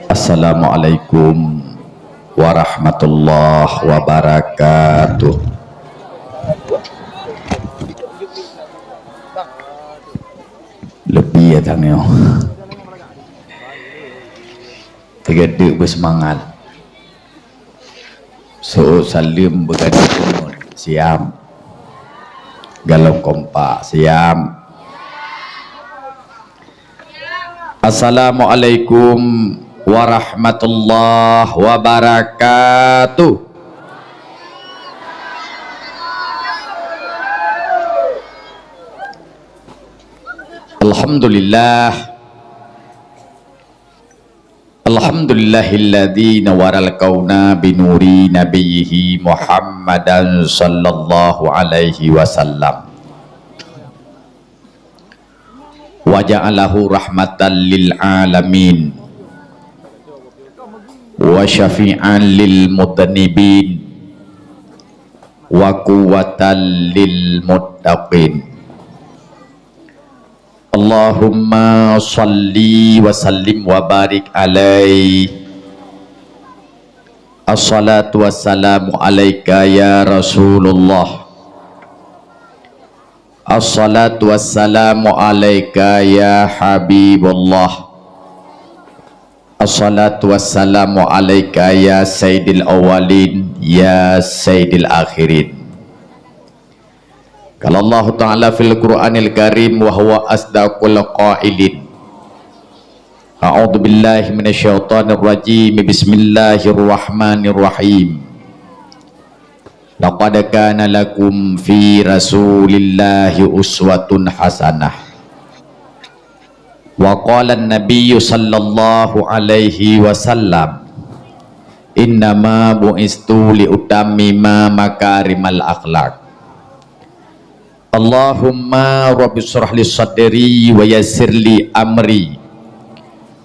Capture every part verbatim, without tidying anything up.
Assalamualaikum warahmatullahi wabarakatuh. Leubeh ya tanyoe. Teugadeuek beuseumangat. Seuôt saleuem beugadôh deungon, siap. Galom kompak, siap. Assalamualaikum warahmatullahi wabarakatuh. Alhamdulillah. Alhamdulillahilladzi nawaral kauna binuri nabiyyihi Muhammadan sallallahu alaihi wasallam. Wa ja'alahu rahmatan lil alamin. Wa syafi'an lil mudnibin. Wa quwwatan lil muttaqin. Allahumma shalli wa sallim wa barik alaih. Assalatu wassalamu alaika ya Rasulullah. Assalatu wassalamu alaika ya Habibullah. Assalatu wassalamu alaika ya Sayyidil Awwalin, ya Sayyidil Akhirin. Qala Allahu Ta'ala fil Qur'anil Karim wa huwa asdaqul qailin. A'udzu billahi minasyaitonir rajim. Bismillahirrahmanirrahim. Laqad kana lakum fi Rasulillahi uswatun hasanah. Wa qala an-nabiyyu sallallahu alaihi wasallam, "Innama bu'istu li utammima makarimal akhlak." Allahumma rabbi shrah li sadri wa yassir li amri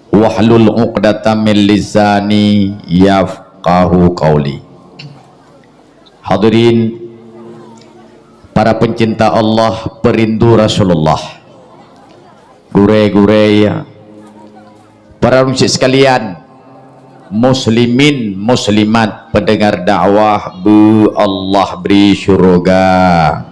wahlul 'uqdatam min lisani yafqahu qauli. Hadirin, para pencinta Allah, perindu Rasulullah, gurée-gurée, para ureuëng sekalian, muslimin, muslimat, pendengar dakwah beu Allah bri syurga.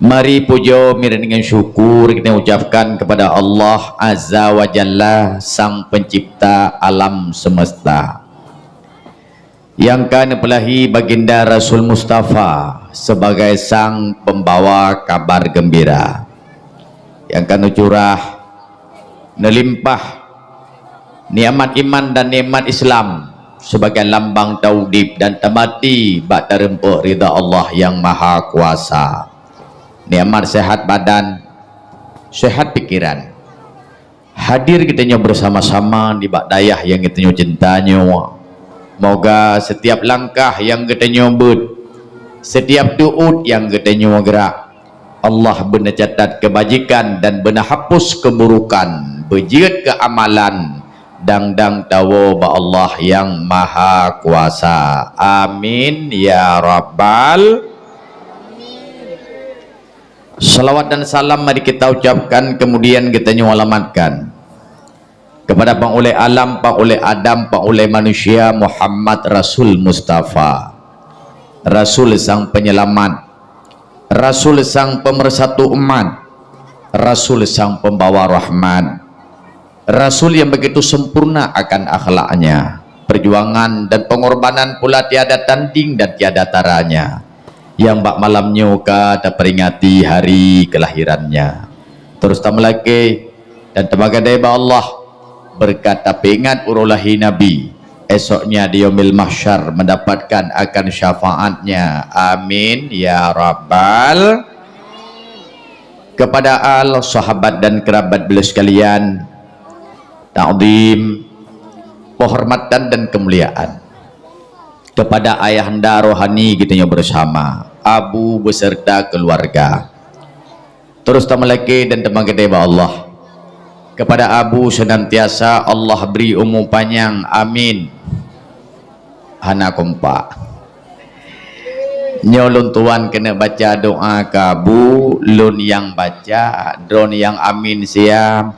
Mari pujoe mirah deungon syukur kita ucapkan kepada Allah Azza wa Jalla, Sang Pencipta alam semesta. Nyang ka neupeulahi Baginda Rasul Mustafa sebagai sang pembawa kabar gembira. Nyang ka neucurah, neulimpah nikmat iman dan nikmat Islam sebagai lambang taudeb dan tamati bak tareumpok ridha Allah Yang Maha Kuasa. Nikmat sehat badan, sehat pikiran. Hadir geutanyoe bersama-sama nibak dayah nyang geutanyoe cinta nyoe. Moga setiap langkah nyang geutanyoe beuet, setiap teuôt nyang geutanyoe geurak, Allah beuneucatat keubajikan dan beuneuhapus keuburukan, beujeuet keu amalan, dang-dang tawoe bak Allah Nyang Maha Kuasa. Amin ya rabbal. Salawat dan salam mari kita ucapkan, kemudian geutanyoe alamatkan kepada Pangulée Alam, Pangulée Adam, Pangulée Manusia Muhammad Rasul Mustafa, Rasul Sang Penyelamat, Rasul Sang Pemersatu Umat, Rasul Sang Pembawa Rahmat, Rasul yang begitu sempurna akan akhlaknya, perjuangan dan pengorbanan pula tiada tanding dan tiada taranya, yang bak malam nyoe ka taperingati hari kelahirannya. Terus tameulakée dan tameugadée bak Allah, berkat tapeuingat uroe lahé Nabi, esoknya di Yaumil Mahsyar mendapatkan akan syafaatnya. Amin ya rabbal. Kepada al, sahabat dan kerabat beliau sekalian, takzim, penghormatan dan kemuliaan. Kepada ayahanda rohani geutanyoe bersama, Abu beserta keluarga. Terus tameulakée dan tameugadée bak Allah. Kepada Abu senantiasa Allah beri umur panjang. Amin. Hana kompak. Nyoe lôn tuan keuneuk baca doa keu Abu, lôn nyang baca, droeneuh nyang amin siap.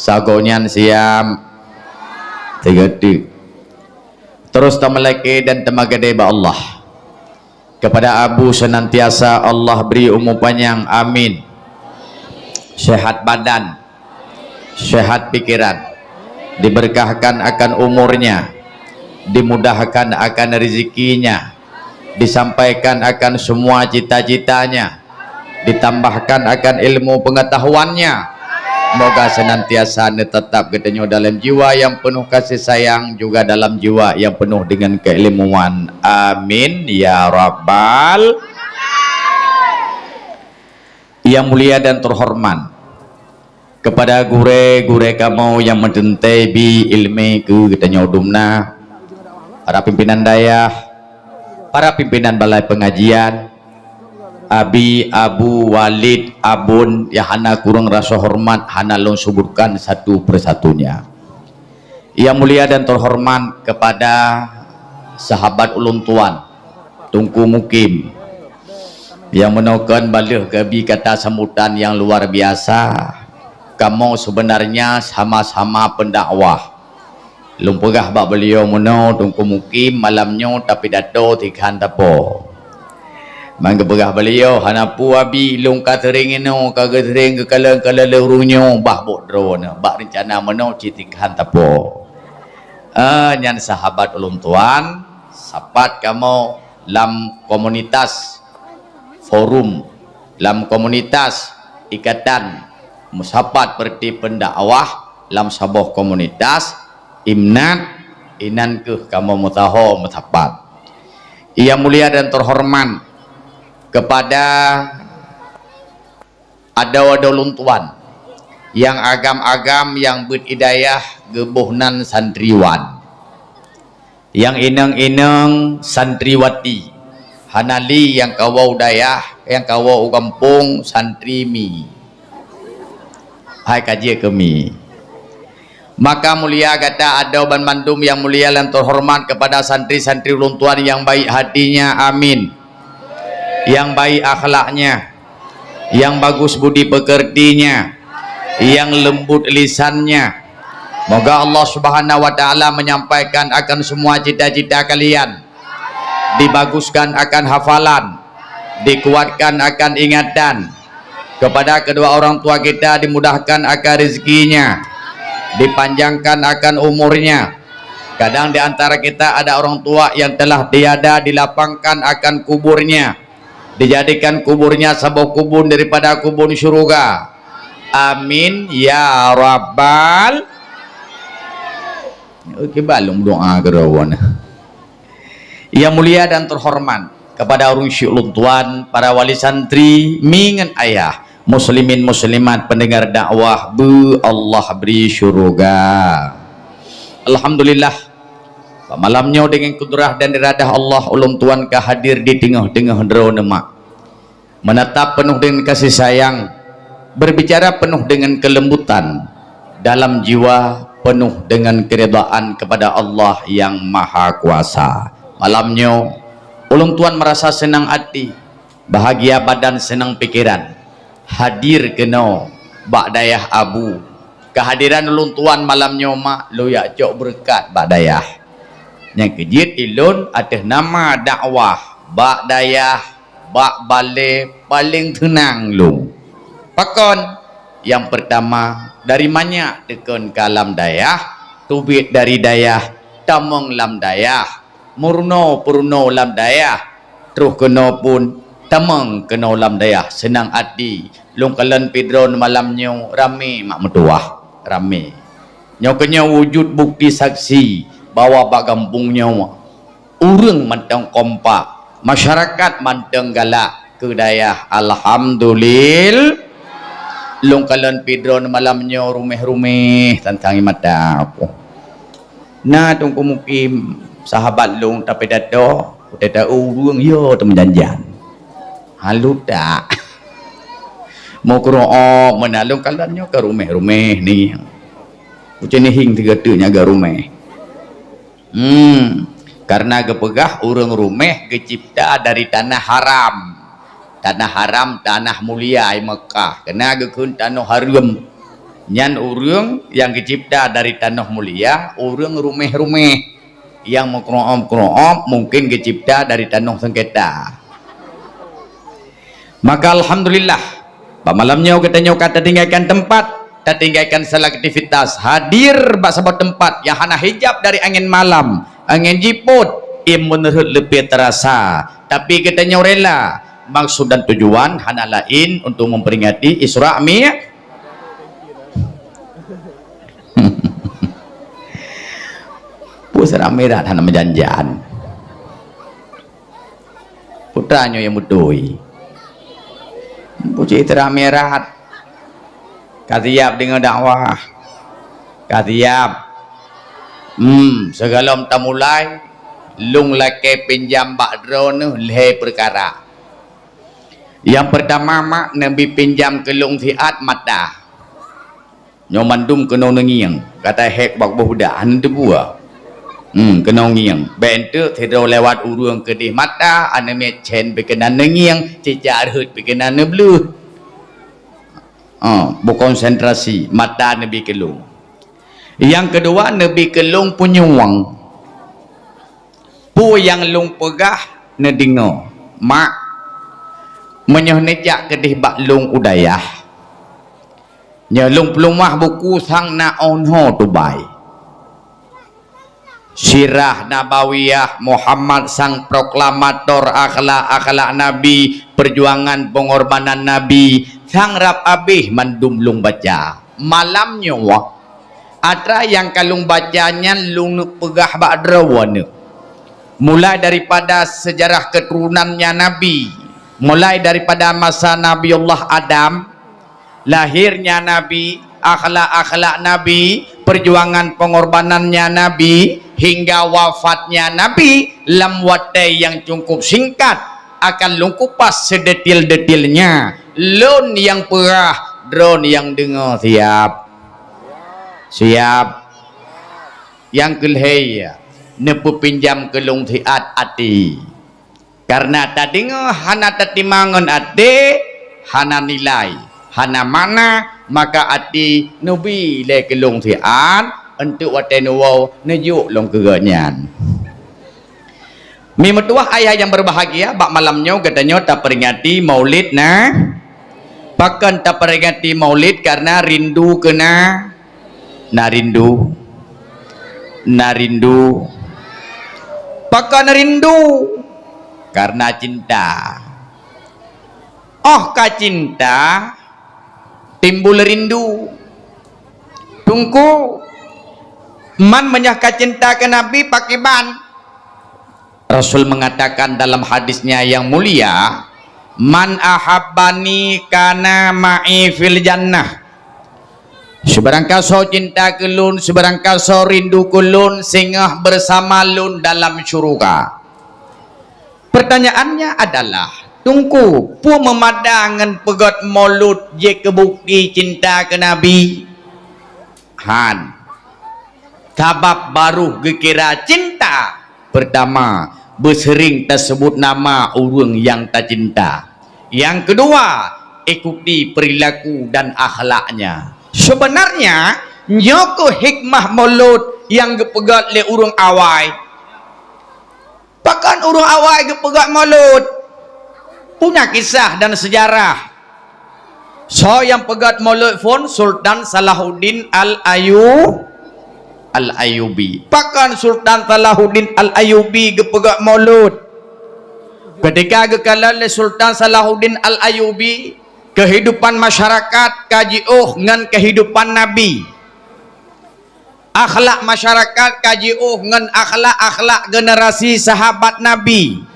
Sagoe nyan siap. Tiga tik. Terus tameulakée dan tameugadée bak Allah. Kepada Abu senantiasa Allah beri umur panjang. Amin. Sehat badan, sehat pikiran, diberkahkan akan umurnya, dimudahkan akan rezekinya, disampaikan akan semua cita-citanya, ditambahkan akan ilmu pengetahuannya. Moga senantiasa neutatap geutanyoe dalam jiwa yang penuh kasih sayang, juga dalam jiwa yang penuh dengan keilmuan. Amin ya rabbal. Yang mulia dan terhormat, kepada gurée-gurée kamoe nyang meuteuntée bi iéleumé keu geutanyoe dumna, para pimpinan dayah, para pimpinan balai pengajian, abi, abu, walid, abon, nyang hana kureueng rasa horeumat hana lôn seubutkan satu persatunya. Yang mulia dan terhormat kepada sahabat ulôn tuan, Teungku Mukim, nyang meunoe kon baleueh geubi kata sambutan nyang luar biasa. Kamoe sebenarnya sama-sama pendakwah. Lôn peugah bak beliau meunoe, Teungku Mukim, malam nyoe tapidato tikhan tapo. Ban geupeugah beliau, hana peue abi, lôn ka seuring inoe, ka geuseuring geukalon-kalon lé ureuëng nyoe, bah bôk droeneuh, bak reuncana meunoe cit tikhan tapo. Eh, nyan sahabat ulôn tuan, sapat kamoe lam komunitas forum, lam komunitas ikatan meusapat peureuti pendakwah, lam saboh komunitas imnat, inan kheueh kamoe meusaho meusapat. Yang mulia dan terhormat kepada adoe-adoe lôn tuan, nyang agam-agam nyang beuet i dayah geuboh nan santriwan, nyang inong-inong santriwati, hana lé nyang kawoe u dayah, nyang kawoe u gampông santri mi. Hai ka jeuet keu mi. Maka mulia gata adoe banmandum nyang mulia dan terhormat kepada santri-santri ulôn tuan nyang baik hatinya, amin. Nyang baik akhlaknya, nyang bagus budi pekertinya, nyang lembut lisannya. Moga Allah Subhanahu wa Ta'ala menyampaikan akan semua cita-cita kalian, dibaguskan akan hafalan, dikuatkan akan ingatan. Kepada kedua orang tua kita dimudahkan akan rezekinya, dipanjangkan akan umurnya. Kadang di antara kita ada orang tua yang telah tiada, dilapangkan akan kuburnya, dijadikan kuburnya saboh kubun daripada kubun syurga. Amin ya rabbal. Oke, balum doa kerowan. Yang mulia dan terhormat kepada ureuëng syik ulôn tuan, para wali santri, mi ngon ayah, muslimin muslimat, pendengar dakwah, beu Allah beri syurga. Alhamdulillah, bak malam nyoe dengan kudrah dan iradah Allah, ulôn tuan ka hadir di teungoh-teungoh droeneuh mak. Menatap penuh dengan kasih sayang, berbicara penuh dengan kelembutan, dalam jiwa penuh dengan keridaan kepada Allah yang Maha Kuasa. Malam nyoe, ulôn tuan merasa senang hati, bahagia badan, senang pikiran, hadir keunoe bak dayah Abu. Kehadiran ulôn tuan malam nyoe mak lôn jak cok beureukat bak dayah. Nyang keujeuet ilôn ateueh nama dakwah bak dayah, bak balée paleng teunang lôn. Pakon? Nyang peurtama, dari manyak teukon ka lam dayah, teubiet dari dayah, tamong lam dayah, meurunoe peurunoe lam dayah, troh keunoe pun tamong keunoe lam dayah. Seunang até lôn kalon pih droeneuh malam nyoe ramé mak meutuwah, ramé. Nyoe keunyoe wujud bukti saksi bahwa bak gampông nyoe ureuëng mantong kompak, masyarakat mantong galak keu dayah. Alhamdulil-, lôn kalon pih droeneuh malam nyoe ruméh-ruméh tantang mata aku. Na Teungku Mukim, sahabat lôn, tapidato, watée ta-, ureuëng yo teumeujanjian. Halu tak? Meukeurok meunan lôn kalon nyoe ka ruméh-ruméh ni. Kucing nihing tiga teuk nyaga ruméh. Hmm, karena geupeugah ureuëng ruméh geucipta dari tanah haram. Tanah haram, tanah mulia i Mekah. Keunan geukheun tanoh hareuem. Nyan ureuëng nyang geucipta dari tanoh mulia, ureuëng ruméh-ruméh. Nyang meukeureuom-keureuom mungken geucipta dari tanoh sengketa. Maka alhamdulillah, bak malam nyoe geutanyoe ka tatinggalkan teumpat, tatinggalkan segala aktivitas, hadir bak saboh teumpat nyang hana hijab dari angén malam, angén jipot, iem meunurot leupie teurasa. Tapi geutanyoe rela, maksud dan tujuan hana laén untuk memperingati Isra Mi-, Peue Isra Mi'raj hana meujan-jan. Peue teuma nyoe nyang beutôi. Peue cit Isra Mi'raj. Ka siap deungoe dakwah. Ka siap. Hmm, sigohlom tamulai, lôn lakée pinjam bak droeneuh lhée peukara. Nyang peurtama, mak, neubi pinjam keu lôn siat mata. Nyoe mandum keunoe neungieng, ka tahék bak boh beudak, hana teupeue. Hmm, keunoe ngieng. Bék enteuk sidroe lewat ureuëng keudeh mata, aneuk miet cen pih keunan neungieng, cicak rhot pih keunan neubleuh. Ah, beukonsentrasi, mata neubi keu lôn. Nyang keudua, neubi keu lôn punyueng. Peue nyang lôn peugah neudeungoe, mak, meunyoe neujak keudeh bak lôn u dayah, nyoe lôn peuleumah buku sang na 'oh noe tubai. Sirah Nabawiyah Muhammad sang proklamator akhlak-akhlak Nabi, perjuangan pengorbanan Nabi, sang rab abéh mandum lôn baca. Malam nyoe, atra nyang ka lôn baca nyan lôn peugah bak droeneuh. Mulai daripada sejarah keturunannya Nabi, mulai daripada masa Nabiullah Adam, lahirnya Nabi, akhlak-akhlak Nabi, perjuangan pengorbanannya Nabi, hingga wafatnya Nabi, lam watée nyang cukup singkat, akan lôn kupas sedetil-detilnya. Lôn nyang peugah, droeneuh nyang deungoe siap. Siap. Nyang keulhée, neupeupinjam keu lôn siat até. Kareuna tadeungoe hana tateuma ngon até, hana nilai, hana makna, maka até neubi lé keu lôn siat, eunteuk watée neuwoe neujok lôn keu gobnyan. Mimeutuwah ayah nyang berbahagia, bak malam nyoe geutanyoe taperingati Maulid na. Pakon taperingati Maulid? Kareuna rindu keu na, na rindu, na rindu. Pakon rindu? Kareuna cinta. Óh ka cinta, timbul rindu. Teungku, man meunyoe ka cinta keu Nabi, pakriban? Rasul mengatakan dalam hadisnya yang mulia, "Man ahabbani kana ma'i fil jannah." Sibarangkasoe cinta keu lôn, sibarangkasoe rindu keu lôn, singoh bersama lôn dalam syuruga. Pertanyaannya adalah, Teungku, peue meumada ngon peugét mulod jeuet keu bukti cinta keu Nabi? Han. Sabab barô geukira cinta, peurtama, beuseuring taseubut nama ureuëng nyang tacinta. Nyang keudua, ikuti perilaku dan akhlaknya. Seubeunarnya, nyoe kheueh hikmah mulod nyang geupeugét lé ureuëng awai. Pakon ureuëng awai geupeugét mulod? Punya kisah dan sejarah. Soe nyang peugét mulod phon? Sultan Salahuddin Al-Ayu-, Al-Ayyubi. Pakon Sultan Salahuddin Al-Ayyubi geupeugét mulod? Ketika geukalon lé Sultan Salahuddin Al-Ayyubi, kehidupan masyarakat ka jiôh ngon kehidupan Nabi. Akhlak masyarakat ka jiôh ngon akhlak-akhlak generasi sahabat Nabi.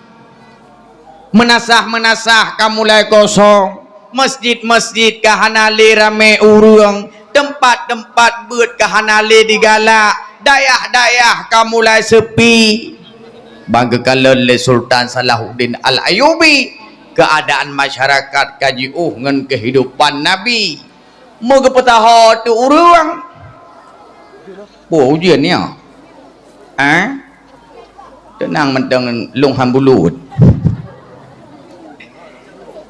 Meunasah-meunasah ka mulai kosong, masjid-masjid ka hana lé ramé ureuëng, teumpat-teumpat beuet ka hana lé digalak, dayah-dayah ka mulai seupi. Ban geukalon lé Sultan Salahuddin Al-Ayyubi, keuadaan masyarakat ka jiôh ngon keuhidupan Nabi. Meugeupeutaho teu ureuëng. Boh ujeuen nyoe. Eh? Teunang mantong lôn han bulut.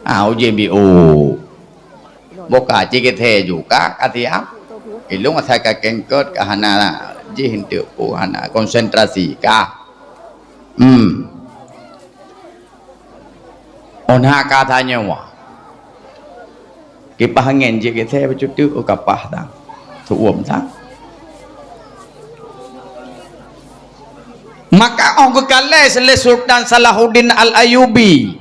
Ah, ujeuen biôh. Boh ka cit geuthée ju ka, ka siap. Ilong asai ka kengkot, ka hana jih enteuk, oh, hana konsentrasi, ka. Hmm. Oh, na ka tanyoe. Kipah angén jih, kita bacut tu, oh, kapah tang. Su'uem tang. Maka 'oh geukalai lé Sultan Salahuddin Al-Ayyubi,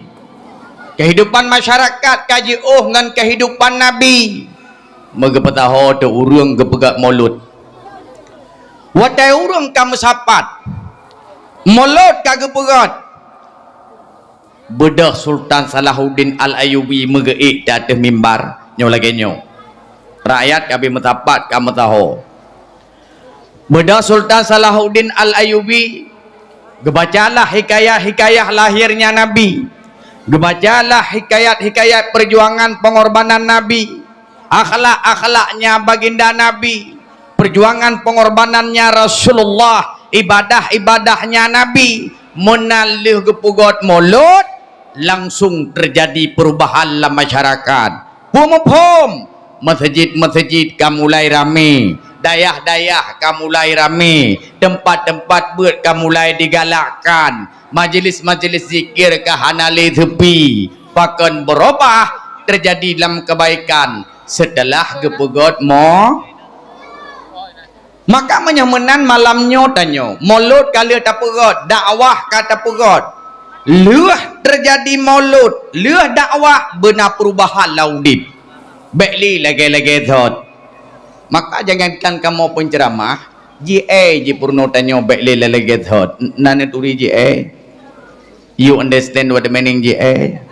kehidupan masyarakat ka jiôh ngon kehidupan Nabi. Meugeupeutaho teu ureuëng geupeugét mulod. Watée ureuëng ka meusapat, mulod ka geupeugét. Beudôh Sultan Salahuddin Al-Ayyubi meugeuék di ateueh mimbar nyoe lagée nyoe. Rakyat ka bi meusapat ka meusaho. Beudôh Sultan Salahuddin Al-Ayyubi, geubacalah hikayat-hikayat lahirnya Nabi. Geubacalah hikayat-hikayat perjuangan pengorbanan Nabi. Akhlak-akhlaknya baginda Nabi, perjuangan pengorbanannya Rasulullah, ibadah-ibadahnya Nabi. Meunan lheueh geupeugét mulod, langsung terjadi perubahan lam masyarakat. Peue muphom? Meuseujid-meuseujid ka mulai ramé, dayah-dayah ka mulai ramé, teumpat-teumpat beuet ka mulai digalakkan, majelis-majelis zikir ka hana lé seupi. Pakon beurubah, terjadi lam kebaikan. Seuteulah geupeugét mo-, maka meunyoe meunan malam nyoe tanyoe, mulod ka lheueh tapeugét, dakwah ka tapeugét. Lheueh teujadi mulod, lheueh dakwah, beuna perubahan lam udeb. Bék lé lagée-lagée thot. Maka jangankan kamoe penceramah, jiéh jih peurunoe tanyoe bék lé lagée thot. Na neuturi jiéh? You understand what the meaning jiéh?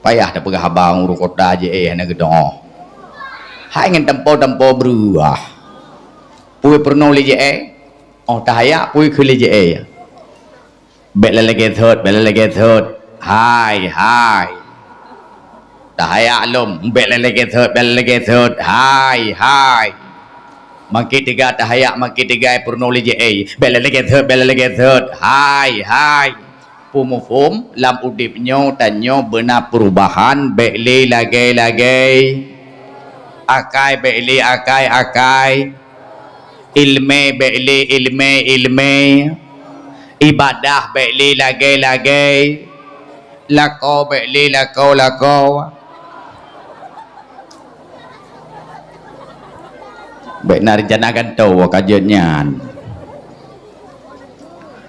Payah tapeugah haba ureuëng kota jiéh hana geudoh. Hai ngon tempo-tempo beureuah. Peue peurunoe lé jiéh? Oh, tahayak peue kheun lé jiéh. Bék lagée thot, bék lagée thot. Hai, hai. Tahayak lom, bék lagée thot, bék lagée thot. Hai, hai. Makin teuga tahayak, makin teuga peurunoe lé jiéh. Bék lagée thot, bék lagée thot. Hai, hai. Peue muphom, lam udeb nyoe tanyoe beuna perubahan, bék lé lagée-lagée. Akai bék lé akai-akai. Iéleumé bék lé iéleumé-iéleumé. Ibadah bék lé lagée-lagée. Lakoe bék lé lakoe-lakoe. Bék na reuncana gantoe ka jeuet nyan.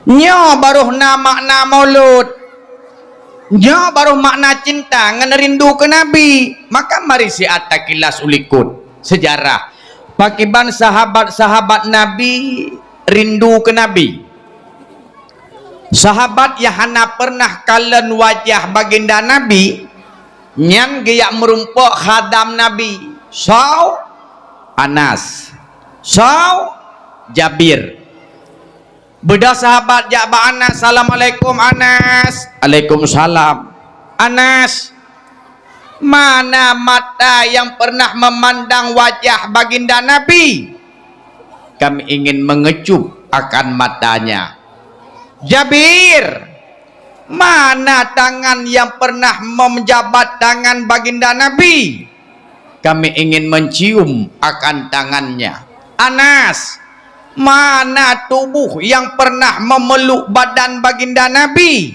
Nyoe barôh na makna mulod. Nyoe barôh makna cinta ngon rindu keu Nabi. Maka mari siat takilas u likot seujarah. Pakiban sahabat-sahabat Nabi rindu keu Nabi. Sahabat nyang hana peureunah kalon wajah baginda Nabi, nyan geujak meurumpok khadam Nabi. Soe? Anas. Soe? Jabir. Beudôh sahabat jak bak Anas, "Assalamualaikum, Anas." "Waalaikumsalam." "Anas, mana mata nyang peureunah meumandang wajah baginda Nabi? Kami ingin mengecup akan matanya." "Jabir, mana tangan nyang peureunah meujabat tangan baginda Nabi? Kami ingin mencium akan tangannya." "Anas, mana tubuh nyang peureunah meumeluk badan baginda Nabi?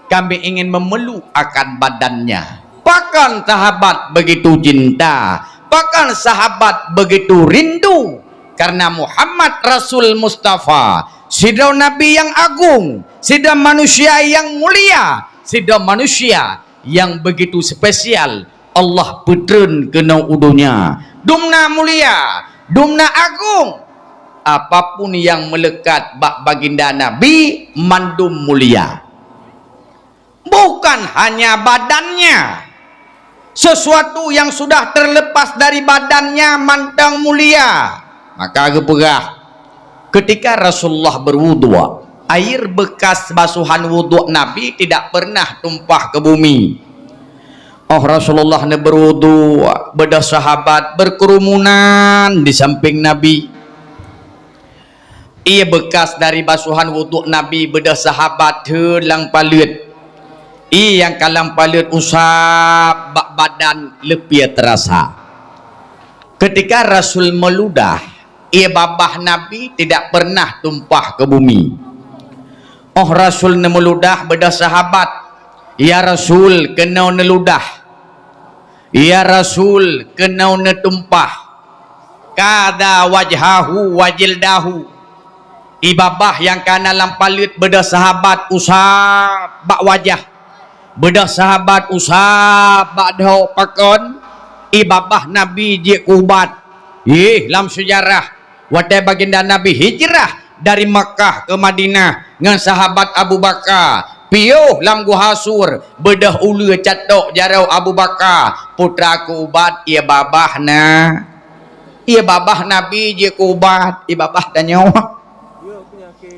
Kami ingin memeluk akan badannya." Pakon sahabat begitu cinta, pakon sahabat begitu rindu karena Muhammad Rasul Mustafa, sidroe nabi nyang agung, sidroe manusia nyang mulia, sidroe manusia nyang begitu spesial Allah peutreun keunoe u donya. Dumna mulia, dumna agung. Apapun nyang meuleukat bak baginda Nabi, mandum mulia. Bukan hanya badannya. Sesuatu yang sudah terlepas dari badannya mantong mulia. Maka geupeugah, ketika Rasulullah berwudhu, air bekas basuhan wudhu Nabi tidak pernah tumpah ke bumi. Oh Rasulullah neuberwudhu, beudôh sahabat berkerumunan di samping Nabi. Ié bekas dari basuhan wudhu Nabi beudôh sahabat theun lam paleuet. Ié nyang ka lam paleuet usab bak badan leupie teurasa. Ketika Rasul meuludah, ie babah Nabi tidak pernah tumpah ke bumi. Óh Rasul neumeuludah, beudôh sahabat, "Ya Rasul, keunoe neuludah. Ya Rasul, keunoe neutumpah." Kada wajhahu wa jildahu. Ie babah nyang ka na lam paleuet beudôh sahabat usab bak wajah. Beudôh sahabat usab bak dhoe. Pakon? Ie babah Nabi jeuet keu ubat. Yeh, lam seujarah, watée baginda Nabi hijrah dari Makkah ke Madinah ngon sahabat Abu Bakar, piôh lam Guha Sur, beudôh uleue catok jaroe Abu Bakar, putra keu ubat ie babah na. Ie babah Nabi jeuet keu ubat, ie babah tanyoe.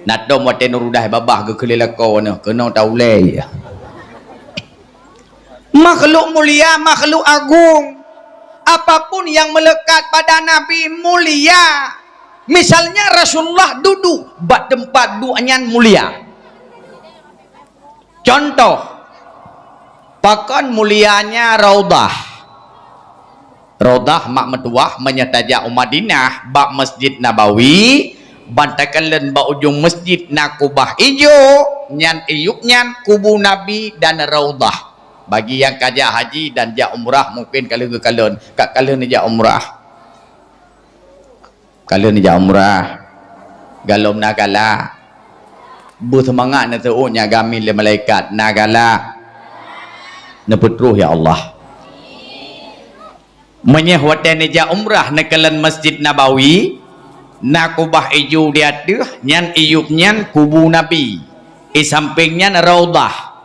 Na tom watée neurudah ie babah geukheun lé lakoe neuh, keunoe taulée. Makhluk mulia, makhluk agung. Apapun yang melekat pada Nabi mulia. Misalnya Rasulullah duduk bak tempat duek nyan mulia. Contoh, pakon mulianya Raudhah. Raudhah mak meutuwah meunyoe tajak u Madinah bak Masjid Nabawi, ban takalon bak ujong masjid na kubah ijo, nyan iyup nyan kubu Nabi dan Raudhah. Bagi nyang ka jak haji dan jak umrah mungken ka lheueh geukalon, ka, ka lheueh neujak umrah. Ka lheueh neujak umrah, galom na galak. Beuseumangat neuseuôt nyak geumil lé malaikat, na galak. Neupeutroh, ya Allah. Meunyoe watée neujak umrah neukalon Masjid Nabawi, na kubah ijo di ateueh, nyan iyup nyan kubu Nabi. Di sampéng nyan Raudhah.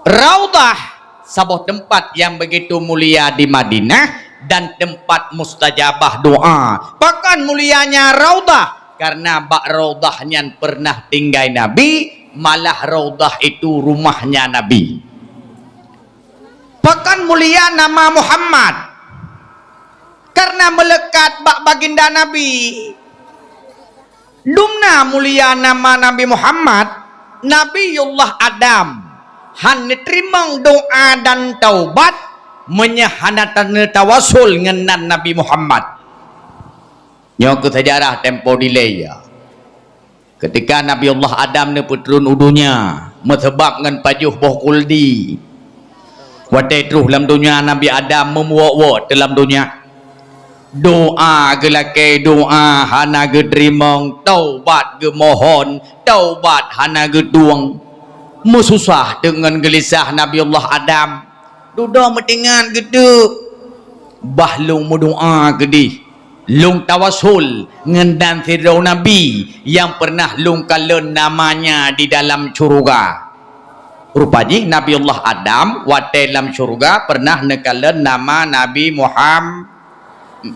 Raudhah, saboh teumpat nyang begitu mulia di Madinah dan teumpat mustajabah doa. Pakon mulianya Raudhah? Karena bak Raudhah nyan pernah tinggai Nabi, malah Raudhah itu rumahnya Nabi. Pakon mulia nama Muhammad? Karena meulekat bak baginda Nabi. Dumna mulia nama Nabi Muhammad, Nabiullah Adam hana neuteurimong doa dan taubat meunyoe hana ta-, neutawasul ngon nan Nabi Muhammad. Nyoe keuh seujarah tempo dilée, ya. Keutika Nabiullah Adam neupeutron u donya, meuseubab ngon pajoh boh kuldi. Watée troh lam donya, Nabi Adam meumuwok-wok teuh lam donya. Doa geulakée, doa hana geuteurimong, taubat geumohon, taubat hana geutueng. Meususah teuk ngon geulisah Nabiullah Adam. Dudoe meutingat geuteuk, bah lôn meudoa keudeh, lôn tawasul ngon dan sidroe nabi nyang pernah lôn kalon namanya di dalam syeuruga. Rupa jih Nabiullah Adam watée lam syeuruga pernah neukalon nama Nabi Muham-,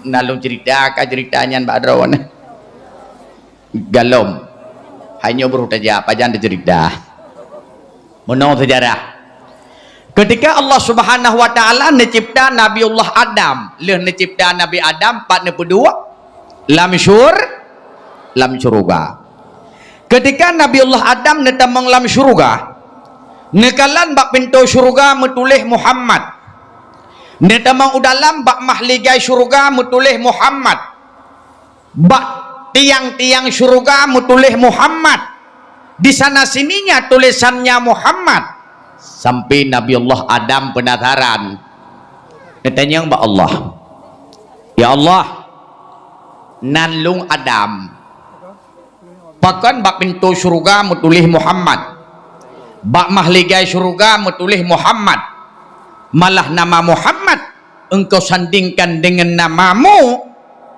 na lôn ceurita ka ceurita nyan bak droeneuh. Galom. Hai nyoe baru tajak, pajan teuceurita. Meunoe seujarah. Keutika Allah Subhanahu wa Taala neucebta Nabiullah Adam, lheueh neucebta Nabi Adam, pat neupeuduek? Lam syur-, lam syeuruga. Keutika Nabiullah Adam neutamong lam syeuruga, neukalon bak pintoe syeuruga meutuléh Muhammad. Neutamong u dalam bak mahligai syeuruga meutuléh Muhammad. Bak tiang-tiang syeuruga meutuléh Muhammad. Di sana sininya tulisannya Muhammad. Sampai Nabi Allah Adam penasaran. Neutanyong bak Allah, "Ya Allah, nan lôn Adam, pakon bak pintoe syeuruga meutuléh Muhammad? Bak mahligai syeuruga meutuléh Muhammad. Malah nama Muhammad engkau sandingkan dengan namamu,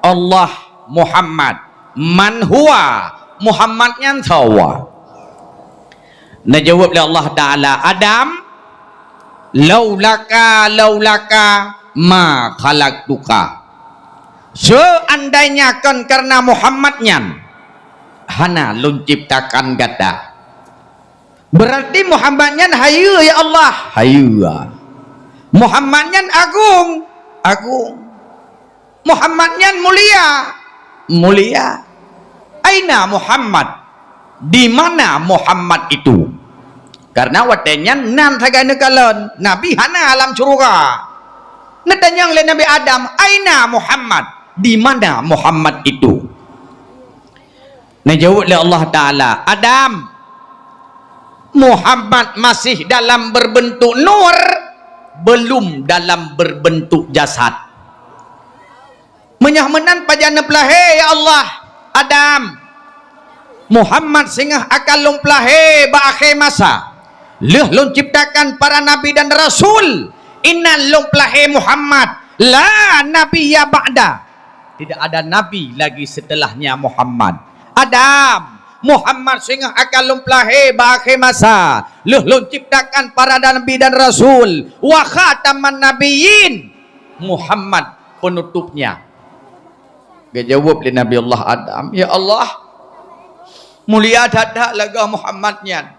Allah Muhammad. Man huwa? Muhammad nyan soe?" Neujaweueb lé Allah Taala, "Adam, laulaka, laulaka ma khalaqtuka. Seandainya kon karena Muhammad nyan, hana lôn ciptakan gata." Berarti Muhammad nyan hayeue, ya Allah? Hayeue. Muhammad nyan agung? Agung. Muhammad nyan mulia? Mulia. Aina Muhammad? Di mana Muhammad itu? Karena watée nyan nan sagai neukalon, Nabi hana lam syeuruga. Neutanyong lé Nabi Adam, "Aina Muhammad?" Di mana Muhammad itu? Neujaweueb lé Allah Taala, "Adam, Muhammad masih dalam berbentuk nur, belum dalam berbentuk jasad." Meunyoe meunan pajan neupeulahé, ya Allah, Adam, Muhammad singoh akan lôn peulahé bak akhé masa. Lheueh lôn ciptakan para nabi dan rasul, inan lôn peulahé Muhammad. La nabiyya ba'da. Tidak ada nabi lagi setelahnya Muhammad. Adam, Muhammad singoh akan lôn peulahé bak akhé masa. Lheueh lôn ciptakan para nabi dan rasul. Wa khataman nabiyyin. Muhammad penutupnya. Geujaweueb lé Nabi Allah Adam, "Ya Allah, mulia that-that lagée Muhammad nyan.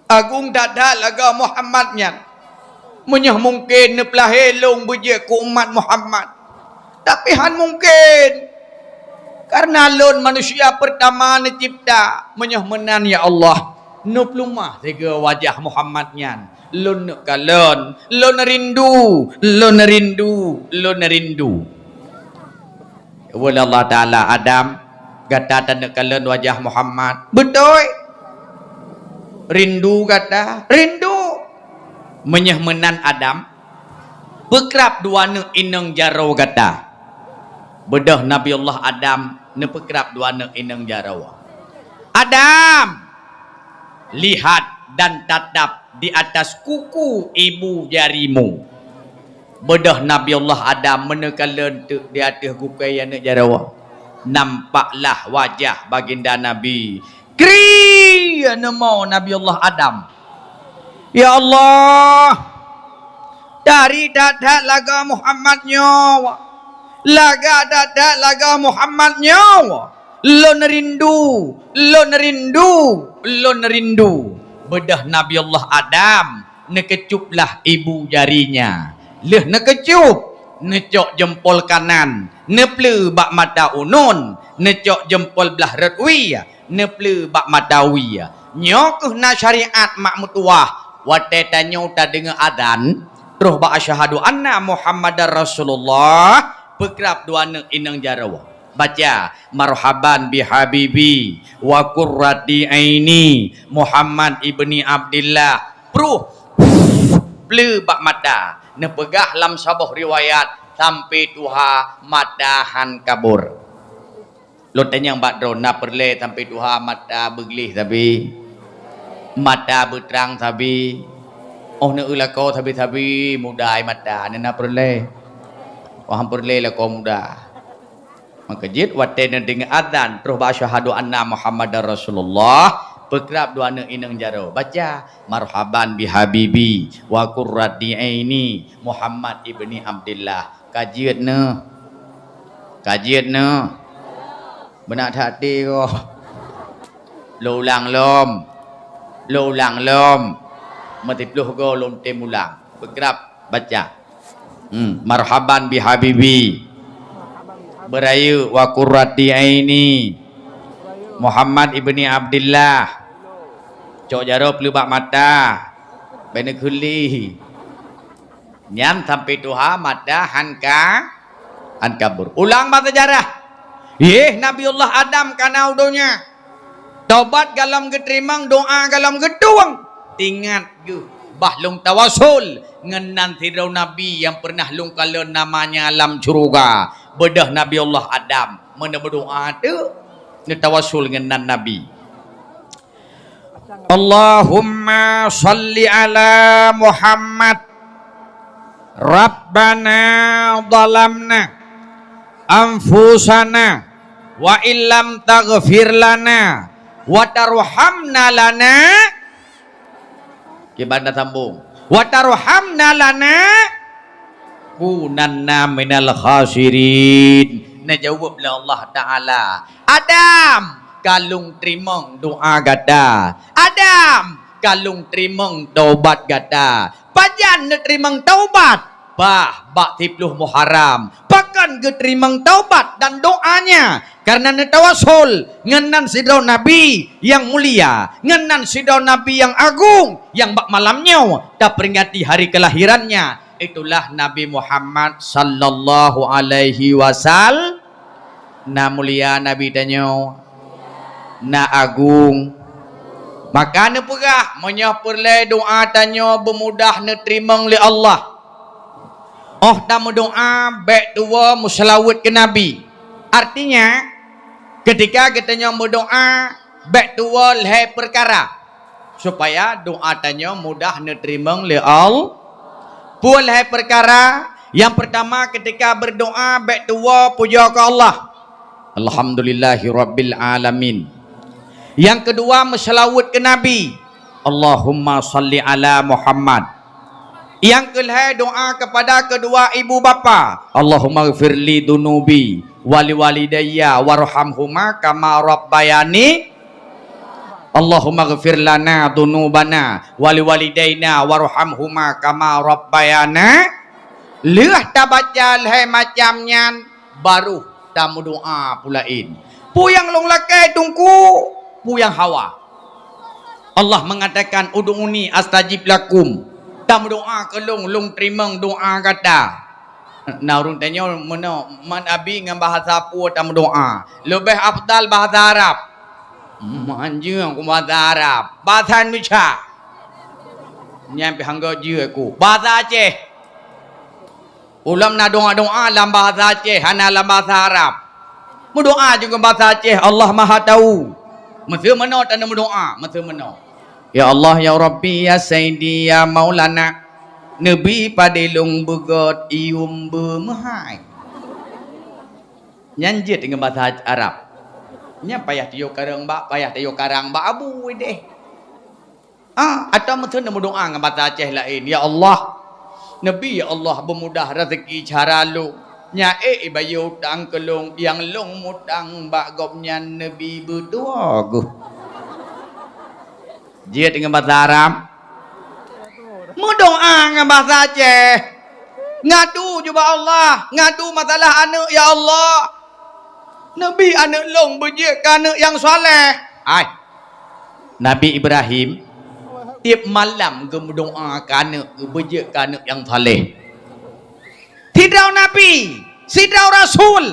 Agong that-that lagée Muhammad nyan. Meunyoe mungken neupeulahé lôn beujeuet keu umat Muhammad. Tapi han mungken. Karena lôn manusia pertama neucipta. Meunyoe meunan, ya Allah, neupeulumah sigoe wajah Muhammad nyan. Lôn neukalon, lôn rindu, lôn rindu, lôn rindu." Wala Allah Taala, "Adam, gata taneuk kalon wajah Muhammad?" "Beutôi." "Rindu gata?" "Rindu." "Meunyoe meunan Adam, peukrab dua neuk inong jaroe gata." Beudôh Nabi Allah Adam neupeukrab dua neuk inong jaroe. "Adam, lihat dan tatap di atas kuku ibu jarimu." Beudôh Nabi Allah Adam meuneukalon teuk di ateueh gukée aneuk jaroe. Nampaklah wajah baginda Nabi. Kri neumo Nabi Allah Adam. "Ya Allah, dari that-that lagée Muhammad nyoe. Lagée that-that lagée Muhammad nyoe. Lôn rindu, lôn rindu, lôn rindu." Beudôh Nabi Allah Adam neukeucuplah ibu jarinya. Lheueh neukeucup, neucok jempol kanan, neupleue bak mata uneuen, neucok jempol blah rot wie, neupleue bak mata wie. Nyoe keuh na syariat mak meutuwah, watée tanyoe tadeungoe azan, troh bak asyhadu anna Muhammadar Rasulullah, peukrab dua neuk inong jaroe. Baca, "Marhaban bi habibi wa qurrati aini Muhammad ibni Abdillah." Pruh, pleue bak mata. Neupeugah lam saboh riwayat, sampai tuha mata han kabur. Lôn tanyong bak droe, na peureulée sampai tuha mata beugleh sabe? Mata beutrang sabe? Oh, neueu lakoe sabe-sabe, muda ai mata, na peureulée? Oh, han peureulée lakoe muda. Maka jeuet watée neudeungoe azan, troh bak asyhadu anna Muhammadar Rasulullah, peukrab dua neuk inong jaroe. Baca, "Marhaban bi habibi wa qurrati aini Muhammad ibni Abdillah." Ka jeuet neuh. Ka jeuet neuh. Beuna that-that goe. Lôn ulang lom. Lôn ulang lom. Meusiploh goe lôn tem ulang. Peukrab baca. Hmm, marhaban bi habibi. Beurayeuk wa qurrati aini. Muhammad ibni Abdillah. Cok jaroe pleue bak mata. Bèk neukheun lé. Nyan sampoe tuha mata han ka, han kabur. Ulang bak seujarah. Yeh, Nabiullah Adam ka na u donya. Tobat gohlom geuteurimong, doa gohlom geutueng. Ingat geuh, bah lôn tawasul ngon nan sidroe nabi nyang pernah lôn kalon namanya lam syeuruga. Beudôh Nabiullah Adam, meuneubeudoa teuk, neutawasul ngon nan nabi. Allahumma shalli ala Muhammad. Rabbana zalamna anfusana wa illam taghfir lana wa tarhamna lana. Kiban sambung. Wa tarhamna lana kunanna minal khasirin. Neujaweueb lé Allah Taala, "Adam, ka lôn teurimong doa gata. Adam, ka lôn teurimong taubat gata." Pajan neuteurimong taubat? Bah, bak siploh Muharram. Pakon geuteurimong taubat dan doanya? Karena neutawasul ngon nan sidroe nabi nyang mulia, ngon nan sidroe nabi nyang agong, nyang bak malam nyoe taperingati hari kelahirannya. Itulah Nabi Muhammad sallallahu alaihi wasallam. Na mulia Nabi tanyoe, na agung. Maka neupeugah, meunyoe peureulée doa tanyoe beumudah neuteurimong lé Allah, óh tameudoa bék tuwoe meuseulaweuet keu Nabi. Artinya, keutika geutanyoe meudoa, bék tuwoe lhée peukara, supaya doa tanyoe mudah neuteurimong lé Allah. Peue lhée peukara? Nyang peurtama, keutika beurdoa bék tuwoe pujoe keu Allah, "Alhamdulillahirabbil alamin." Nyang keudua, meuseulaweuet keu Nabi, "Allahumma shalli ala Muhammad." Nyang keulhée, doa keupada keudua ibu bapa, "Allahummaghfirli dzunubi wa liwalidayya warhamhuma kama rabbayani." "Allahummaghfir lana dzunubana wa liwalidaina warhamhuma kama rabbayana." Lheueh tabaca lhée macam nyan, baru tameudoa peue laén. Peue nyang lôn lakée Teungku, peue nyang hawa. Allah mengatakan, "Ud'uni astajib lakum." Tameudoa keu lôn, lôn teurimong doa gata. Na ureuëng tanyoe meunoe, man Abi ngon bahasa peue tameudoa? Leubeh afdal bahasa Arab. Manjeueng ku bahasa Arab, bahasa Indonesia. Nyan pih hanggo jeuet ku. Bahasa Aceh. Ulôn na doa-doa lam bahasa Aceh, hana lam bahasa Arab. Meudoa juga bahasa Aceh, Allah Maha Tahu. Meuseue meunoe tanyoe meudoa, meuseue meunoe. Ya Allah, ya Rabbi, ya Sayyidi, ya Maulana, neubi padé lôn beugét yuem beumeuhai. Nyan jeuet ngon bahasa Arab. Nyan payah tayue karang bak, payah tayue karang bak abu ideh. Ah, atawa meuteun meudoa ngon bahasa Aceh laén, "Ya Allah, neubi ya Allah beumudah raseuki cara lôn. Nyan ék ibayeue utang keu lôn, nyang lôn mutang bak gobnyan neubi beutuwoe geuh." Jeuet ngon bahasa Arab. Meudoa ngon bahasa Aceh. Ngadu ju bak Allah, ngadu masalah aneuëk, "Ya Allah, neubi aneuëk lôn beujeuet keu aneuëk nyang saleh." Hai, Nabi Ibrahim tieb malam geumeudoa keu aneuëk, geubeujeuet keu aneuëk nyang saleh. Sidroe nabi, sidroe rasul,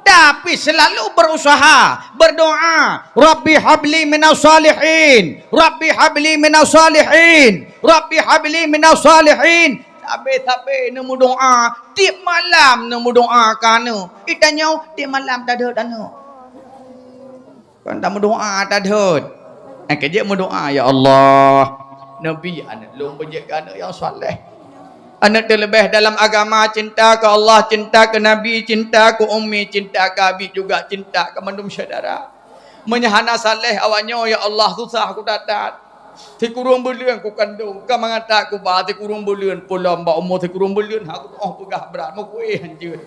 tapi selalu berusaha, berdoa, "Rabbi habli minas salihin, Rabbi habli minas salihin, Rabbi habli minas salihin." Sabe-sabe neumeudoa, tieb malam neumeudoa keu aneuëk. Geutanyoe tieb malam tadhôt aneuëk. Kon tameudoa tadhôt. Nyang keujeuet meudoa, "Ya Allah, neubi aneuëk lôn beujeuet keu aneuëk nyang saleh." Aneuëk teuleubeh dalam agama, cinta keu Allah, cinta keu Nabi, cinta keu ummi, cinta keu abi juga, cinta keu mandum syedara. Meunyoe hana saleh awaknyoe, ya Allah, susah kutatan. Sikureueng buleuen kukandong, ka mangat that kuba, sikureueng buleuen pulom bak umu, sikureueng buleuen hana kutuoh peugah brat, meukuéh hanjeuet.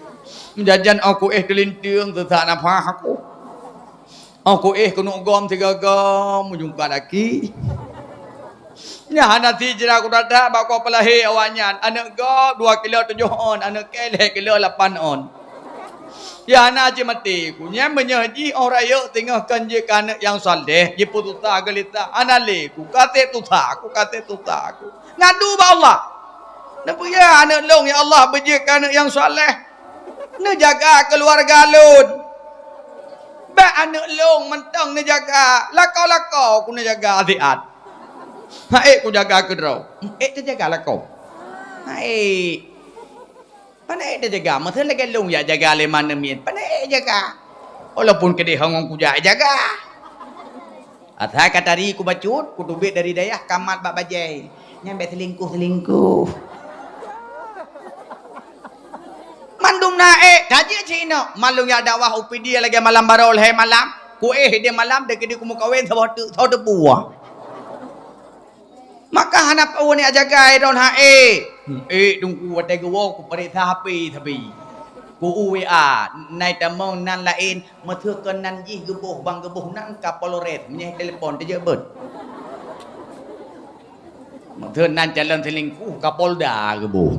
Meujajan óh kuéh teulinteung, seusak nafah aku. Óh kuéh keuneuk gom sigoe-goe meujungkat aki. Nyan hana sijra kutatan bak kupeulahé awaknyan. Aneuëk gob dua kilo tujoh on, aneuëk kée lhée kilo lapan on. Ya hana cit maté ku. Nyan meunyoe jih óh rayeuk singoh kon jeuet keu aneuëk nyang saleh, jipeususah geulisah. Hana lé ku, ka sép susah ku, ka sép susah ku. Ngadu bak Allah. Neupeugah aneuëk lôn, "Ya Allah, beujeuet keu aneuëk nyang saleh. Neujaga keuluwarga lôn." Bék aneuëk lôn mantong neujaga, lakoe-lakoe ku neujaga siat. Hana ék kujaga keudroe. Ék teujaga lakoe. Hana ék. Pane teujaga, meuseue lagée lôn jak jaga lé manéh miet. Pane jaga. Walaupun keudeh hongong kujak jaga. Asai ka tari kubacut, kuteubiet dari dayah kamat bak bajée. Nyan bék selingkuh-selingkuh. Mandum na ék, ka jeuet cit inoe. Malôn jak dakwah u Pidie lagée malam baroe lhée malam. Kuéh ideh malam, deukeudi kumeukawen saboh teuk, saboh teupue. Maka hana peue neujak jaga droen hana ék. Ék Teungku watée geuwoe kupareksa H P sabe. Ku-U W A, nai tamong nan laén, meuteukon nan jih geuboh, bang geuboh nan Kapolres, meunyoe telepon teujeuet beuet. Meuteukon nan calon selingkuh Kapolda geuboh.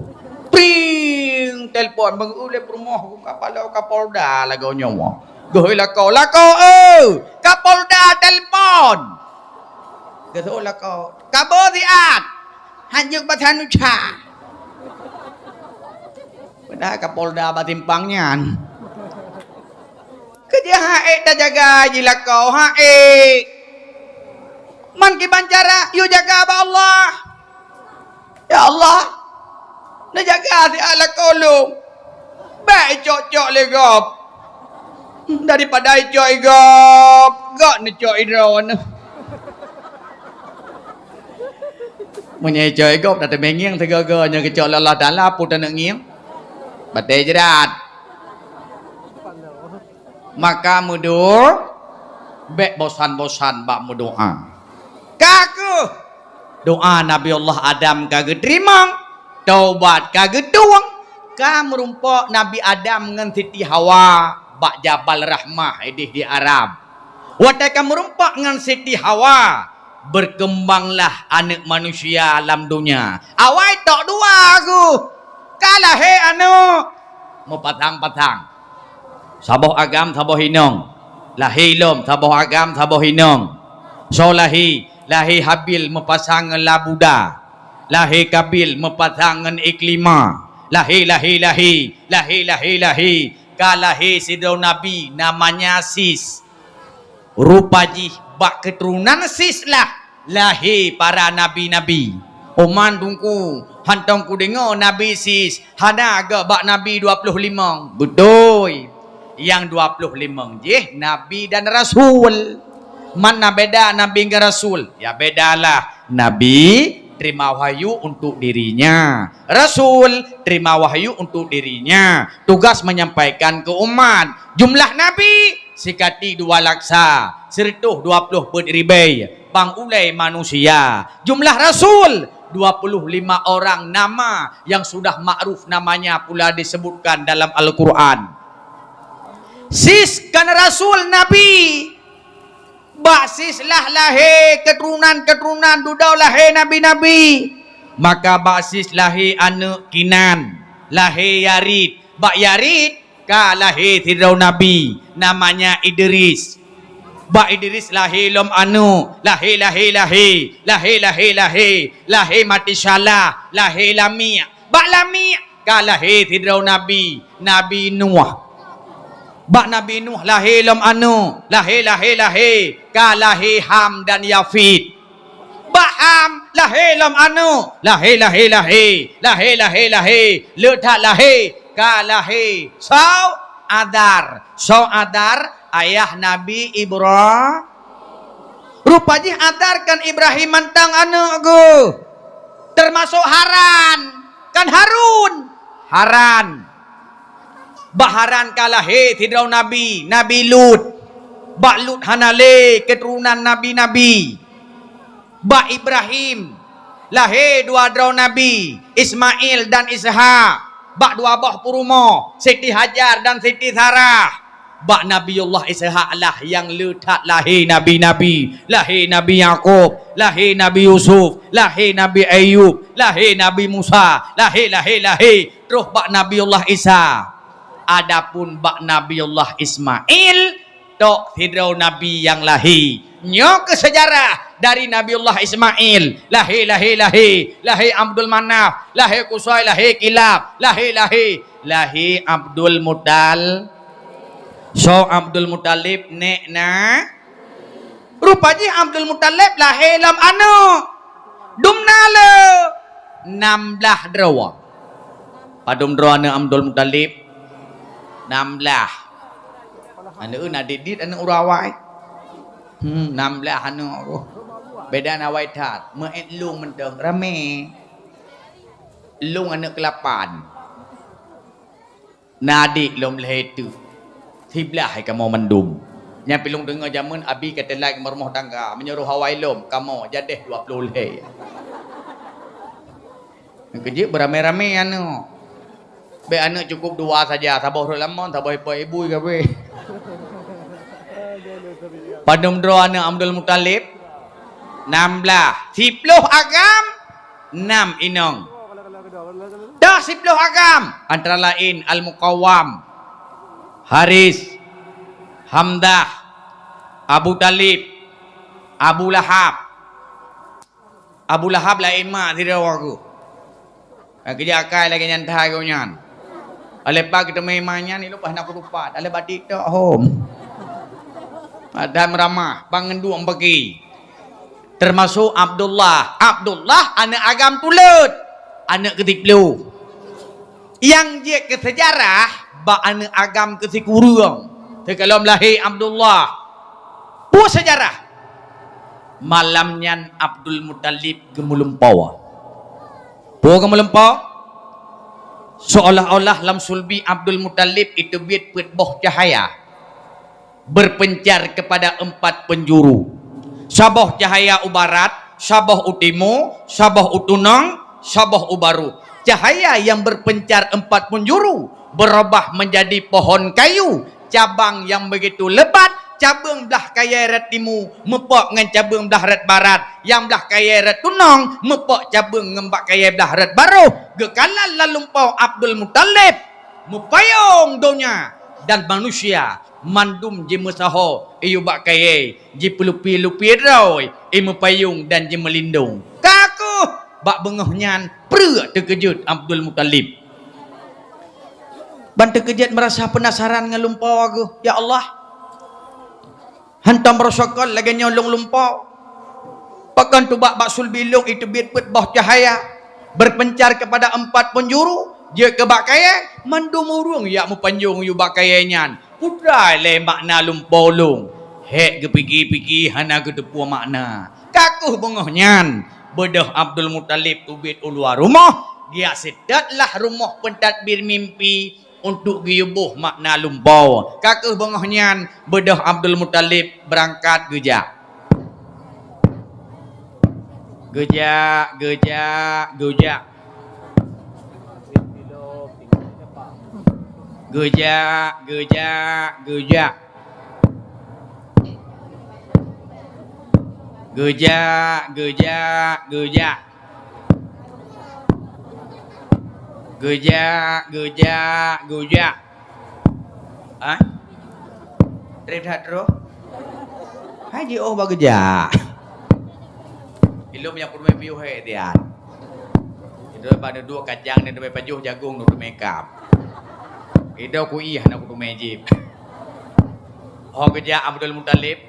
Pring! Telepon, meungeuh lé peurumoh ku kapalo Kapolda lagoe nyoe. Geuhôi lakoe, "Lakoe, eu! Kapolda telepon!" Geuseuôt lakoe, "Ka beusiat! Hanjeuet basa nuca!" Dah Kapolda bak simpang nyan. Keu jih han ék tajaga jih lakoe, han ék. Man kiban cara, yue jaga bak Allah. Ya Allah, neujaga siat lakoe lôn. Bék icok-cok lé gob. Daripada icok i gob, gok neucok i droeneuh. Meunyoe icok i gob, na teumé ngieng sigoe-goe, nyoe geucok lé Allah Taala, peue taneuk ngieng? Batée jrat. Maka meudoá, bék bosan-bosan bak meudoá. Ka kheueh doá Nabi Allah Adam ka geuteurimong, taubat ka geutueng, ka meurumpok Nabi Adam ngon Siti Hawa bak Jabal Rahmah idéh di Arab. Watée ka meurumpok ngon Siti Hawa, berkembanglah aneuk manusia lam donya. Awai tok dua geuh, ka lahé aneuk, meupasang-pasang. Saboh agam, saboh inong. Lahé lom, saboh agam, saboh inong. Soe lahé? Lahé Habil meupasang ngon Labuda. Lahé Kabil meupasang ngon Iklima. Lahé, lahé, lahé, lahé, lahé, lahé. Ka lahé sidroe nabi, namanya Sis. Rupa jih bak keuturonan Sis lah lahé para nabi-nabi. Oman Teungku, hantom kudeungoe Nabi Sis, hana geuh bak nabi dua ploh limong. Beutôi. Nyang dua ploh limong jih nabi dan rasul. Man na beda nabi ngon rasul? Ya bedalah. Nabi terima wahyu untuk dirinya. Rasul terima wahyu untuk dirinya. Tugas menyampaikan ke umat. Jumlah nabi sikati dua laksa, sireutoh dua ploh peuet ribée, bang ulée manusia. Jumlah rasul, dua puluh lima orang nama yang sudah makruf namanya pula disebutkan dalam Al-Quran. Sis kan rasul nabi. Bak Sis lah lahé keuturonan-keuturonan dudoe lahé nabi-nabi. Maka bak Sis lahé aneuk Kinan, lahé Yarid. Bak Yarid ka lahé sidroe nabi, namanya Idris. Bak Idris lahé lom aneuk, lahé, lahé, lahé, lahé, lahé, lahé, lahé Matisyalah, lahé Lamiek. Bak Lamiek ka lahé sidroe nabi, Nabi Nuh. Bak Nabi Nuh lahé lom aneuk, lahé, lahé, lahé, ka lahé Ham dan Yafit. Bak Ham lahé lom aneuk, lahé, lahé, lahé, lahé, lahé, lahé, le that lahé, ka lahé soe? Adar. Soe Adar? Ayah Nabi Ibra-, rupa jih Adar kan Ibrahim mantong aneuk geuh. Termasuk Haran, kan Harun. Haran. Bak Haran ka lahé sidroe nabi, Nabi Lut. Bak Lut hana lé keuturonan nabi-nabi. Bak Ibrahim lahé dua droe nabi, Ismail dan Ishak. Bak dua boh peurumoh, Siti Hajar dan Siti Sarah. Bak Nabiullah Ishak lah nyang le that lahé nabi-nabi, lahé Nabi Yakub, lahé Nabi Yusuf, lahé Nabi Ayub, lahé Nabi Musa, lahé, lahé, lahé. Troh bak Nabiullah Isa. Adapun bak Nabiullah Ismail, tok sidroe nabi nyang lahé. Nyoe keuh seujarah dari Nabiullah Ismail. Lahé, lahé, lahé. Lahé Abdul Manaf, lahé Kusai, lahé Kilab, lahé, lahé. Lahé Abdul Mutal-, soe Abdul Mutalib, nek na? Rupa jih Abdul Mutalib lahé lom aneuk. Dumna le nam blah droe. Padum droe aneuk Abdul Mutalib? Nam blah. Aneuk na dit-dit aneuk ureueng awai. Hmm, nam blah aneuk. Beda na awai that. Meu ét lôn mantong ramé. Lôn aneuk keulapan. Na adék lom lhèe teuk. Siblah hai kamoe mandum. Nyan pih lôn deungoe jameun abi ka teulat meurumoh tangga, meunyoe roh awai lom kamoe jadeh dua ploh lhèe. Keujeuet beuramé-ramé aneuk. Bèk aneuk cukup dua saja, saboh rot lamon, saboh ipot ibu gabe. Padum droe aneuk Abdul Muthalib? Nam blah. Siploh agam, nam inong. Dah siploh agam, antara laén Al-Muqawwam, Haris, Hamzah, Abu Talib, Abu Lahab. Abu Lahab laén mak sidroe geuh. Ka keujak akai lagèe nyan that geuh nyan. Alèh pat geuteumé iman nyan, ilôn bah na kutupat. Alèh batik tok hom. Ada meuramah, bangen duek bagi. Termasuk Abdullah. Abdullah aneuk agam tuleuet. Aneuk keutiploh. Nyang jeuet keu seujarah, bak aneuk agam keusikureueng. Teukalon lahé Abdullah. Peue seujarah? Malam nyan Abdul Muthalib geumeulumpoe. Peue geumeulumpoe? Seolah-olah lam sulbi Abdul Muthalib iteubiet peuet boh cahya, berpencar kepada empat penjuru. Saboh cahya u barat, saboh u timu, saboh u tunong, saboh u baru. Cahya yang berpencar empat penjuru berubah menjadi pohon kayu, cabang yang begitu lebat, cabeueng blah kayèe rot timu meupok ngon cabeueng blah rot barat, nyang blah kayèe rot tunong meupok cabeueng ngon bak kayèe blah rot barôh. Geukalon lam lumpoe Abdul Muthalib, meupayong donya dan manusia mandum jimeusaho, iyue bak kayèe, jipeuleupie-leupie droe, i meupayong dan jimeulindong. Ka keuh bak beungoh nyan preuk teukeujot Abdul Muthalib. Ban teukeujot meurasa peunasaran ngon lumpoe geuh, "Ya Allah, hantom roh sokot lagèe nyoe lôn lumpoe. Pakon tubak bak sulbi lôn iteubiet peuet boh cahya, berpencar kepada empat penjuru, jeuet keu bak kayèe, mandum ureueng jak meupayong yue bak kayèe nyan. Peue teuma lé makna lumpoe lôn?" Hék geupike-pike hana geuteupeue makna. Ka keuh beungoh nyan, beudôh Abdul Muthalib teubiet u luwa rumoh, geujak seutôt lah rumoh peutadbir mimpi untuk geuyue boh makna lumpoe. Ka keuh beungoh nyan, beudôh Abdul Muthalib beurangkat geujak. Geujak, geujak, geujak. Geujak, geujak, geujak. Geujak, geujak, geujak. Geujak, geujak, geujak. Ha? Trép that troh? Hai jiôh bak geujak. Ilôn nyang peurumoh piôh hai tian. Itu bak neuduek kacang dan neuduek pajoh jagong neuduek makeup. Ido kuih hana kuteumé jieb. Ho geujak Abdul Muthalib.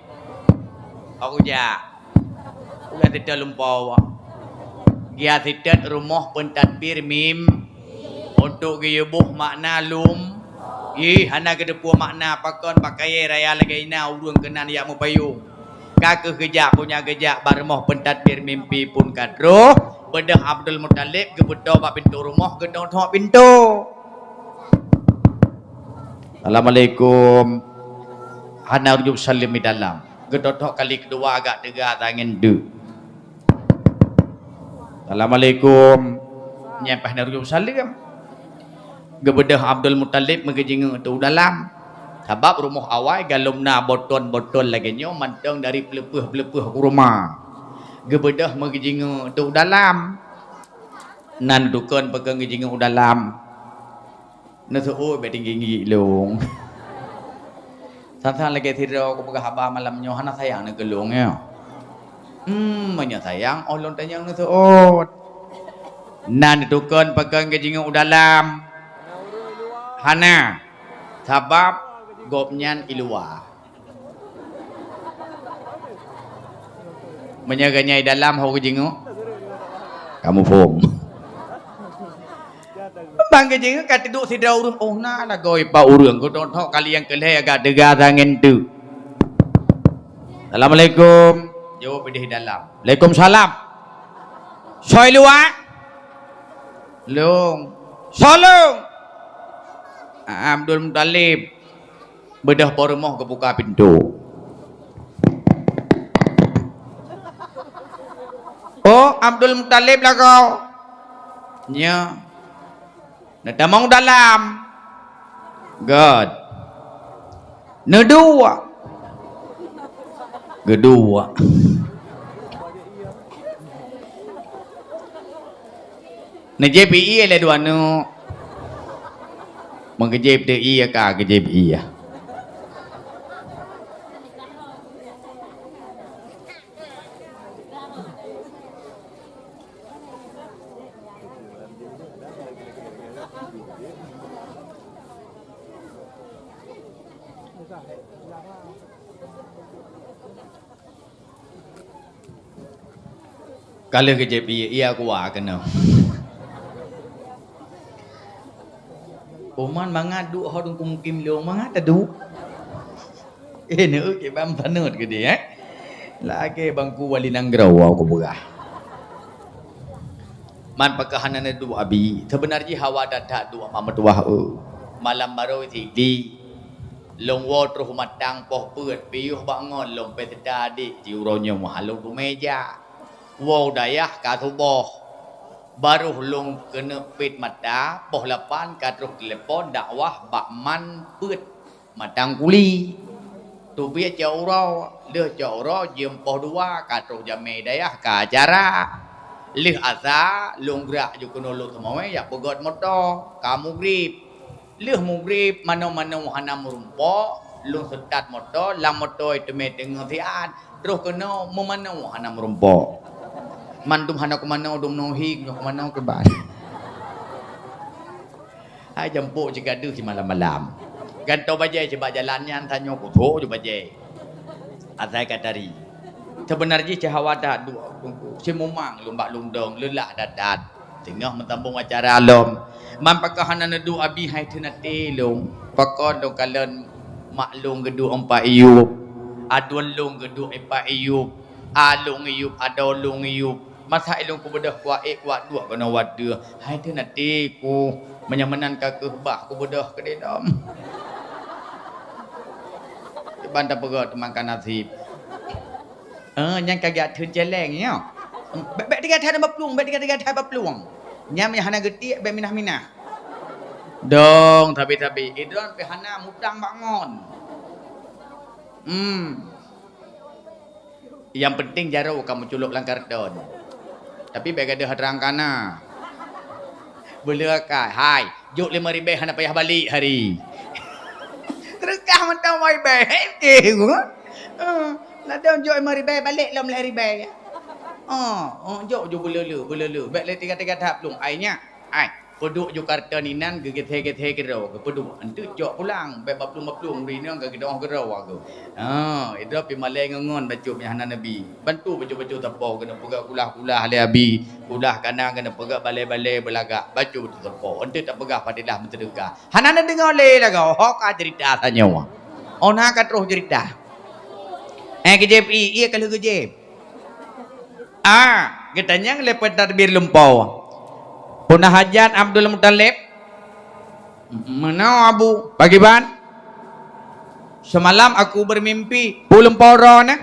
Ho geujak. Ulah teuta lumpoe. Geujak seutôt rumoh peutadbir mim untuk geuyue boh makna lum. Ih, hana geuteupeue makna pakon bak kayèe raya lagèe ina ureueng keunan jak meupayong. Ka keuh geujak, punya geujak bak rumoh peutadbir mimpi pun ka troh, beudôh Abdul Muthalib geubeudôh bak pintoe rumoh geuthok-thok pintoe. Assalamualaikum. Hana ureueng saleuem di dalam. Geuthok-thok kali keudua agak teuga tangen deuk. Assalamualaikum. Nyan paih na ureueng saleuem. Geubeudôh Abdul Muthalib meugeujingeuk teuk u dalam. Sabab rumoh awai galom na botôn-botôn lagèe nyoe mantong dari peuleupeuh-peuleupeuh kurma. Geubeudôh meugeujingeuk teuk u dalam. Nan dukon pakon geujingeuk u dalam. Neuseuôt bèk tinggi-tinggi lôn. Sang-sang lagèe sidroe kupeugah haba malam nyoe hana sayang neuh keu lôn, ya. Hmm, meunyoe sayang, oh lôn tanyong neuseuôt. Nan dukon pakon geujingeuk u dalam. Hana. Sabab gobnyan i luwa. Meunyoe geuh nyan i dalam ho geujingeuk, kamoe phom. Ban geujingeuk ka teuduek sidroe ureueng, oh na lagoe pat ureueng, geuthok-thok kali nyang keu lhèe agak teuga tangen teuk. Assalamualaikum. Jaweueb idéh i dalam. Waalaikumsalam. Soe i luwa? Lôn. Soe lôn? Abdul Muthalib. Beudôh po rumoh geubuka pintoe. Oh, Abdul Muthalib lagoe. Nyo. Neutamong u dalam. Göt. Neuduek. Geuduek. Neujieb ie lé dua neuk. Meugeujeb teu ie ka geujeb ie. Ka lheueh geujép ié, ié kuah keunoe. Uman mangat duek ho dungku mukim lông mangat taduek. Eh, neuk kiban paneut geude, eh. Lagèe bangku wali nanggroe ku peugah. Man pakon hana neuduek abi, seubeuna jih hawa that-that duek mak meutuwah, eu. Malam barô sikli, lôn woe troh matang poh peuet, piôh bak ngon lôn pesta adik, di uroe nyoe meuhalong teumèe jak. Woe dayah ka suboh, barô lôn keuneuk pet mata, poh lapan ka troh telepon dakwah bak man peuet. Matang kuli. Teubiet cot uroe, lheueh cot uroe jeuem poh dua ka troh jamèe dayah ka acara. Lheueh asa, lôn grak ju keunoe lôn teumawé jak peugöt moto, ka mugrib. Lheueh mugrib, manoe-manoe hana meurumpok, lôn seutat moto, lam moto teumèe teungoh siat, troh keunoe meumanoe hana meurumpok. Mandum hana kumanoe, dum nohi, nyoe kumanoe kiban. Hai jampok cit ka deuh simalam-malam. Gantoe bajèe cit bak jalan nyan, tanyoe kuthok ju bajèe. Asai ka tari. Seubeuna jih cit hawa that duek teungku. Simumang lôn bak lôn dong, leulah that-that. Teungoh meusambông acara lom. Man pakon hana neuduek abi hai theun até lôn. Pakon lôn kalon mak lôn geuduek ngon Pak Iyub. Aduen lôn geuduek ngon Pak Iyub. A lôn Iyub, adoe lôn Iyub. Masa ilôn kubeudôh kuat ék kuat duek keunoe watèe. Hai theun até ku, meunyoe meunan ka keuh bah kubeudôh keudéh dom. Ban tapeugah teuma ka naseb. Eh, nyan ka geujak theun céléng nyoe. Bèk, bèk tinggai that bak plueng, bèk tinggai-tinggai that bak plueng. Nyan meunyoe hana geutiek, bèk minah-minah. Dong, sabe-sabe. Idon pih hana mutang bak ngon. Hmm. Nyang penting jaroe ka meuculok lam karton. Tapi bèk gadôh atra kana. Beuleuka, hai, jok lima ribèe hana payah balek hari. Teureukah mantong lima ribèe. Hei, eh, gua. Eh, ladôm jok lima ribèe balek lom lhèe ribèe. Oh, oh, jok ju beuleu-leu, beuleu-leu. Bèk lé tiga-tiga that plueng. Ai nyak, ai. Peuduek ju karton inan geugèthèe-gèthèe keudroe, geupeuduek. Eunteuk cok pulang, bèk baplueng-baplueng ureueng inong ka geudong keudroe aku. Ha, idroe pih malèe ngon-ngon bacut nyang hana neubi. Bantu bacut-bacut sapo keuneuk peugah kulah-kulah lé abi, kulah kana keuneuk peugah balèe-balèe beulagak, bacut-bacut sapo. Eunteuk tapeugah fadilah meuseudeukah. Hana neudeungoe lé lagoe, ho ka ceurita tanyoe. Ona ka troh ceurita. Eh, geujép ié, ié ka lheueh geujép. Ah, geutanyong lé peutadbir lumpoe. Peue na hajat Abdul Muthalib? Meunoe Abu, pakriban? Seumalam aku beumimpi, peue lumpoe droeneuh?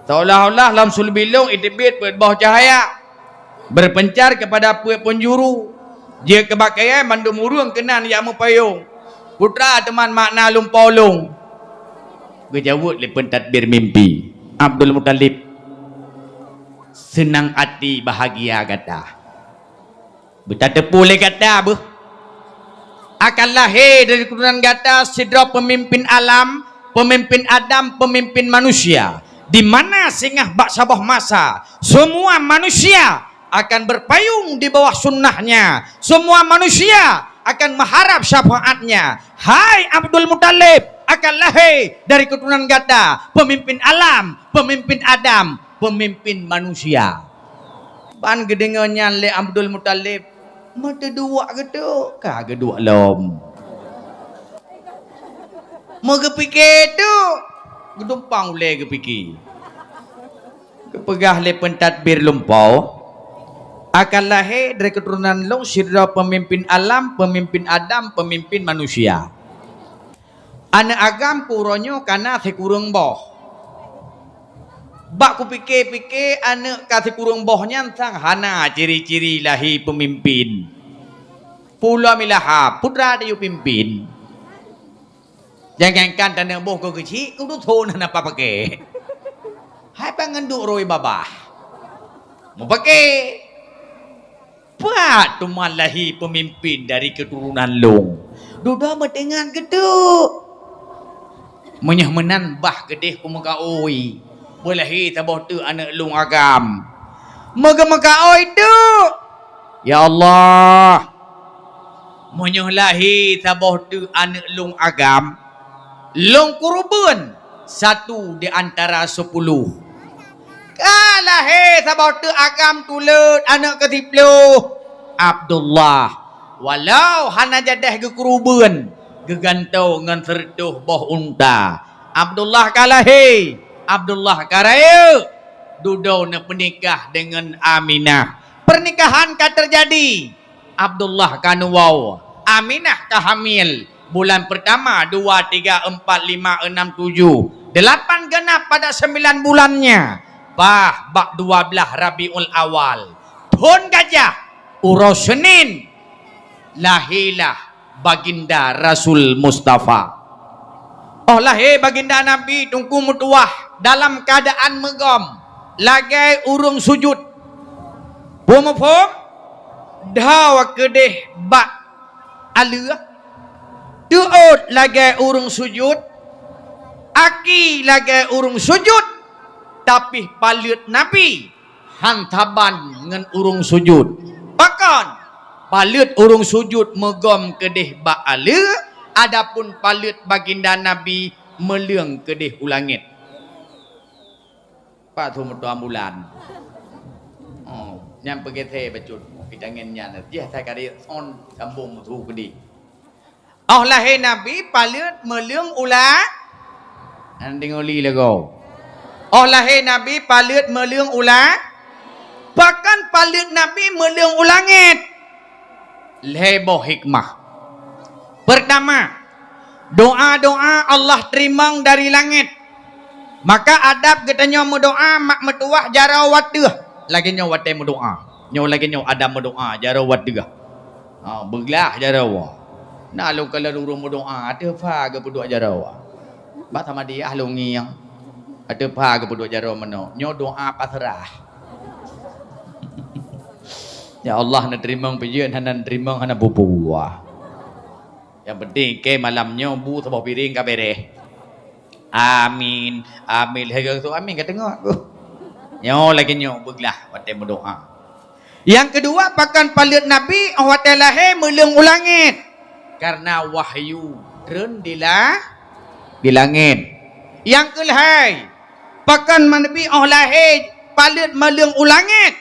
Seolah-olah lam sulbi lôn iteubiet peuet boh cahya, berpencar kepada peuet penjuru. Jeuet keu bak kayèe mandum ureueng keunan jak meupayông. Peue teuma makna lumpoe lôn? Geujaweueb lé peutadbir mimpi, Abdul Muthalib, seunang até bahagia gata. Beutateupeue lé gata beuh. Akan lahé dari keturunan gata sidroe peumimpin alam, peumimpin Adam, peumimpin manusia, di mana singoh bak saboh masa semua manusia akan berpayung di bawah sunnahnya, semua manusia akan mengharap syafaatnya. Hai Abdul Muthalib, akan lahé dari keturunan gata peumimpin alam, peumimpin Adam, peumimpin manusia. Ban geudeungoe nyan lé Abdul Muthalib, meuteuduek geutuk ka geuduek lom. Meugeupike tuk, geutumpang ulèe geupike. Geupeugah lé peutadbir lumpoe, akan lahé dari keturunan lôn sidroe peumimpin alam, peumimpin Adam, peumimpin manusia. Aneuk agam keu uroe nyoe kana sikureueng boh. Bak kupike-pike aneuk ka sikureueng boh nyan sang hana ciri-ciri lahé peumimpin. Pulo milaha putra tayue pimpin. Jangankan taneuk boh keu keuchik, keu dusun hana papa pake. Hai pangan duek roi babah. Mupake. Pat teuma lahé peumimpin dari keuturonan lôn. Dudoe meuteuingat geutuk. Meunyoe meunan bah keudeh kumeukaôi, beulahé saboh teuk aneuk lôn agam. Meugeumeukaôi teuk. Ya Allah, meunyoe lahé saboh teuk aneuk lôn agam, Lôn keureubeuen satu di antara sepuluh. Ka lahé saboh teuk agam tuleuet aneuk keusiplôh, Abdullah. Walau hana jadeh geukeureubeuen, geugantoe ngon seureutôh boh unta. Abdullah ka lahé, Abdullah ka rayeuk, dudoe neupeunikah deungon Aminah. Pernikahan ka teujadi. Abdullah ka neuwoe, Aminah ka hamil. Bulan pertama, dua, tiga, empat, lima, enam, tujuh, delapan genap pada sembilan bulannya. Bah, bak dua belas Rabiul Awal, thon gajah, uroe Senin, lahirlah Baginda Rasul Mustafa. Óh lahé Baginda Nabi, Teungku meutuwah dalam keuadaan meugom, lagée ureuëng sujut. Peue muphom? Dhoe keudeh bak aleue, teuôt lagée ureuëng sujut, aki lagée ureuëng sujut, tapi paleuet Nabi han saban ngon ureuëng sujut. Pakon? Paleuet ureuëng sujut meugom keudeh bak aleue, adapun paleuet Baginda Nabi meuleueng keudeh u langét. Pat su meutuah bulan. Oh, nyan peugeusé bacut. Kita ngen nyan. Jih asai kari on sambung su keudeh. Óh lahé Nabi, paleuet meuleueng u la-, hana deungoe lé lagoe. Óh lahé Nabi, paleuet meuleueng u la-, pakon paleuet Nabi meuleueng u langét? Lhée boh hikmah. Pertama, doa-doa Allah teurimong dari langét. Maka adab geutanyoe meudoa mak meutuwah jaroe u ateueh. Lagée nyoe watée meudoa. Nyoe lagée nyoe adab meudoa jaroe u ateueh. Ha, beuglah jaroe. Na lôn kalon ureuëng meudoa, ateueh pha geupeuduek jaroe. Bak Samadiyah lôn ngieng. Ateueh pha geupeuduek jaroe meunoe. Nyoe doa pasrah. Ya Allah, neuteurimong peue jeuet, hana neuteurimong, hana peue-peue. Nyang penting, keu malam nyoe bu saboh piring ka beres. Amin. Amin. Lheueh geuh amin ka teungoh. Nyoe lagée nyoe beuglah watée meudoa. Nyang keudua, pakon paleuet Nabi óh watée lahé meuleueng u langét? Kareuna wahyu treun di la-, di langét. Nyang keulhée, pakon Nabi óh lahé paleuet meuleueng u langét?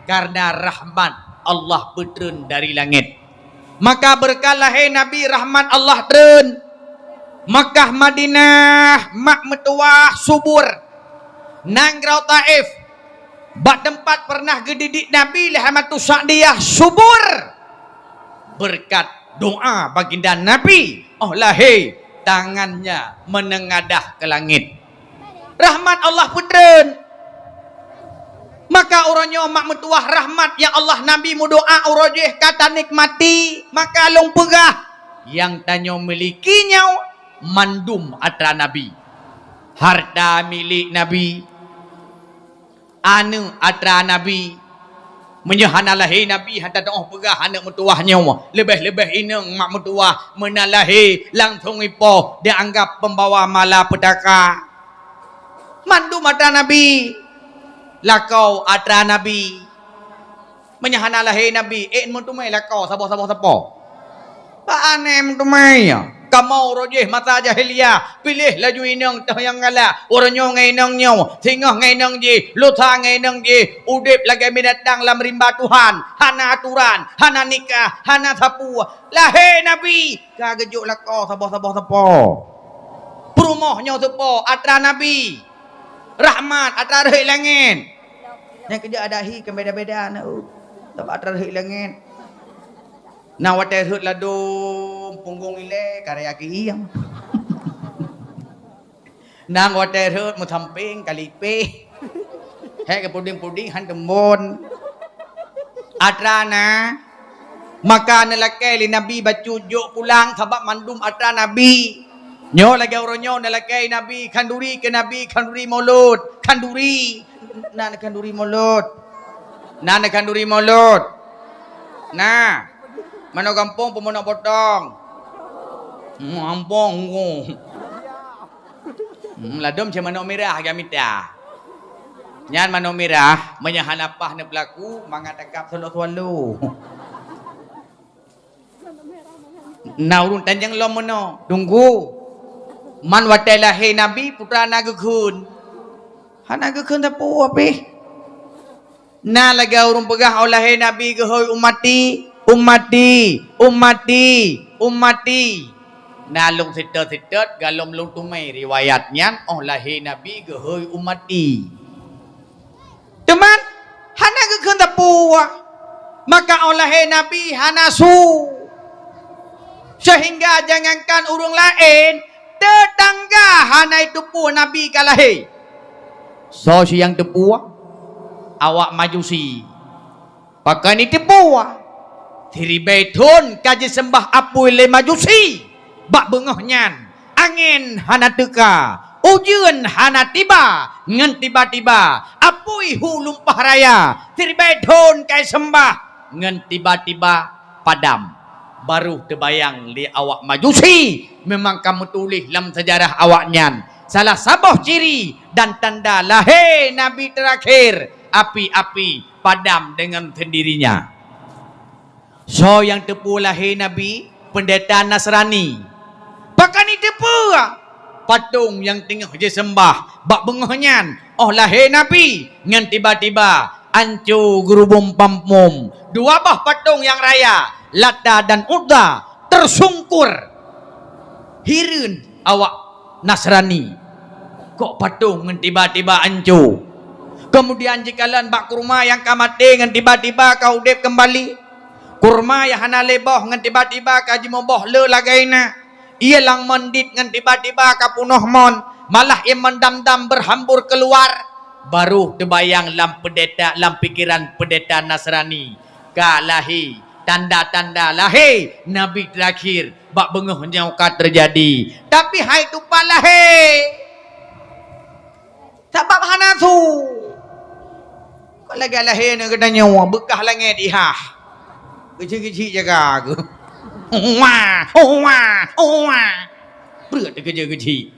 Kareuna rahmat Allah peutreun dari langét. Maka beureukat lahé Nabi rahmat Allah treun. Makkah Madinah, mak meutuwah subur. Nanggroe Taif, bak teumpat peureunah geudidik Nabi lé Halimatu Sa'diyah, subur. Beureukat doa baginda Nabi óh lahé, tangannya meunengadah keu langét. Rahmat Allah peutreun. Maka uroe nyoe mak meutuwah rahmat nyang Allah Nabi meudoa uroe jih ka tanikmati, maka lôn peugah, nyang tanyoe miliki nyoe mandum atra Nabi. Harta milék Nabi, aneuëk atra Nabi. Meunyoe hana lahé Nabi, hana tatu'oh peugah aneuëk meutuwah nyoe, leubeh-leubeh inong mak meutuwah meunan lahé langsong ipoh dianggap peumbawa malapetaka. Mandum atra Nabi, lakoe atra Nabi. Meunyoe hana lahé Nabi, ék meuteumé lakoe saboh-saboh sapo? Bak aneuëk meuteumé nyoe. Kamoe uroe jih masa jahiliyah, piléh laju inong teuh nyang galak. Uroe nyoe ngon inong nyoe, singoh ngon inong jih, lusa ngon inong jih, udeb lagée binatang lam rimba Tuhan, hana atoran, hana nikah, hana sapeue. Lahé Nabi, ka geujok lakoe saboh-saboh sapo. Peurumoh nyoe sapo, atra Nabi. Rahmat, atra rhot langét. Nyang keujak adak hi kan beda-beda na, uh. Sabab atra rhot langét. Na watée rhot ladôm punggong ilée, karya keuieng. Nang watée rhot meusampéng ka lipéh. Hék keu puding-puding han teumbon. Atra na, maka neulakée lé Nabi bacut jok pulang sabab mandum atra Nabi. Nyoe lagée uroe nyoe neulakée Nabi khanduri keu Nabi, khanduri mulod, khanduri. Na khanduri mulod. Na khanduri mulod. Na. Manoe gampông peumono botong. Hmm, gampông. Hmm, ladôm cit manok mirah gak mita. Nyan manok mirah, meunyoe hana paih neupeulaku, mangat tangkab swallow-swallow. Na ureuëng tanjong lom meunoe, tunggu. Man watée lahé Nabi, peue teuma na geukheun? Hana geukheun sapeue pih. Na lagée ureuëng peugah óh lahé Nabi geuhôi ummati, ummati, ummati, ummati. Na lôn seutôt-seutôt, golom lôn teumé riwayat nyan óh lahé Nabi geuhôi ummati. Teuma hana geukheun sapeue. Maka óh lahé Nabi hana su. Seuhingga jangankan ureuëng laén, teutangga hana jiteupeue Nabi ka lahé. Soe nyang teupeue? Awak Majusi. Pakon jiteupeue? Siribée thon ka jiseumah apui lé Majusi. Bak beungoh nyan, angén hana teuka, ujeuen hana tiba, ngon tiba-tiba apui hu lumpah raya, siribée thon ka jiseumah, ngon tiba-tiba padam. Barô teubayang lé awak Majusi, memang ka meutuléh lam seujarah awaknyan, salah saboh ciri dan tanda lahé Nabi teurakhir, api-api padam deungon seundirinya. Soe nyang teupeue lahé Nabi? Peundeta Nasrani. Pakon jiteupeue? Patong nyang teungoh jiseumah bak beungoh nyan óh lahé Nabi, ngon tiba-tiba anco geurubong pampom. Dua boh patong nyang raya, Lata dan Uzza, teusungkur. Hireuen awak Nasrani. Kok patong ngon tiba-tiba anco? Keumudian jikalon bak kurma nyang ka maté ngon tiba-tiba ka udeb keumbali. Kurma nyang hana lé boh ngon tiba-tiba ka jimuboh le lagée na. Ie lam mon dit ngon tiba-tiba ka peunoh mon, malah ie mon dam-dam beuhambor keuluar. Barô teubayang lam peundeta, lam pikeran peundeta Nasrani, ka lahé, tanda-tanda lahé Nabi teurakhir bak beungoh nyoe ka teujadi. Tapi hai tupat lahé. Sabab hana su. Kon lagée lahé aneuëk geutanyoe, beukah langét ihah. Geuchik-geuchik jaga geuh. Wah, wah, wah. Breuet geuchik-geuchik.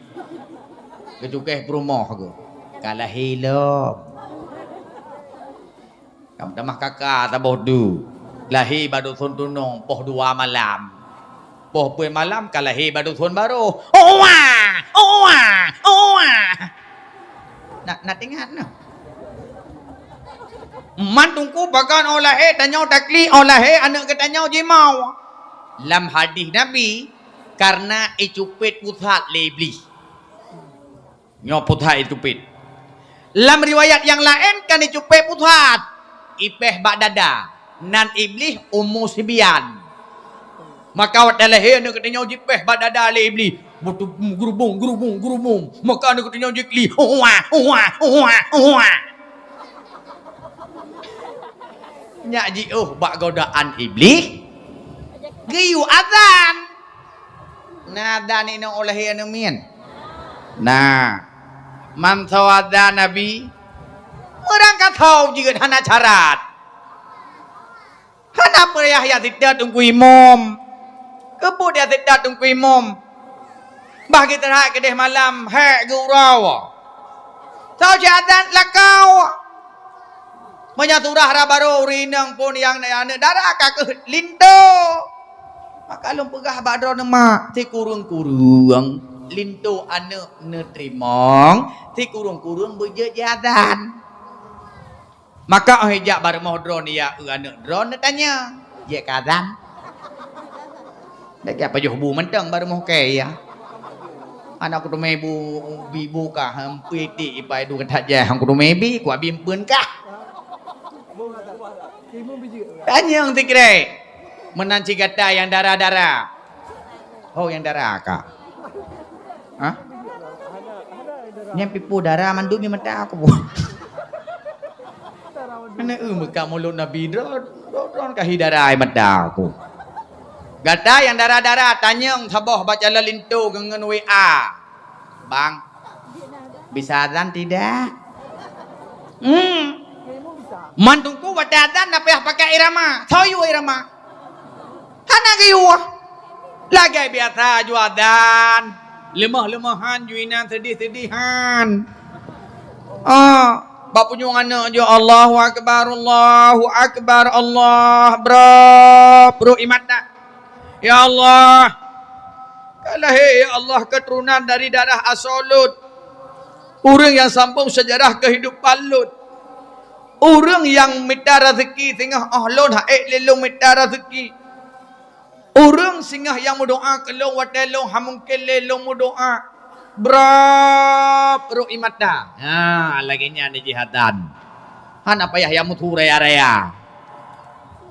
Geucukéh peurumoh geuh. Ka lahé lom. Ka meutamah kaka saboh du. Lahé bak dusun tunong poh dua malam. Poh peuet malam ka lahé bak dusun barô. Owa! Owa! Owa! Na, na teuingat na. Man teungku pakon óh lahé tanyoe takli, óh lahé aneuëk geutanyoe jimau. Lam hadih Nabi, kareuna icupet pusat lé Iblih. Nyoe pusat icupet. Lam riwayat nyang laén kan icupet pusat, ipéh bak dada, nan Iblih umu sibian. Maka watée lahé aneuëk geutanyoe jipéh bak dada lé Iblih, geurubong, geurubong, geurubong. Maka aneuëk geutanyoe jikli, huwa, huwa, huwa, huwa. Nyak jiôh bak godaan Iblih, geuyue azan. Na dan inong óh lahé aneuëk miet? Na. Man soe dan Nabi? Meurangkasoe jeuet hana syarat. Hana peurayah jak seutôt teungku imum. Keupeue jak seutôt teungku imum? Bah geuteurak keudeh malam, hék geuuroe. Soe cit adan lakau. Meunyoe surah ra barô ureuëng inong phon nyang aneuëk dara ka keuh linto. Maka lôn peugah bak droeneueh mak, sikureueng-kureueng linto aneuëk neuteurimong, sikureueng-kureueng beujeuet jiadan. Maka óh ijak bak rumoh droeneueh, ya eu aneuëk droeneueh neutanyong, jeuet ka adan? Dak jak pajoh bu mantong bak rumoh kèe ya. Aneuk kuteumé bu, bi bu kah, hempui ti ipai du keutat jai hang kuteumé bi, kuabi empeuen kah. Tanyong sikrek. Meunan cit gata nyang dara-dara. Ho nyang dara ka? Hah? Nyang pipu dara mandum di mata aku. Aneuk eu meuka mulod Nabi droe, droe, droe kahi dara ai mata aku. Gata nyang dara-dara tanyong saboh bak calon linto ngon W A. Bang, bisa azan tidak? Hmm. Man teungku watée azan na payah pakai irama. Soe yue irama? Hana geuyue. Lagée biasa ju azan. Leumoh-leumohan ju inan seudeh-seudeh han. Ah, bak punyueng aneuk ju Allahu Akbar, Allahu Akbar, Allah, brok, brok imat dak. Ya Allah. Ka lahé, ya Allah, keuturonan dari darah asoe lôn. Ureuëng nyang sambong seujarah keuhidupan lôn. Ureuëng nyang mita raseuki singoh óh lôn han ék lé lôn mita raseuki. Ureuëng singoh nyang meudoá keu lôn watée lôn han mungken lé lôn meudoá. Brab rot ie mata. Ha, lagée nyan jih adan. Hana payah nyang meusu raya-raya.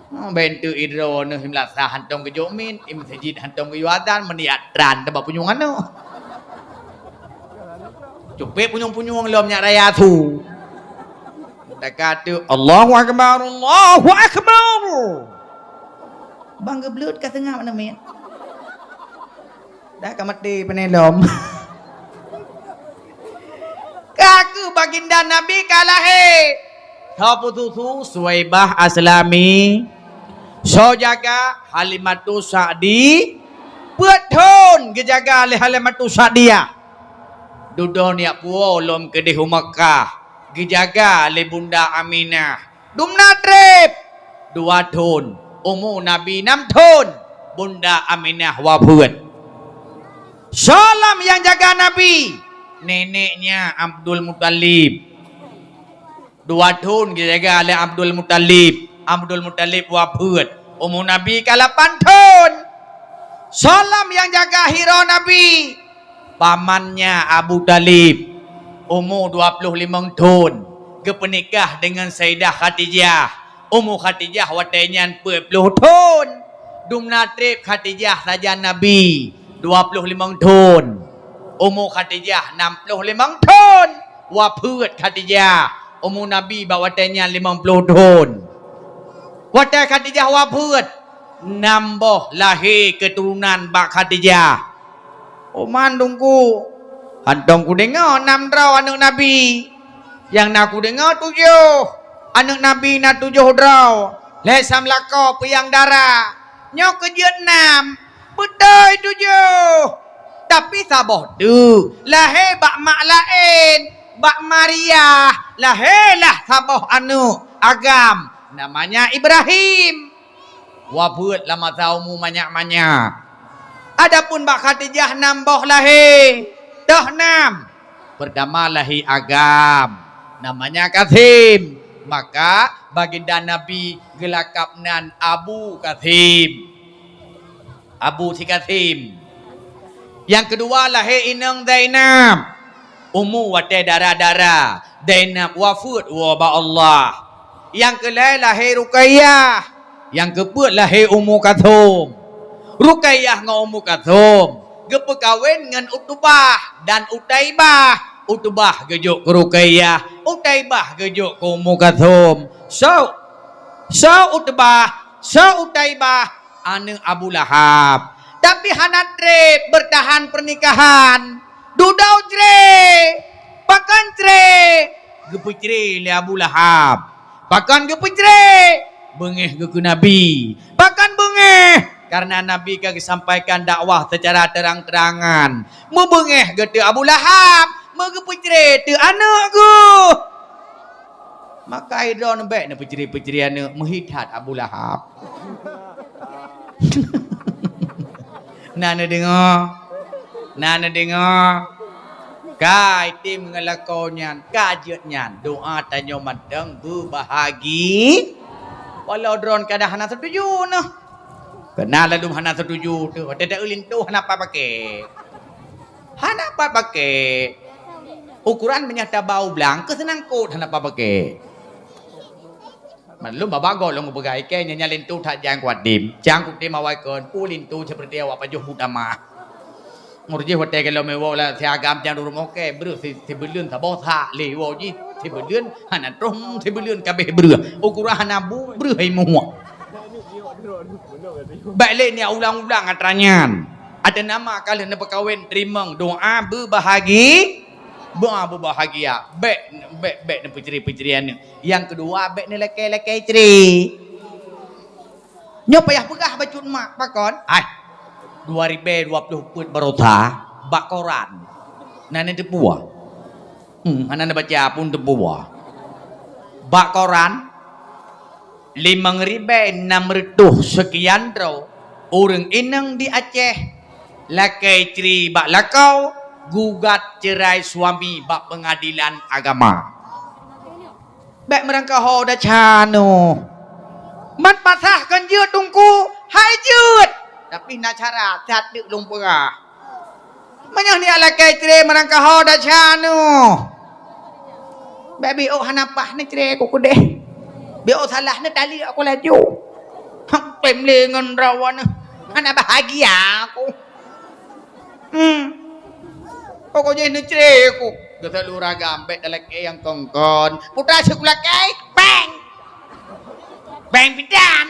Oh, bentuk idroe neuh, i meulasah hantong geujok miet, i meuseujid hantong geuyue adan, meuniat tran teuh bak punyueng aneuëk. Cupet punyueng-punyueng lom nyak raya su. Takatu, "Allahu Akbar, Allahu Akbar." Bang geubleut ka seungab aneuk miet. Dah ka maté peunelom. Ka keuh baginda Nabi ka lahé. Soe peususu? Suwaibah Aslami. Soe jaga? Halimatus Sa'di. Peuet thon geujaga lé Halimatus Sa'diyah. Dudoe nyak puwoe lom keudeh u Makkah. Geujaga lé Bunda Aminah. Dumna treb dua thon, umu Nabi nam thon, Bunda Aminah wafeuet. Soe lom nyang jaga Nabi? Neneknya Abdul Muthalib. Dua thon geujaga lé Abdul Muthalib. Abdul Muthalib wafeuet, umu Nabi ka lapan thon. Soe lom nyang jaga hiroe Nabi? Pamannya Abu Thalib, umu dua ploh limong thon, geupeunikah deungon Saidah Khadijah. Umu Khadijah watée nyan peuet ploh thon. Dumna treb Khadijah sajan Nabi, dua ploh limong thon. Umu Khadijah nam ploh limong thon. Wafeuet Khadijah. Umu Nabi bak watée nyan limong ploh thon. Watée Khadijah wafeuet, nam boh lahé keuturonan bak Khadijah. "Oman, Teungku, hántom kudeungoe nam droe aneuëk Nabi. Nyang na kudeungoe tujoh. Aneuëk Nabi na tujoh droe. Lhée sam lakoe peue nyang dara. Nyoe keuh jeuet nam. Beutôi tujoh. Tapi saboh teuk lahé bak mak laén, bak Maria, lahé lah saboh aneuëk agam, namanya Ibrahim." Wafeuet lam masa umu manyak-manyak. Adapun bak Khadijah nam boh lahé, toh nam. Peurtama lahé agam, namanya Kasim. Maka baginda Nabi geulakab nan Abu Kasim. Abu si Kasim. Nyang keudua lahé inong Zainab. Umu watée dara-dara, Zainab wafeuet woe bak Allah. Nyang keulhée lahé Ruqayyah. Nyang keupeuet lahé Ummu Kalsum. Ruqayyah ngon Ummu Kalsum geupeukawen ngon Utbah dan Utaibah. Utbah geujok keu Ruqayyah, Utaibah geujok keu Ummu Kalsum. Soe? Soe Utbah? Soe Utaibah? Aneuëk Abu Lahab. Tapi hana treb beurtahan peurnikahan. Dudoe cre. Pakon cre? Geupeucre lé Abu Lahab. Pakon geupeucre? Beungéh geukheun Nabi. Pakon beungéh? Karena Nabi ka geusampaikan dakwah seucara terang-terangan. Meubeungéh geuteuk Abu Lahab, meugeupeucre teuk aneuëk geuh. Maka droeneuh bék neupeucre-peucre aneuëk, meuhí that Abu Lahab. Na neudeungoe? Na neudeungoe? Ka item ngon lakoe nyan, ka jeuet nyan. Doa tanyoe mantong beubahagi. Walau droeneuh kadang hana setuju neuh. Keunan ladum hana setuju teuh. Watée ta-eu linto hana pat paké. Hana pat paké. Ukuran meunyoe tabau blang keu seunangkot hana pat paké. Maklum babah gob lôn geupeugah ikée nyan, nyan linto that jang kuatem. Cang kutem awai kon, peue linto seperti awak pajoh buet tamah. Ngur jih watée ka lom iwoe lam si agam nyang durum oke, breuh si, sibeuleuen saboh sak lé woe jih. Sibeuleuen hana troh, sibeuleuen kabeh breuh. Ukuran hana bu, breuh hai muak. Bék lé niyak ulang-ulang atra nyan. Atra nama ka lheueh neupeukawen teurimong doa beubahagi, doa beubahagia. Bék, bék, bék neupeucre-peucre aneuëk. Nyang keudua, bék neulakée-lakée cre. Nyoe payah peugah bacut mak pakon? Hai, dua ribée dua ploh peuet barosa bak koran. Na neuteupeue? Hmm, hana neubaca pun teupeue. Bak koran, limong ribée nam reutôh seukian droe ureuëng inong di Aceh Lakée cre bak lakoe, gugat cerai suami bak peungadilan agama. Bék meurangkaho desya nyoe. Man pasah kon jeuet teungku, hai jeuet. Tapi na cara that deuk lôn peugah. Meunyoe neujak lakée cre meurangkaho desya nyoe. Bék biôh hana paih neucre ku keudeh. Biôh salah neutali aku laju. Hak tem lé ngon droe nyoe. Hana bahagia aku. Hmm. Pokok jih neucre ku. Geuseuleu ragam bék talakée nyang kongkon. Putra seuleu lakée, bang. Bang bidan.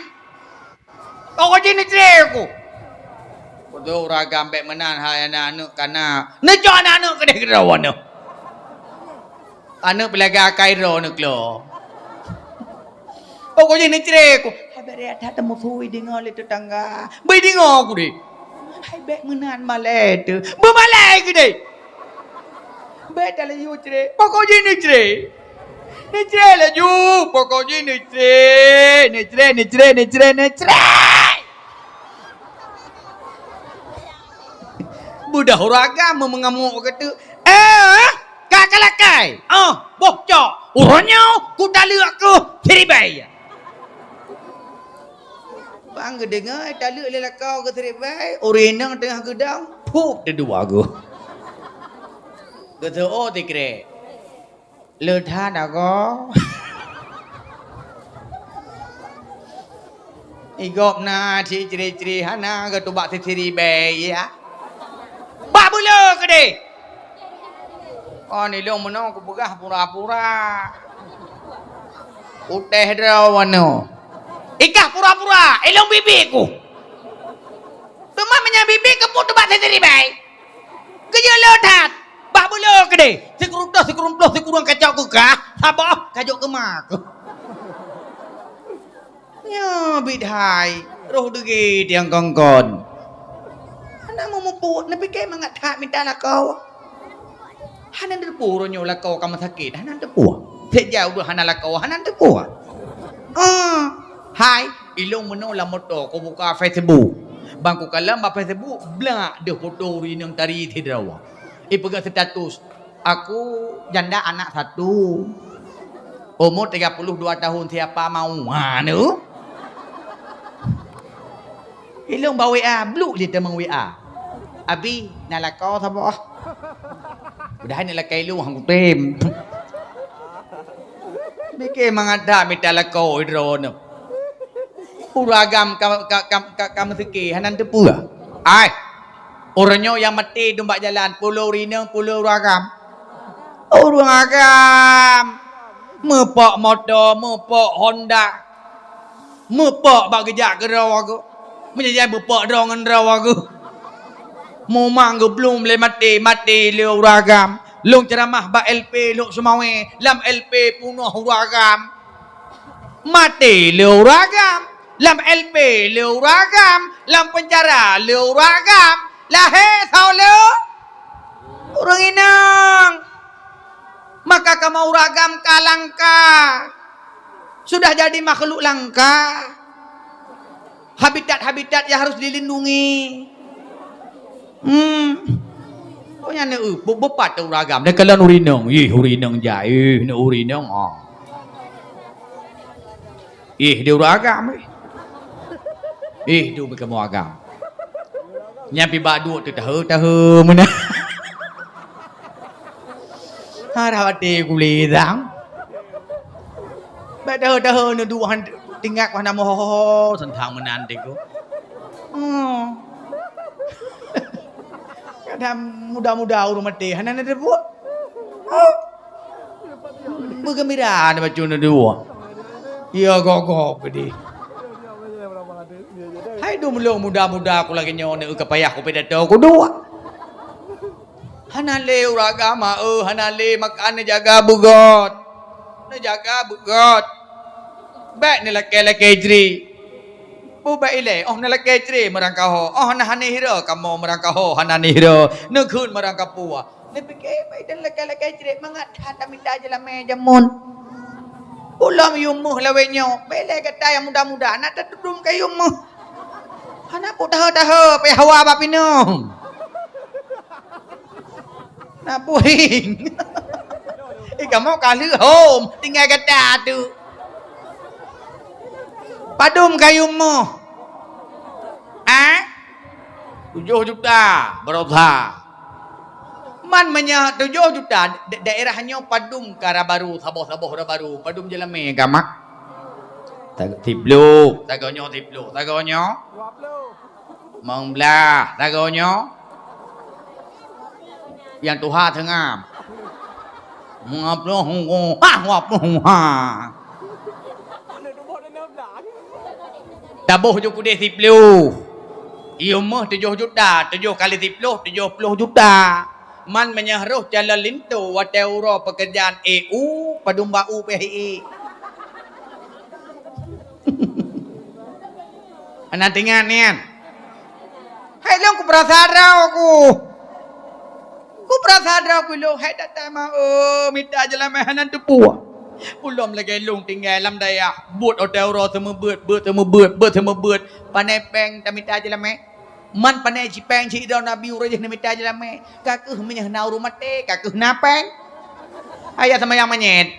Pokok jih neucre ku. Beutôi ragam bék meunan hai aneuk-aneuk kana. Neucok aneuk-aneuk keudeh keudroe nyoe. Aneuk peulaga akai droe nyoe klo. Pokok jih neucre ku. Hai bék raya that teumusu deungoe lé teutangga. Beudeungoe ku deh. Hai bék meunan malée teuh. Beumalée keudeh. Bék talayu cre. Pokok jih neucre. Neucre laju. Pokok jih neucre. Neucre, neucre, neucre, neucre. Beudah ureueng agam meungamok keu teuk. Eh, ka kalakée. Ah, boh cok. Uroe nyoe kutaleuek keu siribée. Bang geudeungoe taleuek lé lakoe keu siribée, ureueng inong teungoh geudong, phup teudua geuh. Geuseuôt sikrék. Le that agoe. Igop na cri-cri hana geutubak sisiribée, ya. Bak beuleu keudeh. Oh, nilong meunoe kupeugah pura-pura. Utéh droe wanoe. Ikah pura-pura, ilong bibi ku. Teuma meunyoe bibi keupeue tubak sisiribée. Keujeuet le that. Bak beuleu keudeh. Sikureueng toh, sikureueng ploh, sikureueng kacok keukah. Saboh kajok keuma ku. Nyoe bit hai, roh deugé tiang kongkon. Hana meumubuet, neupike mangat that mita lakoe. Hana neuteupeue uroe nyoe lakoe ka meusakét, hana neuteupeue. Sejak ulôn hana lakoe, hana neuteupeue. Ah, hai, ilong meunoe lam moto kubuka Facebook. Bang kukalon bak Facebook, blak deuh foto ureueng inong tari sidroe. Ipeugah status, "Aku janda anak satu. Umur tiga puluh dua tahun, siapa mau?" Ha, nyoe. Ilong bak W A, bluk jih teumong W A. "Abi, na lakoe saboh." Padahai na lakoe ilong han kutem. Pike mangat that mita lakoe droeneuh. Ureueng agam ka, ka, ka, ka, ka meuseuké, hana neuteupeue. Ai, ureueng nyoe nyang maté dum bak jalan, peue le ureueng inong, peue le ureueng agam. Ureueng agam, meupok moto, meupok Honda, meupok bak geujak keudroe geuh. Meunyoe jai meupok droe ngon droe geuh. Mumang geubloe lé maté, maté le ureueng agam. Lôn ceuramah bak L P Lhokseumawe, lam L P peunoh ureueng agam. Maté le ureueng agam, lam L P le ureueng agam, lam peunjara le ureueng agam, lahé soe le ureueng inong. Maka kamoe ureueng agam ka langka, sudah jadi makhluk langka. Habitat-habitat yang harus dilindungi. Hmm. Oh, nyan, eh, be-, bepat ureueng agam. Dia kalon ureueng inong. Ih, ureueng inong jai. Ih, ni ureueng inong. Ah. Ih, di ureueng agam, eh. Ih, di ureueng agam. Nyan pi bak duek teuh tahe-tahe meunan. Harap até kulé dang. Bak tahe-tahe neuduek han tingak hana meuho-ho sentang meunan tiko. Hmm. Kadang muda-muda ureueng maté hana na teupeue. Oh. Beugembira na bacut neuduek. Ya gogob geude. Hai dum lôn muda-muda ku lagée nyoe neu ka payah ku pidato kuduek. Hana lé ureueng agam, eh, hana lé, maka neujaga beugöt. Neujaga beugöt. Bék neulakée-lakée jri. Peue bék ilée, oh neulakée jri meurangkaho, oh na hana hira kamoe meurangkaho, hana neuhira, neukheun meurangkapeue. Neupike bék dan lakée-lakée jri mangat that tamita jeulamé jameun. Ulôn yum méuh lawét nyoe, bék lé gata nyang muda-muda na tatudum keu yum méuh. Hana peue tahe-tahe, payah hawa bak pineung. Na puing. Eh, kamoe ka lheueh hom, tinggai gata tu. Padum kayue moh? Ah? Tujoh juta, brother. Man meunyoe tujoh juta, da-, daerah nyoe padum ka rot baru, saboh-saboh rot baru, padum jeulamé ka mak? Tag-, siploh, sagoe nyoe siploh, sagoe nyoe? Limong blaih, sagoe nyoe? Nyang tuha seungab. Lima ploh, ha, lima ploh, ha. Taboh ju keudeh siploh. Ié meuh tujoh juta, tujoh kali siploh, tujoh ploh juta. Man meunyoe roh calon linto watée uroe peukeurjaan E U, padum bak u pih i. Hana teuingat nyan. Hai lôn kupeurasa droe ku. Kupeurasa droe ku lôn, hai that-that ma, oh, mita jeulamé hana teupeue. Ulôn lagée lôn tinggai lam dayah, buet watée uroe seumeubeuet, beuet seumeubeuet, beuet seumeubeuet. Pané péng tamita jeulamé. Man pané cipéng sidroe nabi uroe jih neumita jeulamé. Ka kheueh meunyoe na ureuëng maté, ka kheueh na péng. Ayah seumayang manyét.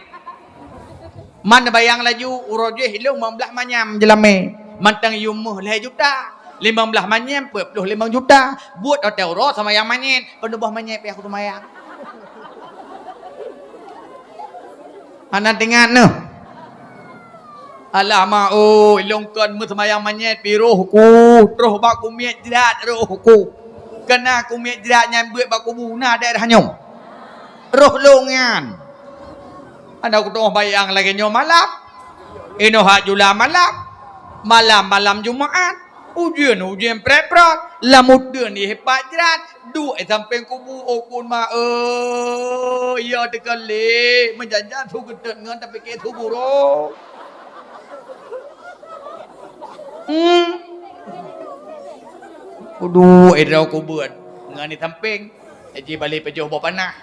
Man neubayang laju uroe jih lôn limong blaih manyam jeulamé. Mantong yum meuh lhée juta. Limong blaih manyam peuet ploh limong juta. Buet watée uroe seumayang manyét, peunuboh manyét pih aku seumayang. Hana teuingat neuh. Alah ma oi, lôn kon meuseumayang manyét piroh ku, troh bak kumiet jrat roh ku. Keuna kumiet jrat nyan beuet bak kubu na daerah nyoe. Roh lôn nyan. Hana kuteungoh bayang lagée nyoe malam. Inoe hak jula malam. Malam-malam Jumaat. Ujeuen-ujeuen prét-prot, lam uteuen ié pat jrat, duek sampéng kubu, oh kun ma, eh, ya teuka lé, meujan-jan su geutet ngon tapike su burong. Hmm. Kuduek droe ku beuet ngon di sampéng. Ji balé pajoh boh panah.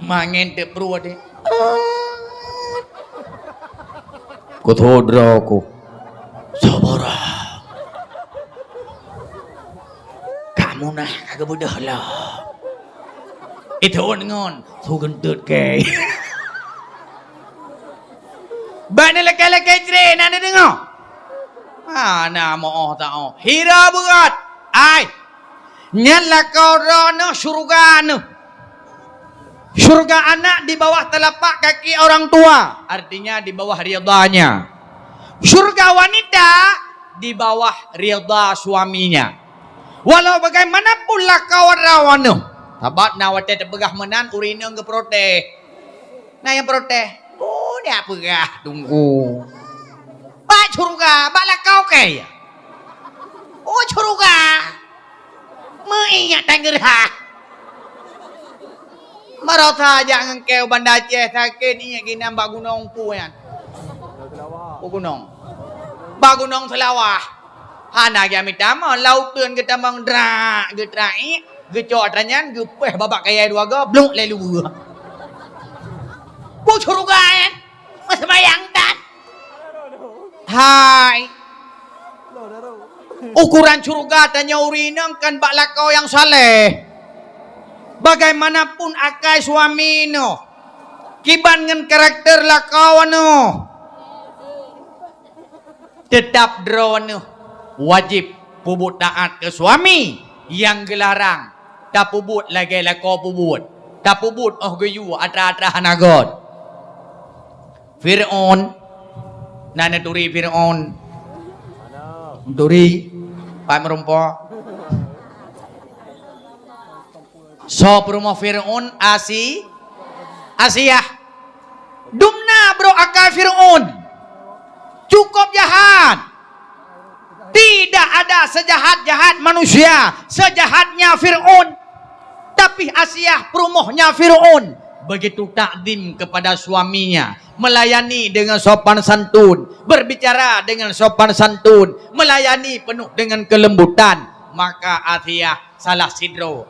Mangén teuk pruet deh. Kutho droe ku. Sabarah. Kamu nah ka geubeudôh lom. Itu ngon su geutet kei. Bak ni lakée-lakée jreh na neudeungoe. Ha, na moh taoh. Hira beurat. Ai. Nyan lakoe droeneuh syeuruga neuh. Syeuruga anak di bawah telapak kaki orang tua, artinya di bawah ridhanya. Syeuruga wanita di bawah ridha suaminya. Walau bagaimanapun lakoe droeneuh, sabab na watée teupeugah meunan ureuëng inong geuprotes. Na nyang protes, "Oh, dak peugah Teungku. Bak syeuruga, bak lakoe kei ya? Oh, syeuruga. Meuingat tan geurhah. Marosa jak ngon keu Banda Aceh sakét ingat ginan bak gunong pu nyan. Oh, gunong. Bak gunong Seulawah. Hana geumita meuh, lauteuen geutamong drak, geutrak iek, geucok atra nyan, geupéh babak kayée dua goe, blok lé luweue." Pu syeuruga nyan. Meuseumayang tan. Hai. Ukuran syeuruga tanyoe ureuëng inong kan bak lakoe nyang saleh. Bagaimanapun akai suami noh, kiban ngon karakter lakoe noh, teutab droeneuh wajéb peubuet taát keu suami nyang geularang. Tapeubuet lagée lakoe peubuet. Tapeubuet óh geuyue atra-atra hana göt. Fir'aun. Na neuturi Fir'aun? Neuturi. Pat meurumpok. Soe peurumoh Fir'aun? Asi-, Asiah. Dumna brok akai Fir'aun. Cukup jahat. Tidak ada sejahat-jahat manusia, sejahatnya Fir'aun. Tapi Asiah, peurumohnya Fir'aun, begitu takzim kepada suaminya, melayani dengan sopan santun, berbicara dengan sopan santun, melayani penuh dengan kelembutan. Maka Asiah salah sidroe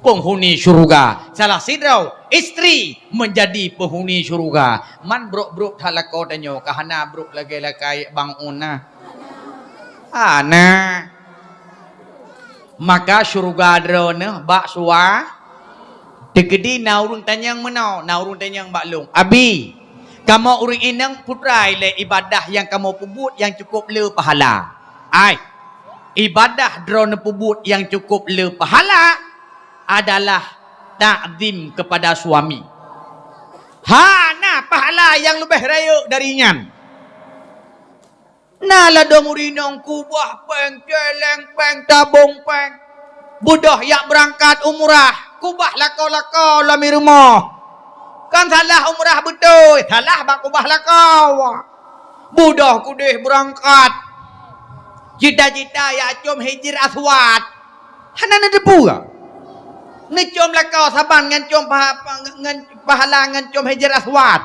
penghuni syeuruga. Salah sidroe istri menjadi penghuni syeuruga. Man brok-brok that lakoe tanyoe, ka hana brok lagée lakai bang Una. Hana. Maka syeuruga droeneuh bak sua-, teukeudi na ureuëng tanyong meunoe, na ureuëng tanyong bak lôn, "Abi, kamoe ureuëng inong peue treuk lé ibadah nyang kamoe peubuet nyang cukup le pahala?" Ai, ibadah droeneuh peubuet nyang cukup le pahala adalah takzim kepada suami. Hana pahala nyang leubeh rayeuk dari nyan. Na ladôm ureuëng inong kubah péng, céléng péng, tabong péng. Beudôh jak beurangkat umrah, kubah lakoe-lakoe lam rumoh. Kan salah umrah beutôi, salah bak kubah lakoe. Beudôh keudeh beurangkat. Cita-cita jak com Hajar Aswad. Hana neuteupeue. Neucom lakoe saban ngon com paha-, ngon pahala ngon com Hajar Aswad.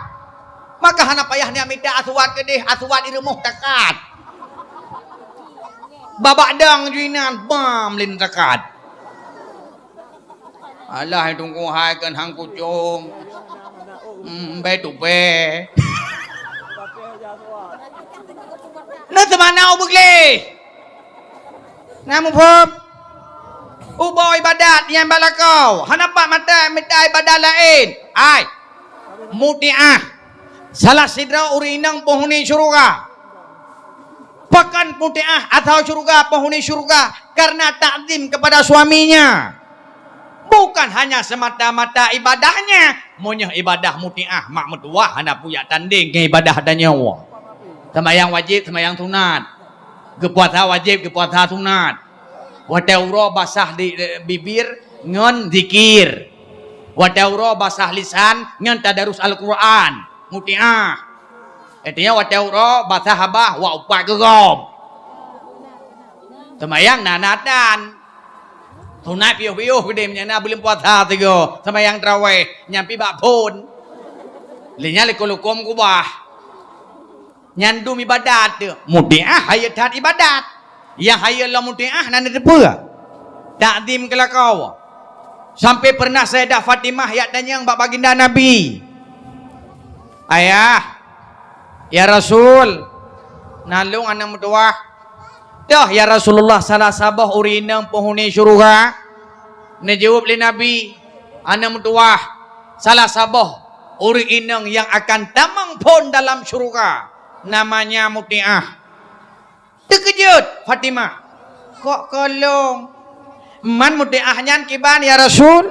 Maka hana payah neumita Aswad keudeh, Aswad di rumoh takat. Babak dang ju inan, bam, lin takat. Alah, Teungku hai keunan kucong. Hmm, bai tupée. Na seumanau beugleh. Na muphom? Ubak ibadat nyang bak lakoe, hana pat mata mita ibadat laén. Ai, Mutiah, salah sidroe ureuëng inong penghuni syeuruga. Pakon Mutiah atau syeuruga, penghuni syeuruga? Karena takzim kepada suaminya. Bukan hanya semata-mata ibadahnya. Meunyoe ibadah Mutiah mak meutuwah hana peue jak tandeng ngon ibadah tanyoe. Seumayang wajéb, seumayang sunat. Geupuasa wajéb, geupuasa sunat. Watée uroe basah di, bibir ngon zikir. Watée uroe basah lisan ngon tadarus Al-Qur'an. Mutiah. Artinya watée uroe basah babah wak upat geugob. Seumayang na natan. Sunat piôh-piôh keudeh meunyoe na buleuen puasa sigoe, seumayang tarawih, nyan pi bak phon. Lé nyan lé kulukôm kubah. Nyan dum ibadat teuh. Mutiah hayeue that ibadat. Nyang hayeue lom Mutiah na neuteupeue. Takzim keu lakoe. Sampai pernah Sayyidah Fatimah jak tanyong bak Baginda Nabi, "Ayah, ya Rasul, na lôn aneuk meutuwah." "Toh, ya Rasulullah, salah saboh ureuëng inong penghuni syeuruga?" Neujaweueb lé Nabi, "Aneuk meutuwah, salah saboh ureuëng inong nyang akan tamong phon dalam syeuruga, namanya Mutiah." Teukeujot Fatimah, "Kok keu lôn? Man Mutiah nyan kiban, ya Rasul?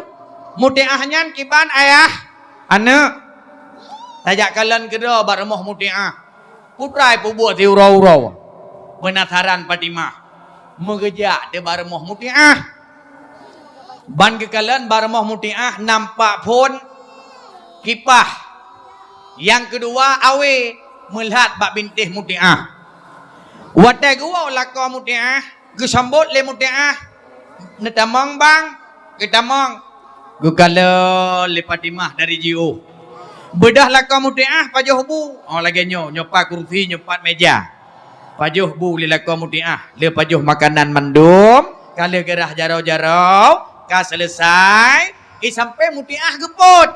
Mutiah nyan kiban, Ayah?" "Aneuk, tajak kalon keudroe bak rumoh Mutiah." Peue treuk peubuet siuroe-uroe. Peunasaran Fatimah. Meugeujak teuh bak rumoh Mutiah. Ban geukalon bak rumoh Mutiah nampak phon, kipah. Nyang keudua awe meulat bak bintéh Mutiah. Watée geuwoe lakoe Mutiah, geusambot lé Mutiah, "Neutamong, Bang?" "Geutamong." Geukalon lé Fatimah dari jiôh. Beudôh lakoe Mutiah pajoh bu. Oh, lagée nyoe, nyoe pat kursi, nyoe pat méja. Pajoh bu lé lakoe Mutiah, lé pajoh makanan mandum, ka lheueh geurah jaroe-jaroe, ka seuleusai, i sampoe Mutiah geupot.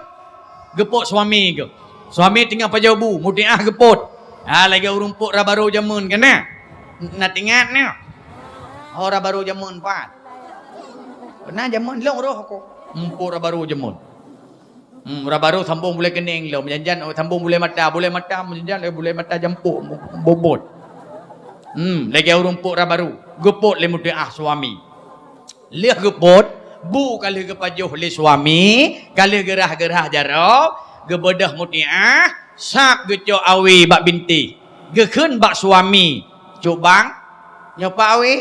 Geupot suami geuh. Suami teungoh pajoh bu, Mutiah geupot. Ha, lagée ureuëng pot raba barô jameun kan na? Na teuingat na? Oh, raba barô jameun pat. Pernah jameun lôn roh aku. Mumpok raba barô jameun. Hmm, raba barô sambong bulée keunéng lom, janjan, oh, sambong bulée mata, bulée mata, janjan, eh, bulée mata jampok, bobot. Hmm, lagée ureuëng pot raba barô, geupot lé Mutiah suami. Lheueh geupot, bu ka lheueh geupajoh lé suami, ka lheueh geurah-geurah jaroe, geubeudôh Mutiah, sab geucok awe bak bintéh. Geukheun bak suami, "Cok bang, nyoe pat awe?"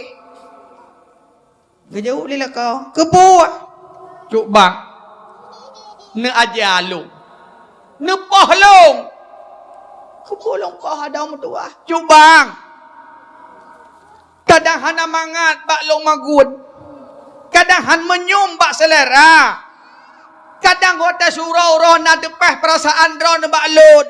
Geujaweueb lé lakoe, "Keubuet." "Cok bang, neuaja lôn, neupoh lôn." "Keubuet lôn poh adoe meutuwah." "Cok bang, kadang hana mangat bak lôn magun, kadang han meunyum bak seulera, kadang watée siuroe-uroe na teupeh peurasaan droeneuh bak lôn,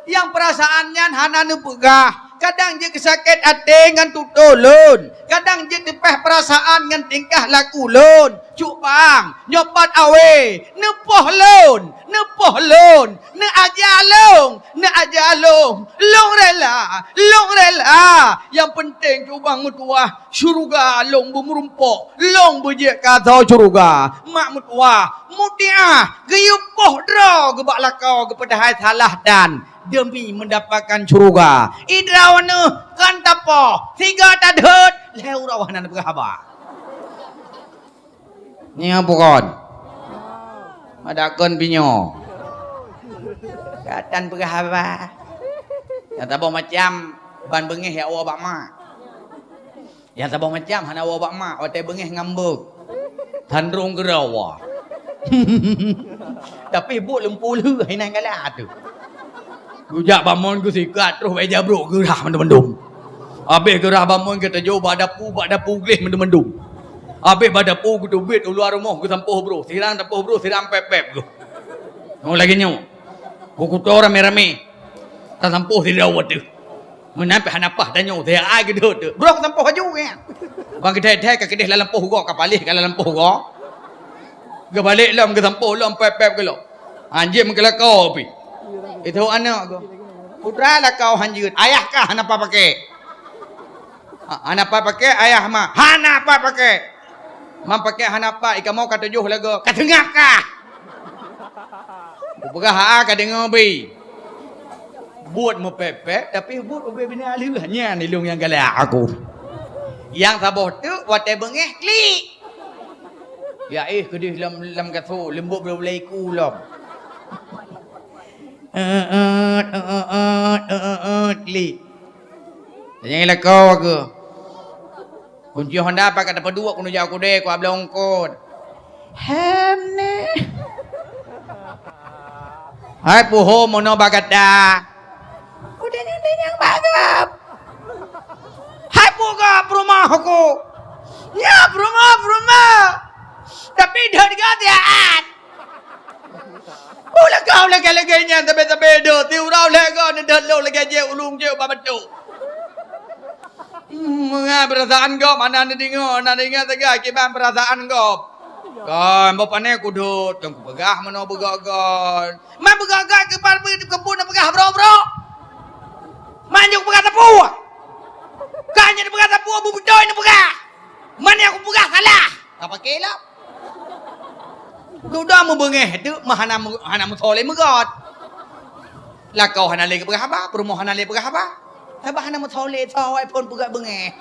nyang peurasaan nyan hana neupeugah, Kadang jeuet sakét até ngon tutoe lôn, kadang jeuet teupeh peurasaan ngon tingkah laku lôn. Cuk bang, nyoe pat awé, neupoh lôn, neupoh lôn, neuaja lôn, neuaja lôn. Lôn rela, lôn rela. Nyang peunteng cuk bang meutuwah, syeuruga lôn beumeurumpok, lôn beujeuet ka asoe syeuruga. Mak meutuwah, mutiah, geuyue poh droe geuh bak lakoe geupeudahai salah dan demi mendapatkan syeuruga. Idroe neuh kon tapoh, sigoe tadhôt, lhée uroe hana neupeugah haba. Nyoe bukon. Ada kon binyo. Gatan peugah haba. Nyang saboh macam ban beungéh jak woe bak mak. Nyang saboh macam hana woe bak mak, watée beungéh ngambek. Thandrong geurawa. Tapi buet lumpur lheueh inan galak tu. Geujak bamon geusikat troh bak ija brok geurah mandum-mandum. Abéh geurah bamon geutujoh bak dapu, bak dapu gleh mandum-mandum. Abéh bak dapu geuteubiet u luwa rumoh geusampôh broh, sirang sampôh broh, sirang pép-pép geuh. Nyoe lagée nyoe. Kukuto ramé-ramé. Tasampôh sidroe teuh. Meunan pih hana paih tanyoe, teuh ai geudeuh teuh. Broh sampôh aju nyan. Bang geudeh-deh ka keudeh lam lampôh gob, ka paléh ka lam lampôh gob. Geubalek lom, geusampôh lom, pép-pép geulom. Hanjeuet meukeulakau pih. Itu aneuk geuh. Putra lakau hanjeuet, ayah kah hana paih paké. Ha, hana paih paké, ayah ma. Hana paih paké. Mam paké hana paih, ikamoe ka tujoh lagoe. Ka seungab kah? Kupeugah, "Aa, ka deungoe, Bi." Buet meupép-pép, tapi buet ubé bina lheueh. Nyan ilong nyang galak aku. Nyang saboh teuk watée beungéh klik. Ya éh keudeh lam, lam gasoe, leumbot beulai-beulai iku lom. Eut, eut, eut, eut, eut, klik. Tanyong lakoe aku. Kunci Honda pat ka tapeuduek keuneuk jak u keudè, ku abloe eungkôt. Hem neh. Hai puho meunoe bak gata. Udeh nyang, udeh nyang bak gop. Hai puho gop rumoh ku. Nyoe rumoh, rumoh. Tapi dot gop tiaat. Ulôn ka ulôn lagée-lagée nyan, sabe-sabe dot, siuroe lhée goe neudot lôn lagée jeuet ulôn jeuet bak batuk. Hmm, meungat peurasaan gob hana neudeungoe, hana neuingat sagai kiban peurasaan gob. Kon, boh pane kudot, kon kupeugah meunoe beugot-got. Man beugot-got keuban beu-, keupeue neupeugah brok-brok. Man nyoe kupeugah sapeue. Ka nyoe neupeugah sapeue, beubeutôi neupeugah. Man nyang kupeugah salah. Ka paké lom. Dudoe meubeungéh teuk meuhana meu-, hana meusoe lé meugot. Lakoe hana lé geupeugah haba, peurumoh hana lé peugah haba. Sabab hana meusoe lé soe phon peugah beungéh.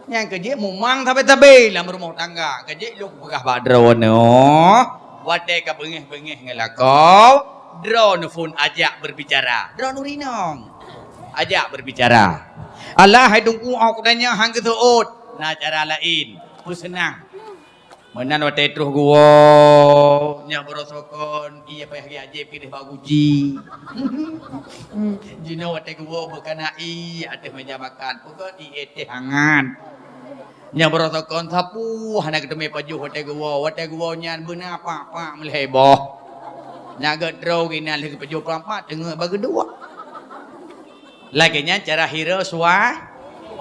Nyang keujeuet mumang sabe-sabe lam rumoh tangga. Keujeuet lôn peugah bak droeneuh, watée ka beungéh-beungéh ngon lakoe, droeneuh phon ajak berbicara. Droeneuh rinong. Ajak berbicara. Alah hai Teungku, 'oh kutanyong han geuseuôt. Na cara laén. Peuseunang. Meunan watée troh geuwoe, nyoe baroe sokon, ié payah geujép keudeh bak guci. Jinoe watée geuwoe beukana ié ateueh meja makan, peugöt ié teh hangat. Nyoe baroe sokon sapeue hana geuteumé pajoh watée geuwoe, watée geuwoe nyan beuna pak-pak meulhée boh. Nyang geutroe ginan lheueh geupajoh pak-pak teungeut bak geuduek. Lagée nyan cara hira sua-,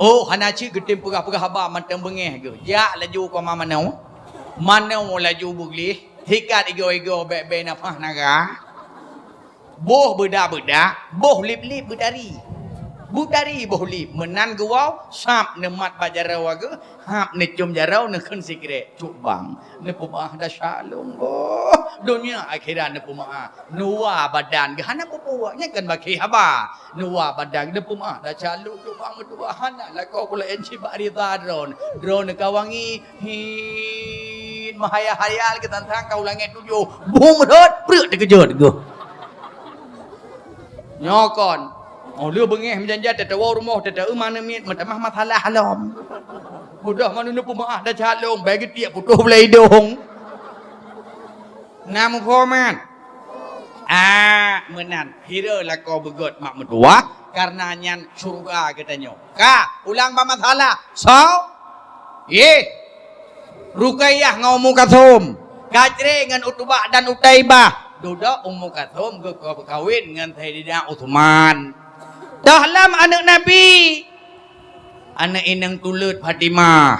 oh, hana cit geutem peugah-peugah haba mantong beungéh geuh. Jak laju koma manoe. Manoe laju beugleh, sikat igoe-igoe bék-bék nafah naga. Boh beudak-beudak, boh lip-lip beutari. Beutari boh lip, meunan geuwoe, sab neumat bak jaroe geuh, hab neucom jaroe neukheun sikrek, cuk bang. Neupeumeu'ah desya lôn, boh. Donya akhirat neupeumeu'ah. Neuwa badan geuh hana peue-peue, nyan kan bakée haba. Neuwa badan neupeumeu'ah desya lôn, cuk bang meutuwah hana lakoe kula enci bak rida droeneuh. Droeneuh ka wangi, hin, meuhayal-hayal geuh tantang ka u langét tujoh. Bung rhot, preuk teukeujot geuh. Nyoe kon. Oh, lheueh beungéh meujan-jan teuteue rumoh, teuteue maneumit, meutamah masalah lom. Mudah maneuneuh peumeu'ah desya lôn, bèk geutiek putôh bulèe idông. Na muphom? Ah, meunan. Hira lakoe beugöt mak meutuwah, kareuna nyan syeuruga geutanyoe. Ka, ulang bak masalah. Soe? Yeh. Ruqayyah ngon Ummu Kalsum. Ka cre ngon Utbah dan Utaibah. Dudoe Ummu Kalsum geuko-, geukawen ngon Saidina Utsman. Toh lom aneuëk Nabi, aneuëk inong tuleuet Fatimah.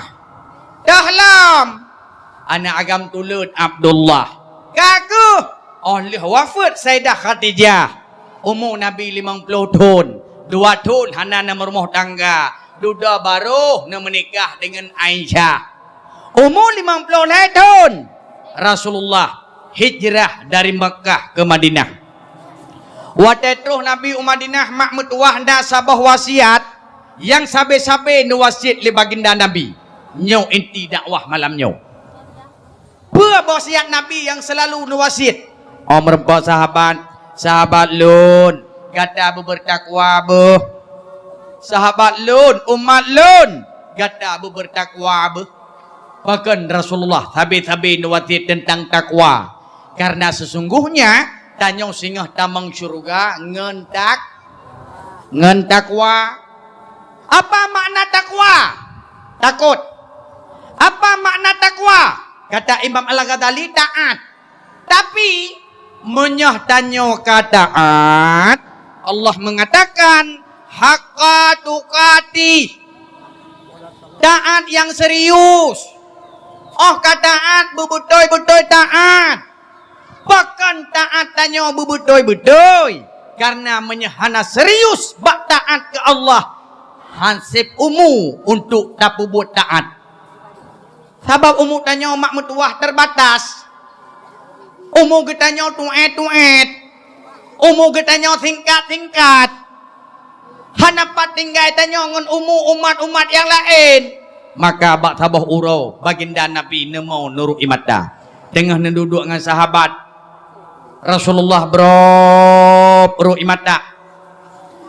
Toh lom aneuëk agam tuleuet Abdullah. Ka kheueh, óh lheueh wafeuet Saidah Khadijah, umu Nabi limong ploh thon, dua thon hana neumeurumoh tangga, dudoe barô neumeunikah deungon Aisyah. Umu limong ploh lhée thon, Rasulullah hijrah dari Makkah ke Madinah. Watée troh Nabi u Madinah, mak meutuwah na saboh wasiat nyang sabe-sabe neuwasiet lé baginda Nabi. Nyoe inti dakwah malam nyoe. Peue wasiat Nabi nyang seulalu neuwasiet? Oh, meureumpok sahabat, "Sahabat lôn, gata beubeutakwa beuh. Sahabat lôn, umat lôn, gata beubeutakwa beuh." Pakon Rasulullah sabe-sabe neuwasiet teuntang takwa? Karena sesungguhnya tanyoe singoh tamong syeuruga ngon tak-, ngon takwa. Apa makna takwa? Takot. Apa makna takwa? Kata Imam Al-Ghazali, taat. Tapi, meunyoe tanyoe ka taat, Allah mengatakan, "Haqqa tuqatih." Taat yang serius. Oh ka taat, beubeutôi-beutôi taat. Pakon taat tanyoe beubeutôi-beutôi? Karena meunyoe hana serius bak taat keu Allah, han sép umu untuk tapeubuet taat. Sabab umu tanyoe mak meutuwah terbatas. Umu geutanyoe tuét-tuét. Umu geutanyoe singkat-singkat. Hana pat tinggai tanyoe ngon umu umat-umat nyang laén. Maka bak saboh uroe, baginda Nabi neumo neuru'i mata. Teungoh neududuek ngon sahabat, Rasulullah brôb ru'i mata.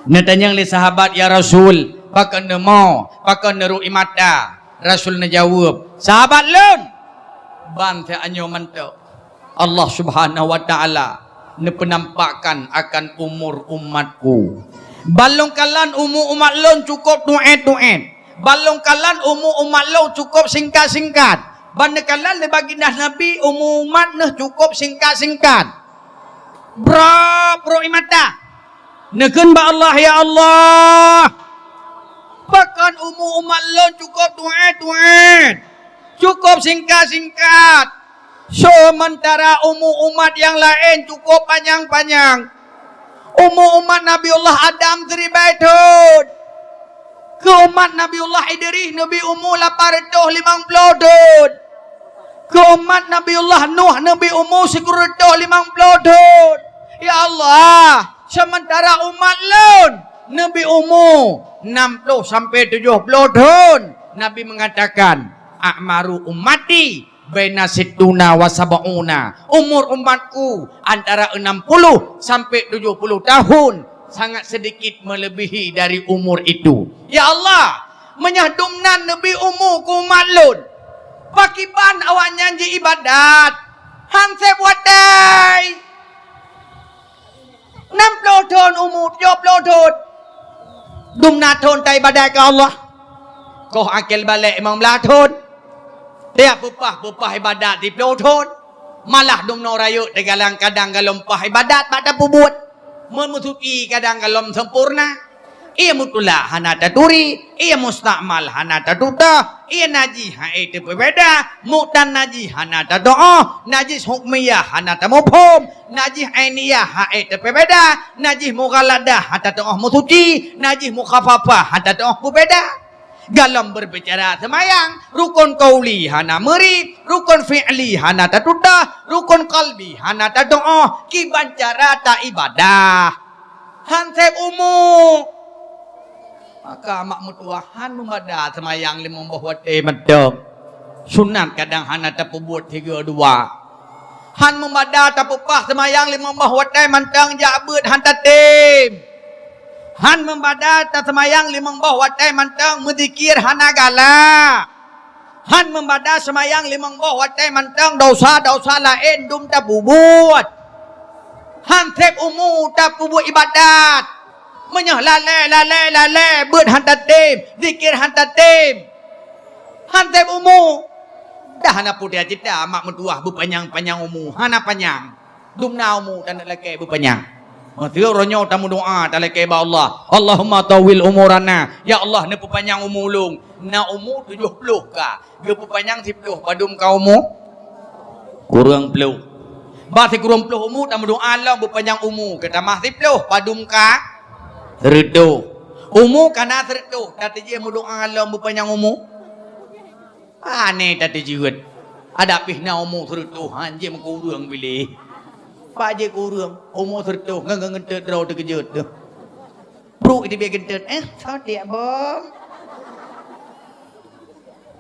Neutanyong lé sahabat, "Ya Rasul, pakon neumo, pakon neuru'i mata?" Rasul neujaweueb, "Sahabat lôn, ban teuanyoe mantong." Allah Subhanahu wa Ta'ala neupeunampakkan akan umur umatku. Ban lôn kalon umu umat lôn cukôp tuét-tuét. Ban lôn kalon umu umat lôn cukôp singkat-singkat. Ban neukalon lé baginda Nabi umu umat neuh cukôp singkat-singkat. Brôb ru'i mata. Neukheun bak Allah, "Ya Allah, pakon umu umat lôn cukôp tuét-tuét, cukôp singkat-singkat, seumeuntara umu umat nyang laén cukôp panyang-panyang? Umu umat Nabiullah Adam siribèe thôn, keu umat Nabiullah Idris neubi umu lapan reutôh limong ploh thôn." Keu umat Nabiullah Nuh neubi umu sikureueng reutôh limong ploh thôn. Ya Allah, seumeuntara umat lôn neubi umu nam ploh sampoe tujoh ploh thôn. Nabi meungatakan, "A'maru ummati baina sittuna wa sab'una." Umur umatku antara enam puluh sampai tujuh puluh tahun, sangat sedikit melebihi dari umur itu. Ya Allah, meunyoe dumnan neubi umu keu umat lôn, pakriban awaknyan jiibadat? Han sép watèe. Nam ploh thôn umu, tujoh ploh thôn. Dumna thôn taibadat keu Allah. Koh akhé balek limong blaih thôn. Tiep peupah-peupah ibadat siploh thôn. Malah dumnoe rayeuk teugalang kadang gohlom pah ibadat bak tapeubuet. Meumusuki kadang gohlom sempurna. Ie mutulak hana taturi, ie mustakmal hana tatutoh, ie najih han ék teupeubeda, muktan najih hana tatuoh, najih hukmiyah hana tamuphom, najih ainiyah han ék teupeubeda, najih mughalladah hana tatuoh meusuci, najih mukhafafah hana tatuoh peubeda. Gohlom beubicara seumayang, rukon qauli hana meuri, rukon fi'li hana tatutoh, rukon qalbi hana tatuoh, kiban cara taibadah. Han sép umu. Maka mak meutuwah han meubada seumayang limong boh watèe mantong. Sunat kadang hana tapeubuet sigoe dua. Han meubada tapeupah seumayang limong boh watèe mantong jak beuet han tatem. Han meubada taseumayang limong boh watèe mantong meuzikir hana galak. Han meubada seumayang limong boh watèe mantong desya-desya laén dum tapeubuet. Han sép umu tapeubuet ibadat. Meunyoe lalèe, lalèe, lalèe, beuet han tatem, zikir han tatem. Han sép umu. Dah hana putéh cita mak meutuwah beupanyang-panyang umu, hana panyang. Dumna umu taneuk lakèe beupanyang. Meuseu uroe nyoe tameudoa talakée bak Allah, "Allahumma tawwil umurana." Ya Allah, neupeupanyang umu ulôn. Na umu tujoh ploh ka. Geupeupanyang siploh, padum ka umu? Kureueng ploh. Bah sikureueng ploh umu tameudoa lom beupanyang umu, geutamah siploh, padum ka? Seureutôh. Umu ka na seureutôh, tateujieb meudoa lom beupanyang umu? Aneh tateujieb. Adak pih na umu seureutôh, hanjeuet meukureueng biléh. Pak jeuet kureueng, umu seureutôh, ngon-ngon geunteut droe teukeujot teuh. Brok iteubiet geunteut, eh, soe tiek bom?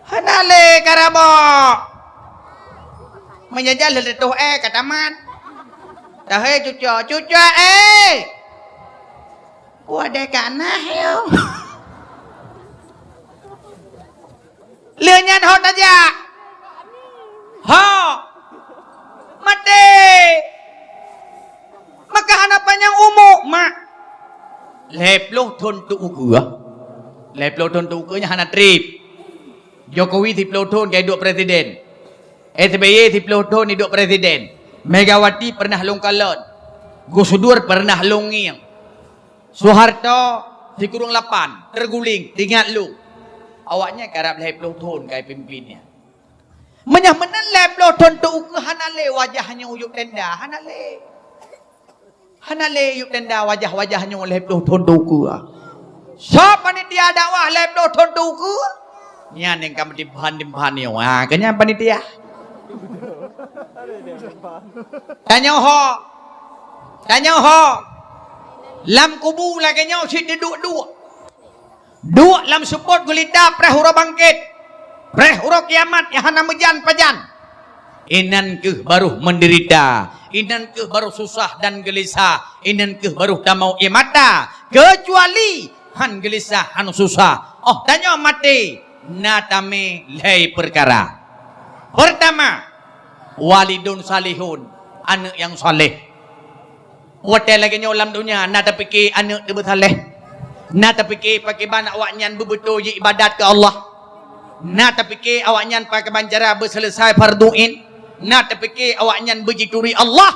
Hana lé karabok. Meunyoe jan lheueh teuh, eh, ka tamat. Tahe cuco, cuco, eh. Ku adé ka nah, yo. Lheueh nyan ho tajak. Ho. Maté. Maka hana panyang umu, mak. Lhée ploh thon teuh ukeue. Lhée ploh thon teuh ukeue nyan hana treb. Jokowi siploh thon ka duek presiden. S B Y siploh thon iduek presiden. Megawati pernah lôn kalon. Gus Dur pernah lôn ngieng. Soeharto sikureueng lapan, teuguléng, teuingat lôn. Awaknyan karab lhée ploh thon ka ipimpin nyan. Meunyoe meunan lhée ploh thon teuh ukeue hana lé wajah nyoe yub tenda, hana lé. Hana lé yub tenda wajah-wajah nyoe lhée ploh thon teuh ukeue. Soe panitia dakwah lhée ploh thon teuh ukeue? Nyan nyang ka meutimphan-timphan nyoe. Ha, keu nyan panitia. Tanyoe ho. Tanyoe ho. Lam kubu lagée nyoe cit diduek-duek. Duek lam seupôt gulita preh uroe bangkét, preh uroe kiamat nyang hana meujan pajan. Inan kheueh barô meudeurita, inan kheueh barô susah dan geulisah, inan kheueh barô tamong ié mata, keucuali han geulisah, han susah. Óh tanyoe maté, na tamé lhée peukara. Peurtama, walidun salihun, aneuëk nyang saleh. Watée lagée nyoe lam donya na tapike aneuëk teubeusaléh, na tapike pakriban awaknyan beubeutôi jiibadat keu Allah, na tapike awaknyan pakriban cara beuseuleusai fardhu ain, na tapike awaknyan beujituri Allah.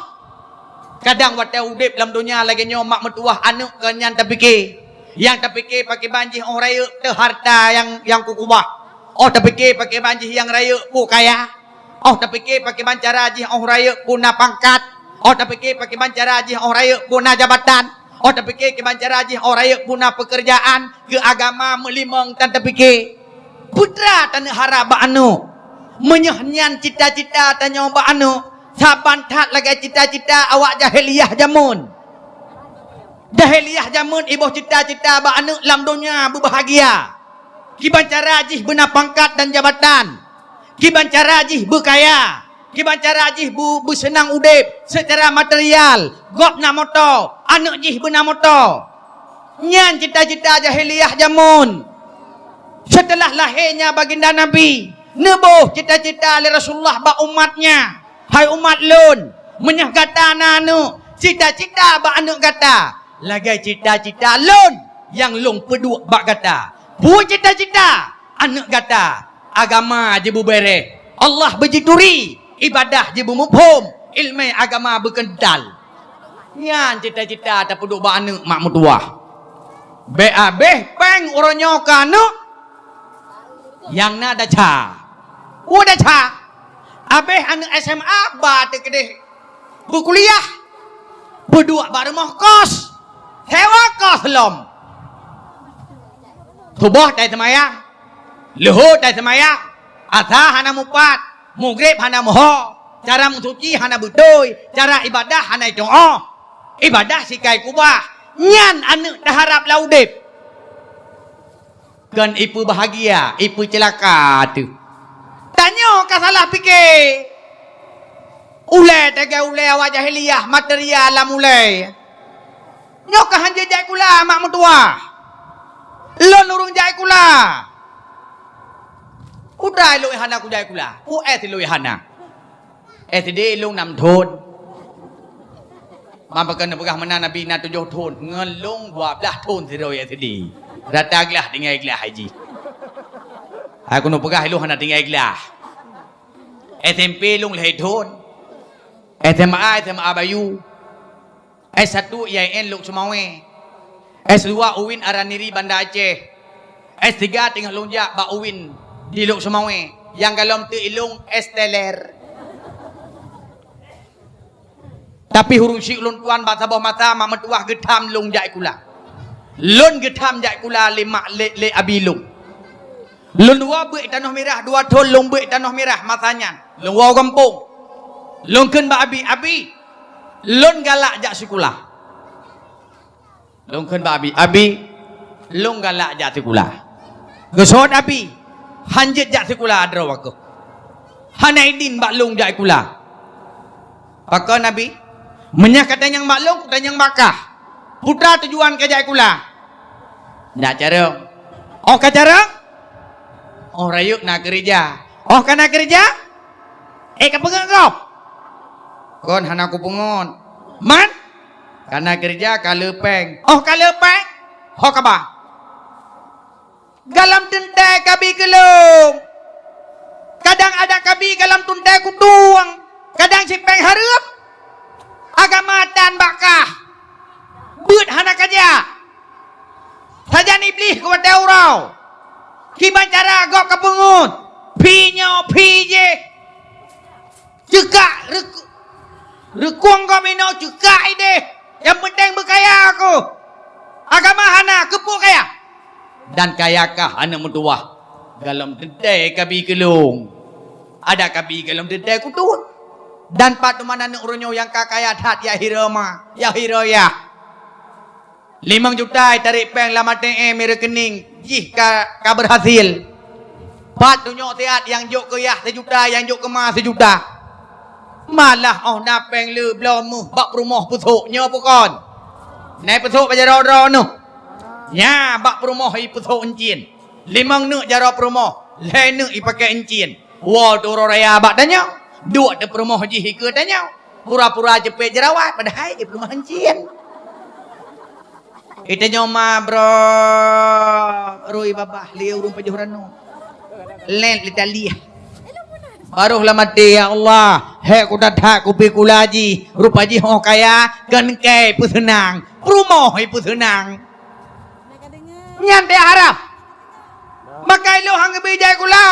Kadang watée udeb lam donya lagée nyoe mak meutuwah aneuëk keu nyan tapike, nyang tapike pakriban jih óh rayeuk teuh harta nyang, nyang kukubah, óh tapike pakriban jih nyang rayeuk peue kaya. Óh tapike pakriban cara jih óh rayeuk peue na pangkat. Óh tapike pakriban cara jih óh rayeuk peue na jabatan. Óh tapike kiban cara jih óh rayeuk peue na peukeurjaan, keu agama meulimong tan tapike. Peue teuma taneuk harab bak aneuëk? Meunyoe nyan cita-cita tanyoe bak aneuëk, saban that lagée cita-cita awak jahiliyah jameun. Jahiliyah jameun iboh cita-cita bak aneuëk lam donya beubahgia. Kiban cara jih beuna pangkat dan jabatan. Kiban cara jih beukaya. Kiban cara jih beu-, beuseunang udeb seucara material. Gob na moto, aneuëk jih beuna moto. Nyan cita-cita jahiliyah jameun. Seuteulah lahé nya baginda Nabi, neuboh cita-cita lé Rasulullah bak umat nya. Hai umat lôn, meunyoe gata na aneuëk, cita-cita bak aneuëk gata lagée cita-cita lôn nyang lôn peuduek bak gata. Peue cita-cita aneuëk gata? Agama jibeubeureh, Allah beujituri, ibadah jibeumuphom, iéleumé agama beukeuntal. Nyan cita-cita tapeuduek bak aneuëk mak meutuwah. Bék abéh péng uroe nyoe keu aneuëk nyang na desya. Peue desya? Abéh aneuëk S M A ba teukeudeh beukuliah, beuduek bak rumoh kos, sewa kos lom. Suboh tai seumayang, leuhô tai seumayang, asa hana mupat, mugreb hana meuho, cara meusuci hana beutôi, cara ibadah hana iteu'oh. Ibadah sikai kubah, nyan aneuëk taharab lam udeb. Kon ipeubahagia, ipeuceulaka teuh. Tanyoe ka salah pike. Ulée lagée ulée awak jahiliyah, material lam ulée. Nyoe ka hanjeuet jai kula mak meutuwah. Lôn ureuëng jai kula. Udah lôn hana kujai kula. U S lôn hana. S D lôn nam thon. Maka keuneuk peugah meunan Nabi na tujoh thon, ngon lôn dua blaih thon sidroe S D. Rata glah tinggai glah haji. Hai keuneuk peugah lôn hana tinggai glah. S M P lôn lhée thon. S M A, S M A Bayu. S satu I A I N Lhokseumawe. S dua UIN Araniri Banda Aceh. S tiga teungoh lôn jak bak UIN di Lhokseumawe. Nyang golom teuk ilôn S teler. Tapi ureueng syik lôn tuan bak saboh masa mak meutuwah geutham lôn jak sikula. Lôn geutham jak sikula lé mak lé, lé abi lôn. Lôn dua beuet tanoh mirah, dua thon lôn beuet tanoh mirah masa nyan. Lôn woe gampông. Lôn kheun bak abi, "Abi, lôn galak jak sikula." Lôn kheun bak abi, "Abi, lôn galak jak sikula." Geusot abi, "Han jeuet jak sikula droe wagoe. Hana idin bak lôn jak sikula." "Pakon abi?" "Meunyoe ka tanyong bak lôn, kutanyong bak kah. Peue tujuan kajak sikula?" "Jak carông." "Oh ka carông?" "Oh rayeuk na keureuja." "Oh ka na keureuja?" "Eh ka peungeut gob?" "Kon hana kupeungeut." "Man?" "Ka na keureuja ka le péng." "Oh ka le péng?" "Ho ka ba." Golom teuntée kabi keu lôn. Kadang adak kabi golom teuntée kutueng, kadang sipéng hareuem. Agama tan bak kah. Beuet hana kajak. Sajan Iblih keu watée uroe. Kiban cara gob ka peungeut. Phi nyoe, phi jéh. Ceukak reuk-, reukueng gob inoe, ceukak idéh. Nyang peunteng beukaya kheueh. Agama hana, keupeue kaya? Dan kayakah aneuk meutuwah? Golom teuntée kabi keu lôn. Adak kabi golom teuntée kutueng. Dan pat teuma aneuk uroe nyoe nyang ka kaya that, ya hira ma, ya hira yah. Limong juta itarek péng lam A T M i reukening jih ka, ka beurhasil. Pat tunyok siat nyang jok keu yah sijuta, nyang jok keu ma sijuta. Malah óh na péng le bloe méuh bak peurumoh peusok nyoe peue kon? Na i peusok bak jaroe droe neuh. Nya bak peurumoh i peusok euncien. Limong neuk jaroe peurumoh, lhée neuk i pakée euncien. Woe tu uroe raya bak tanyoe, duek teupeureumoh jih ikeue tanyoe. Pura-pura ceupet jeurawat, padahai i peurumoh euncien. I tanyoe ma broe rui babah lé ureuëng pajoh ranub. Lét lé taliah. Barôh lam até, "Ya Allah, hék kuda that kupi kula jih, rupa jih óh kaya, kon kée peuseunang, peurumoh i peuseunang." Nyan teuh haram. Maka ilôn han geubi jai kula.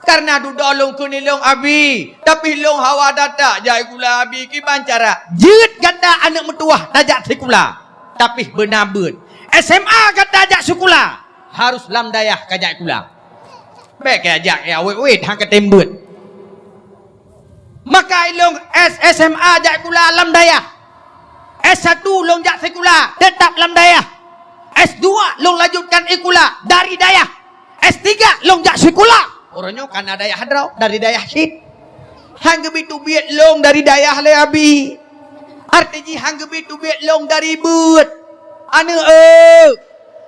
Kareuna dudoe lôn kheun ilôn abi, tapi lôn hawa that-that jai kula abi. Kiban cara? Jeuet gata aneuk meutuwah tajak sikula, tapi beuna beuet. S M A gata jak sikula, harus lam dayah kajak sikula. Bék kajak ya wét-wét han katem beuet. Maka ilôn S, S M A jak sikula lam dayah. S satu lôn jak sikula teutap lam dayah. S dua lôn lanjutkan sikula dari dayah. S tiga lôn jak sikula. Uroe nyoe ka na dayah droe, dari dayah cit. Han geubi teubiet lôn dari dayah lé abi. Arti jih han geubi teubiet lôn dari beuet. Aneuk, eh,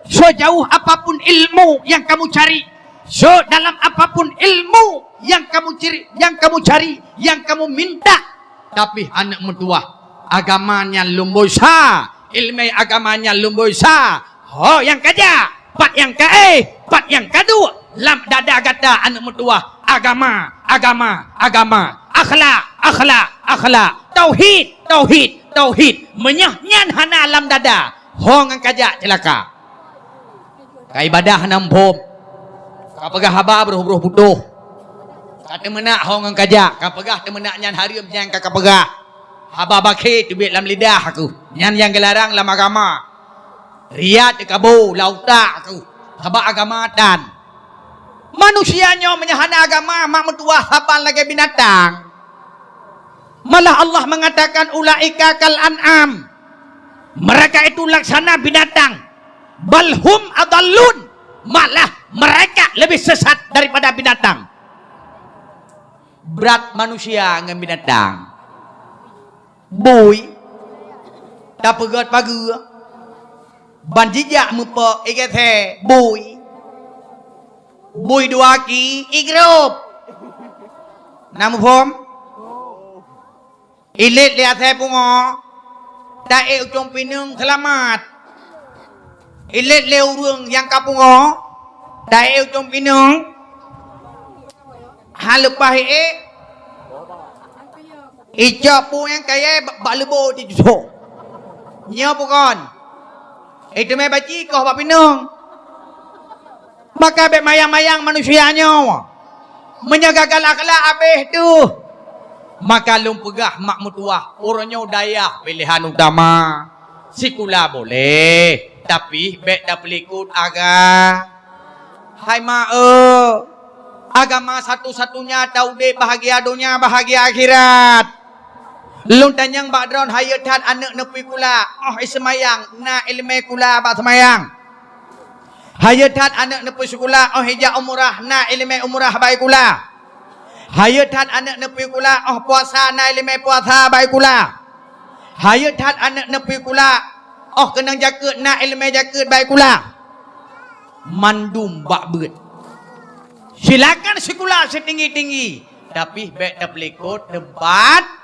sejauh apapun ilmu yang kamu cari, sedalam apapun ilmu yang kamu cari, yang kamu cari, yang kamu minta, tapi aneuk meutuwah, agama nyan lumboi sa, ileumé agama nyan lumboi sa. Ho nyang kajak, pat nyang kaéh, pat nyang kaduek lam dada gata aneuk meutuwah, agama, agama, agama, akhlak, akhlak, akhlak, tauhid, tauhid, tauhid. Meunyoe nyan hana lam dada, ho nyang kajak ceulaka. Ka ibadah hana muphom. Ka peugah haba broh-broh putôh. Ka teumeunak ho nyang kajak, ka peugah teumeunak nyan hareuem nyang ka, ka peugah. Haba bakhé teubiet lam lidah kheueh. Nyan nyang geularang lam agama. Riya teukabu lam utak kheueh. Sabab agama tan. Manusia nyoe meunyoe hana agama, mak meutuwah saban lagée binatang. Malah Allah mengatakan, "Ulaika kal an'am." Mereka itu laksana binatang. "Bal hum adallun." Malah mereka lebih sesat daripada binatang. Brat manusia ngon binatang. Bui. Tapeugét pageue. Ban jijak meupok i gesé bui. Bui dua ki i grôp. Na muphom? Ilét lé asai pungo, taék u cong pineung seulamat. Ilét lé ureuëng nyang ka pungo, taék u cong pineung, han leupah ék. Icok peue nyang kayée ba-, bak leubo tijusok. Nyoe peue kon? Iteumé baci koh bak pinong. Maka bék mayang-mayang manusia nyoe. Meunyoe gagal akhlak habéh teuh. Maka lôn peugah mak meutuwah, uroe nyoe dayah piléhan utama. Sikula boleh, tapi bék tapeulikot aga. Hai ma-e, agama satu-satunya taudeb bahagia donya, bahagia akhirat. Lôn tanyong bak droen, hayeue that aneuëk neupui kula, óh iseumayang, na iéleumé kula bak seumayang. Hayeue that aneuëk neupui sikula, óh ijak umrah, na iéleumé umrah bak kula. Hayeue that aneuëk neupui kula, óh puasa, na iéleumé puasa bak kula. Hayeue that aneuëk neupui kula, óh keunong jakeuet, na iéleumé jakeuet bak kula. Mandum bak beuet. Silakan sikula sitinggi-tinggi, tapi bék tapeulikot teumpat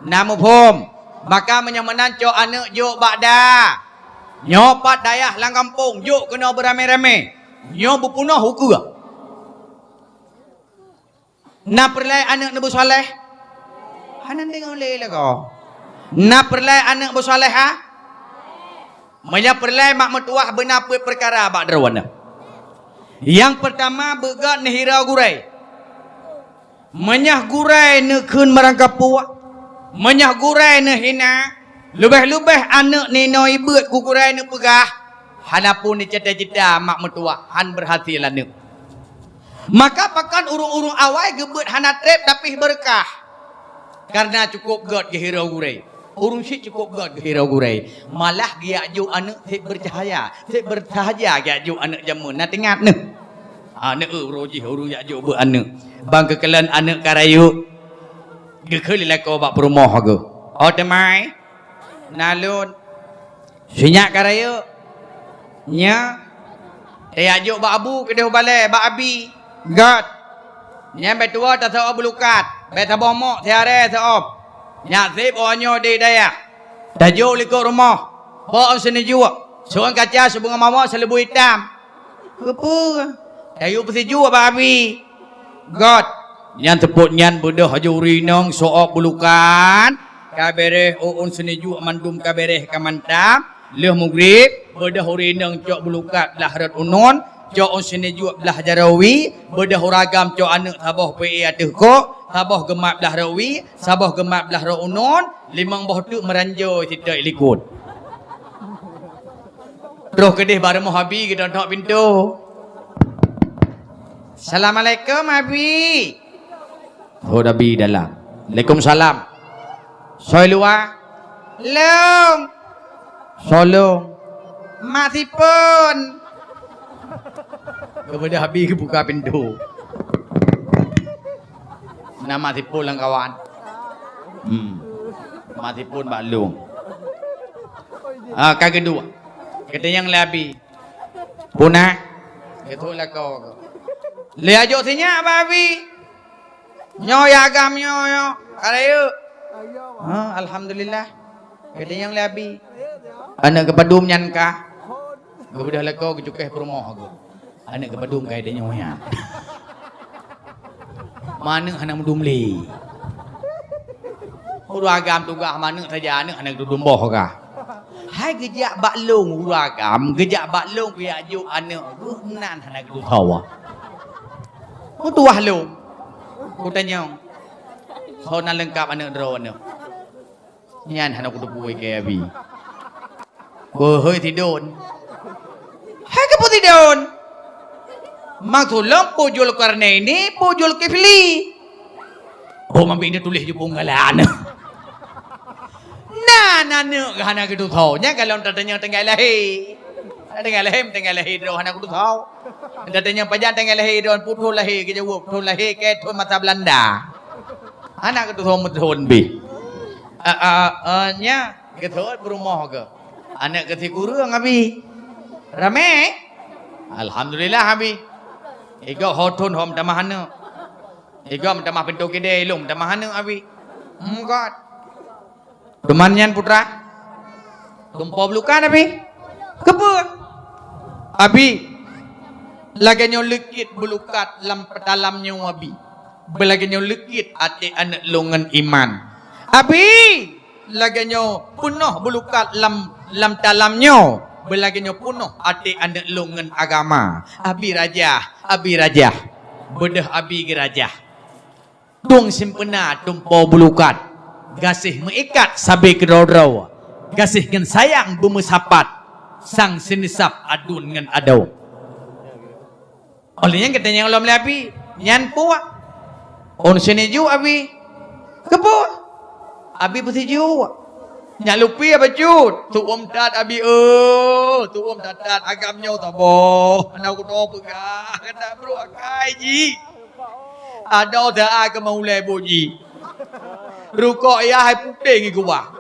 na muphom. Maka meunyoe meunan cok aneuëk jok bak da. Nyoe pat dayah lam gampông jok keunoe beuramé-ramé. Nyoe beupunoh ukeue. Na peureulée aneuëk neubeusoléh? Hana deungoe lé lagoe. Na peureulée aneuëk beusoléha? Meunyoe peureulée mak meutuwah beuna peuet peukara bak droeneuh. Nyang peurtama beugét neuhira gurée. Meunyoe gurée neukheun meurangkapuek, meunyoe gurée neuhina, leubeh-leubeh aneuëk ninoe ibeuet keu gurée neupeugah, hana pun neucita-cita mak meutuwah, han beurhasil aneuëk. Maka pakon ureuëng-ureuëng awai geubeuet hana treb tapi beureukat. Kareuna cukôp gét geuhira gurée. Ureuëng syiek cukôp gét geuhira gurée. Malah geujak jok aneuëk seb beucahya. Seb beucahya geujak jok aneuëk jameun. Na teuingat neuh? Ha, neueu uroe jih ureuëng jak jok beuet aneuëk. Ban geukalon aneuëk ka rayeuk. Geukheun lé lakoe bak peurumoh geuh. Oh teumai. Na lôn. Sinyak ka rayeuk. Nyoe. Tajak jok bak abu keudeh balée, bak abi. Gét. Nyan bék tuwoe taseuôb bulukat. Bék saboh mok siarée seuôb. Nyak seb awaknyoe di dayah. Tajok likot rumoh. Bak ôn seuneujok. Seuôn kaca, seubeungoh mawö, seuleubui itam. Keupeue? Tayue peusijuek bak abi. Gét. Nyan seupôt nyan beudôh aju ureuëng inong seuôb bulukat. Ka béréh ôn seuneujok mandum ka béréh ka mantap. Lheueh mugrib, beudôh ureuëng inong cok bulukat blah rot unon, cok ôn seuneujok blah jaroe wie, beudôh ureuëng agam cok aneuëk saboh peuék ateueh kok, saboh geumat blah rot wie, saboh geumat blah rot unon, limong boh teuk meuranjô siteuk likot. Troh keudeh bak rumoh abi geutok-tok pintoe. "Assalamualaikum, Abi." Thot abi dalam. "Waalaikumsalam." Soe luwa? "Lôn." "Soe lôn?" "Mak Sipon." Keumudian abi geubuka pintoe. Na Mak Sipon lam kawan. Hmm. Mak Sipon bak lôn. Ah, ka keudua. Geutanyong lé abi. Puna. Geutôk lakoe. Lé ajok sinyak bak abi. Nyoe ya agam nyoe, nyoe. Ka rayeuk. Ha, alhamdulillah. Geutanyong lé abi. Aneuëk geupadum nyan kah? Geubeudôh lakoe geucukéh peurumoh geuh. Aneuëk geupadum ka ide nyoe nyan. Maneuëk hana meudum lé. Ureuëng agam tugaih maneuëk saja aneuëk hana geudum boh kah. Hai geujak bak lôn ureuëng agam, geujak bak lôn kujak jok aneuëk geuh nan hana geudum sawa. Meutuwah lôn. Kutanyong. Soe na leungkap aneuëk droeneuh? Nyan hana kuteupue keu abi. Beuhôi Sidon. Hai keupeue Sidon? Maksud lôn peue Zulkarnaini, peue Zulkifli. Oh, mambik dia tuléh jupung galan. Na, na neuk hana geututho. Nyan kalau tatanyong teuh lahé. Teuh lahé, teuh lahé droe hana geututho. Tatanyong pajan teuh lahé droe, putôh lahé, geujaweueb, putôh lahé, keu thon masa Belanda. Hana geututho meuthon bih. Ah, ah, ah, nya, geuteuôt peurumoh geuh. Aneuk geuh sikureueng, Abi. Ramé? Alhamdulillah, Abi. Igoe ho thon ho meutamah aneuk. Igoe meutamah pintoe keudè, ilong meutamah aneuk, Abi. Meugot. Teuma nyan putra. Tumpo bulukat, Abi. Keupeue? Abi, lagèe nyoe leukit bulukat lam peutalam nyoe, Abi. Beulagèe nyoe leukit até aneuk lôn ngon iman. Abi, lagée nyoe peunoh beulukat lam, lam talam nyoe, beulagée nyoe peunoh até aneuëk lôn ngon agama. Abi rajah, abi rajah. Beudôh abi geurajah. Tueng simpeuna tumpo beulukat, gaséh meuikat sabe keudroe-droe, gaséh ngon sayang beumeusapat, sang seuneusab aduen ngon adoe. Óh lheueh nyan geutanyong lom lé abi, "Nyan peue?" "Ôn seuneuk jok, Abi." "Keupeue?" "Abi peusijok." "Nyak lupi bacut." "Tuom that, Abi, eh, tuom that-that, agam nyoe saboh. Hana kutoe peugah, keuneuk brok akai jih." Adoe that keu meuulée boh jih. Rukok yah hai puténg i kubah.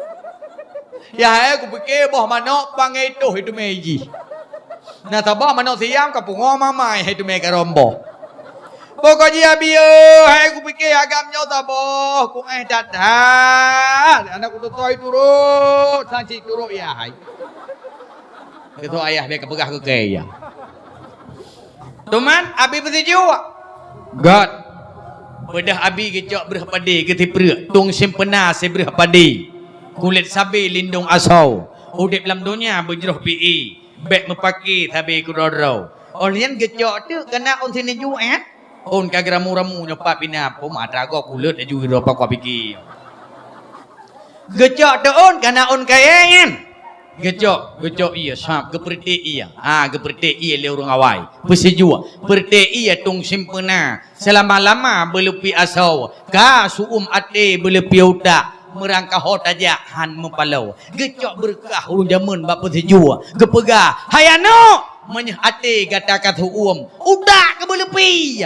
Yah hai kupike boh manok pang itoh hai teumé jih. Na saboh manok siam ka pungoe mamai hai teumé ka romboh. Pokok jih Abi, eh, hai kupike agam nyoe saboh, kuéh that-that. Aneuk kutoe turot, sang cit turot yah hai. Keu ayah bèk kapeugah keu kèe, ya. Teuma Abi peusijok. Göt. Beudôh Abi geucok breuh padé keu sipreuk, tueng simpeuna sibreuh padé. Kulét sabe lindong asoe. Udép lam donya beujroh pi-i. Bèk meupaké sabe keudroe-droe. Óh lheueh nyan geucok teuk keunan ôn seuneuk jok, eh. Ôn ka geuramu-ramu nyoe pat pih na, peue mata gob kulét laju droe pakon pike. Geucok teuôn kana ôn kayèe nyan. Geucok, geucok ié sab, geupeureutek ié. Ha, geupeureutek ié lé ureueng awai. Peusijok, peureutek ié tueng simpeuna. Seulama-lama beuleupie asoe, ka su'uem até beuleupie utak, meurangkaho tajak han meupaloe. Geucok beureukat ureueng jameun bak peusijok. Geupeugah, "Hai aneuk, meunyoe até gata ka su'uem, utak keu beuleupie."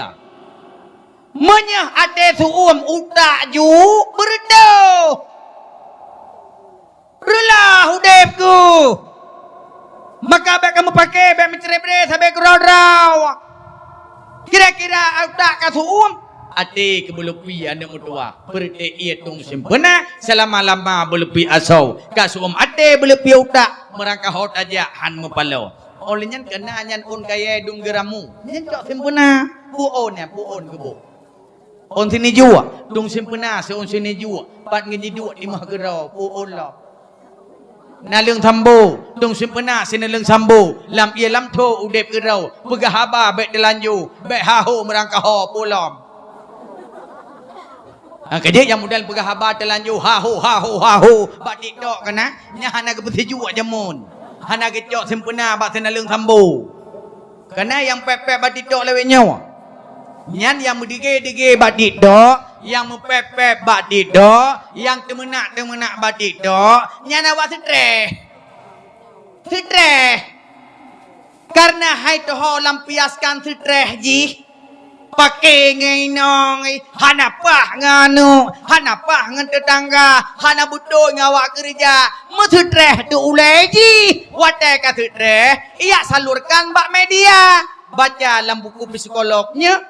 Meunyoe até su'uem utak jok beureudoh, reulah udép geuh. Maka bèk kamoe paké, bèk meucré-bré sabe keudroe-droe. Kira-kira utak ka su'uem, até keu beuleupie aneuk meutuwah. Peureutek ié tueng simpeuna, seulama-lama beuleupie asoe. Ka su'uem até beuleupie utak, meurangkaho tajak han meupaloe. Óh lheueh nyan keunan nyan ôn kayèe dum geuramu. Nyan cok simpeuna. Peue ôn nyan, peue ôn keuboh. Ôn seuneuk jok, tueng simpeuna si ôn seuneuk jok, pat ngon jiduek timoh keudroe, peue ôn lom. Naleueng sambo, tueng simpeuna si naleueng sambo, lam ié lam thô udép keudroe, peugah haba bèk teulanjô, bèk haho meurangkaho, peue lom. Ha, ka jeuet nyang model peugah haba teulanjô, haho, haho, haho, bak TikTok keunan, nyan hana geupeusijok jameun. Hana geucok simpeuna bak si naleueng sambo. Keunan nyang pèp-pèp bak TikTok lawét nyoe. Nyan nyang meudege-dege bak TikTok, nyang meupèp-pèp bak TikTok, nyang teumeunak-teumeunak bak TikTok, nyan awak seutreh. Seutreh. Kareuna hai teuho lampiaskan seutreh jih. Paké ngon inong, hana paih ngon aneuk, hana paih ngon teutangga, hana beutôi ngon awak keureuja, meuseutreh teuk ulèe jih. Watèe ka seutreh, ijak salurkan bak media. Baca lam buku psikolog nyoe.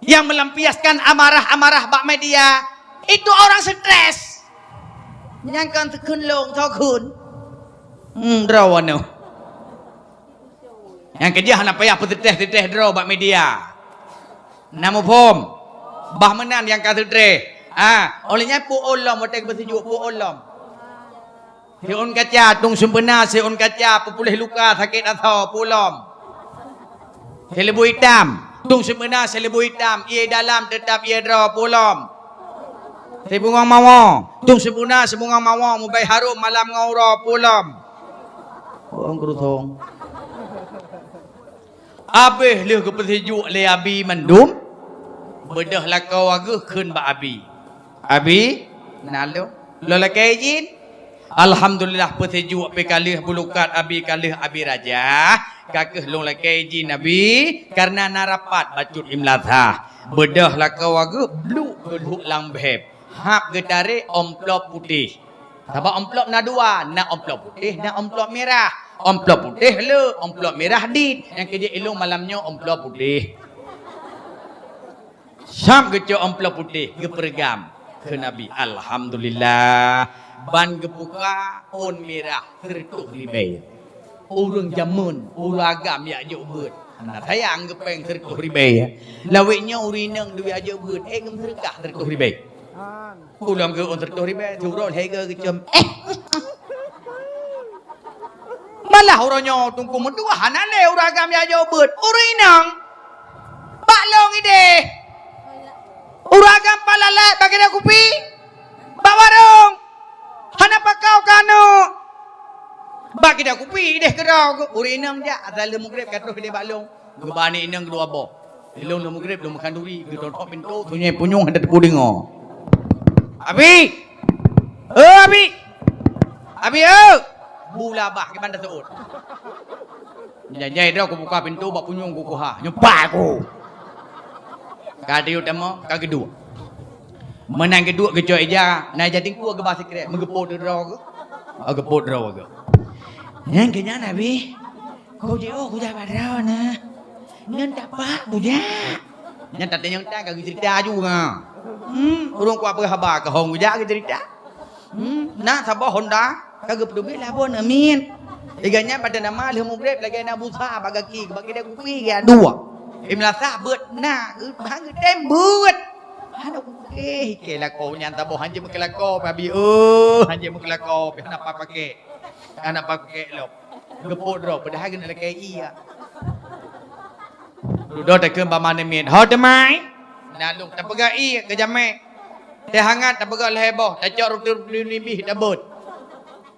Yang melampiaskan amarah-amarah bak media, itu orang stres. Nyang kan teukheun lôn, tokheun. Hmm, droe aneuk. Nyang keujih hana payah peuseutreh-seutreh droe bak media. Na muphom? Bah meunan nyang ka seutreh. Ha, óh lheueh nyan peue ôn lom watèe geupeusijok, peue ôn lom. Siôn kaca, tueng simpeuna siôn kaca, peupuléh luka sakét asoe, peue lom. Seuleubeu itam, tueng simpeuna seuleubeu itam, ié dalam teutap ié droe, peue lom. Sibungong mawö, tueng simpeuna sibungong mawö, meubai harôm malam ngon uroe, peue lom. Ureueng keurusong. Abéh lheueh geupeusijok lé abi mandum, beudôh lakoe geuh kheun bak abi, "Abi, na lôn, lôn lakèe idhin." Alhamdulillah, peusijok pih ka lheueh, beulukat abi ka lheueh, abi rajah, ka kheueh lôn lakèe idhin abi, kareuna na rapat bacut i meulasah. Beudôh lakoe geuh bluek geulhok lam bhèb, hab geutarek amplop putéh. Sabab amplop na dua, na amplop putéh, na amplop mirah. Amplop putéh le, amplop mirah dit. Nyang keujeuet ilôn malam nyoe amplop putéh. Sab geucok amplop putéh, geupeureugam keu Nabi. Alhamdulillah. Ban geubuka ôn mirah sireutoh ribèe. Ureueng jameun, ureueng agam jak jok beuet. Hana sayang geupèng sireutoh ribèe. Lawét nyoe ureueng inong duek jak jok beuet, ék geumeuseudeukah sireutoh ribèe. Ulôn geuôn siratoh ribèe, siuroe lhèe geucom. Eh. Malah uroe nyoe Teungku meutuah hana lé ureueng agam jak jok beuet. Ureueng inong. Bak lôn idéh. Ureueng agam palalek bak keude kupi. Bak warong. Hana pakau keu aneuk. Bak keude kupi idéh keudroe. Ureueng inong jak asai lheueh mugreb ka troh idéh bak lôn. Geuba aneuk inong keudua boh. Lôn lheueh mugreb lôn meukhanduri, geutotok pintoe, sunyi punyueng hana teupeu deungoe. "Abi! Oh, Abi! Abi, oh!" Bula bah, kiban taseuôt. Jai-jai droe kubuka pintoe bak punyueng kukuha. Nyoe pat ku. Ka tiyueb tamong, ka geuduek. Meunan geuduek geucok ija, na ija tingkue geuba sikrek, meugeupot droe geuh. Oh, geupot droe geuh. Nyan keu nyan, Abi. Kujak, oh, kujak bak droeneuh. Nyan tapak kujak. Nyan tatanyong tan ka geuceurita aju ha. Hmm, ureueng kupeugah haba keu hong kujak geuceurita. Hmm, na saboh honda ka geupeuteubiet lé abon amin. Iga nyan pada nama lheueh mugreb lagèe na busa bak gaki, bak keude kupi geuadua. Imeulasah beuet na, hana geutem beuet. Hana kupeugah ikei lakoe nyan saboh hanjeuet meukeulakoe, Abi, oh, hanjeuet meukeulakoe, hana pakèk. Hana pakèk lom. Geupot droe, padahai keuneuk lakèe ié. Dudoe takheun bak ma namiet, "Ho teumai." Na lôn tapeugah ié keu jamèe. Teuh hangat tapeugah lhèe boh, tacok ruti-ruti nibih tabeuet.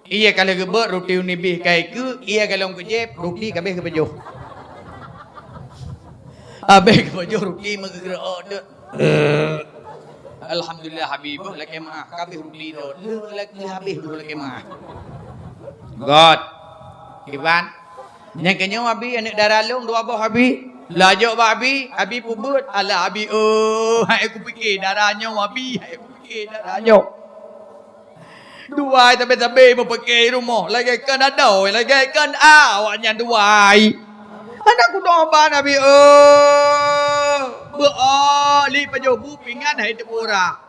Ié ka lheueh geubeuet, ruti nibih ka ikeue, ié ka lom keu jieb, ruti ka abéh geupajoh. Abéh geupajoh ruti meugeureuok teuk. Eh. Alhamdulillah, Abi, beuh lakèe meu'ah. Ka abéh ruti droe. Lheueh lakèe habéh beuh lakèe meu'ah. Göt. Kiban. Nyang keunyoe, Abi, aneuk dara lôn dua boh, Abi. Laju bak Abi, Abi peubeuet. Alah, Abi, oh, hai kupike dara nyoe, Abi. Hai kupike dara nyoe. Duai sabe-sabe meupeuke rumoh, lagèe kon adoe, lagèe kon a awaknyan duai. Hana kunoe ban Abi, oh. Beu oh, li pajoh bu pingan hai teupura.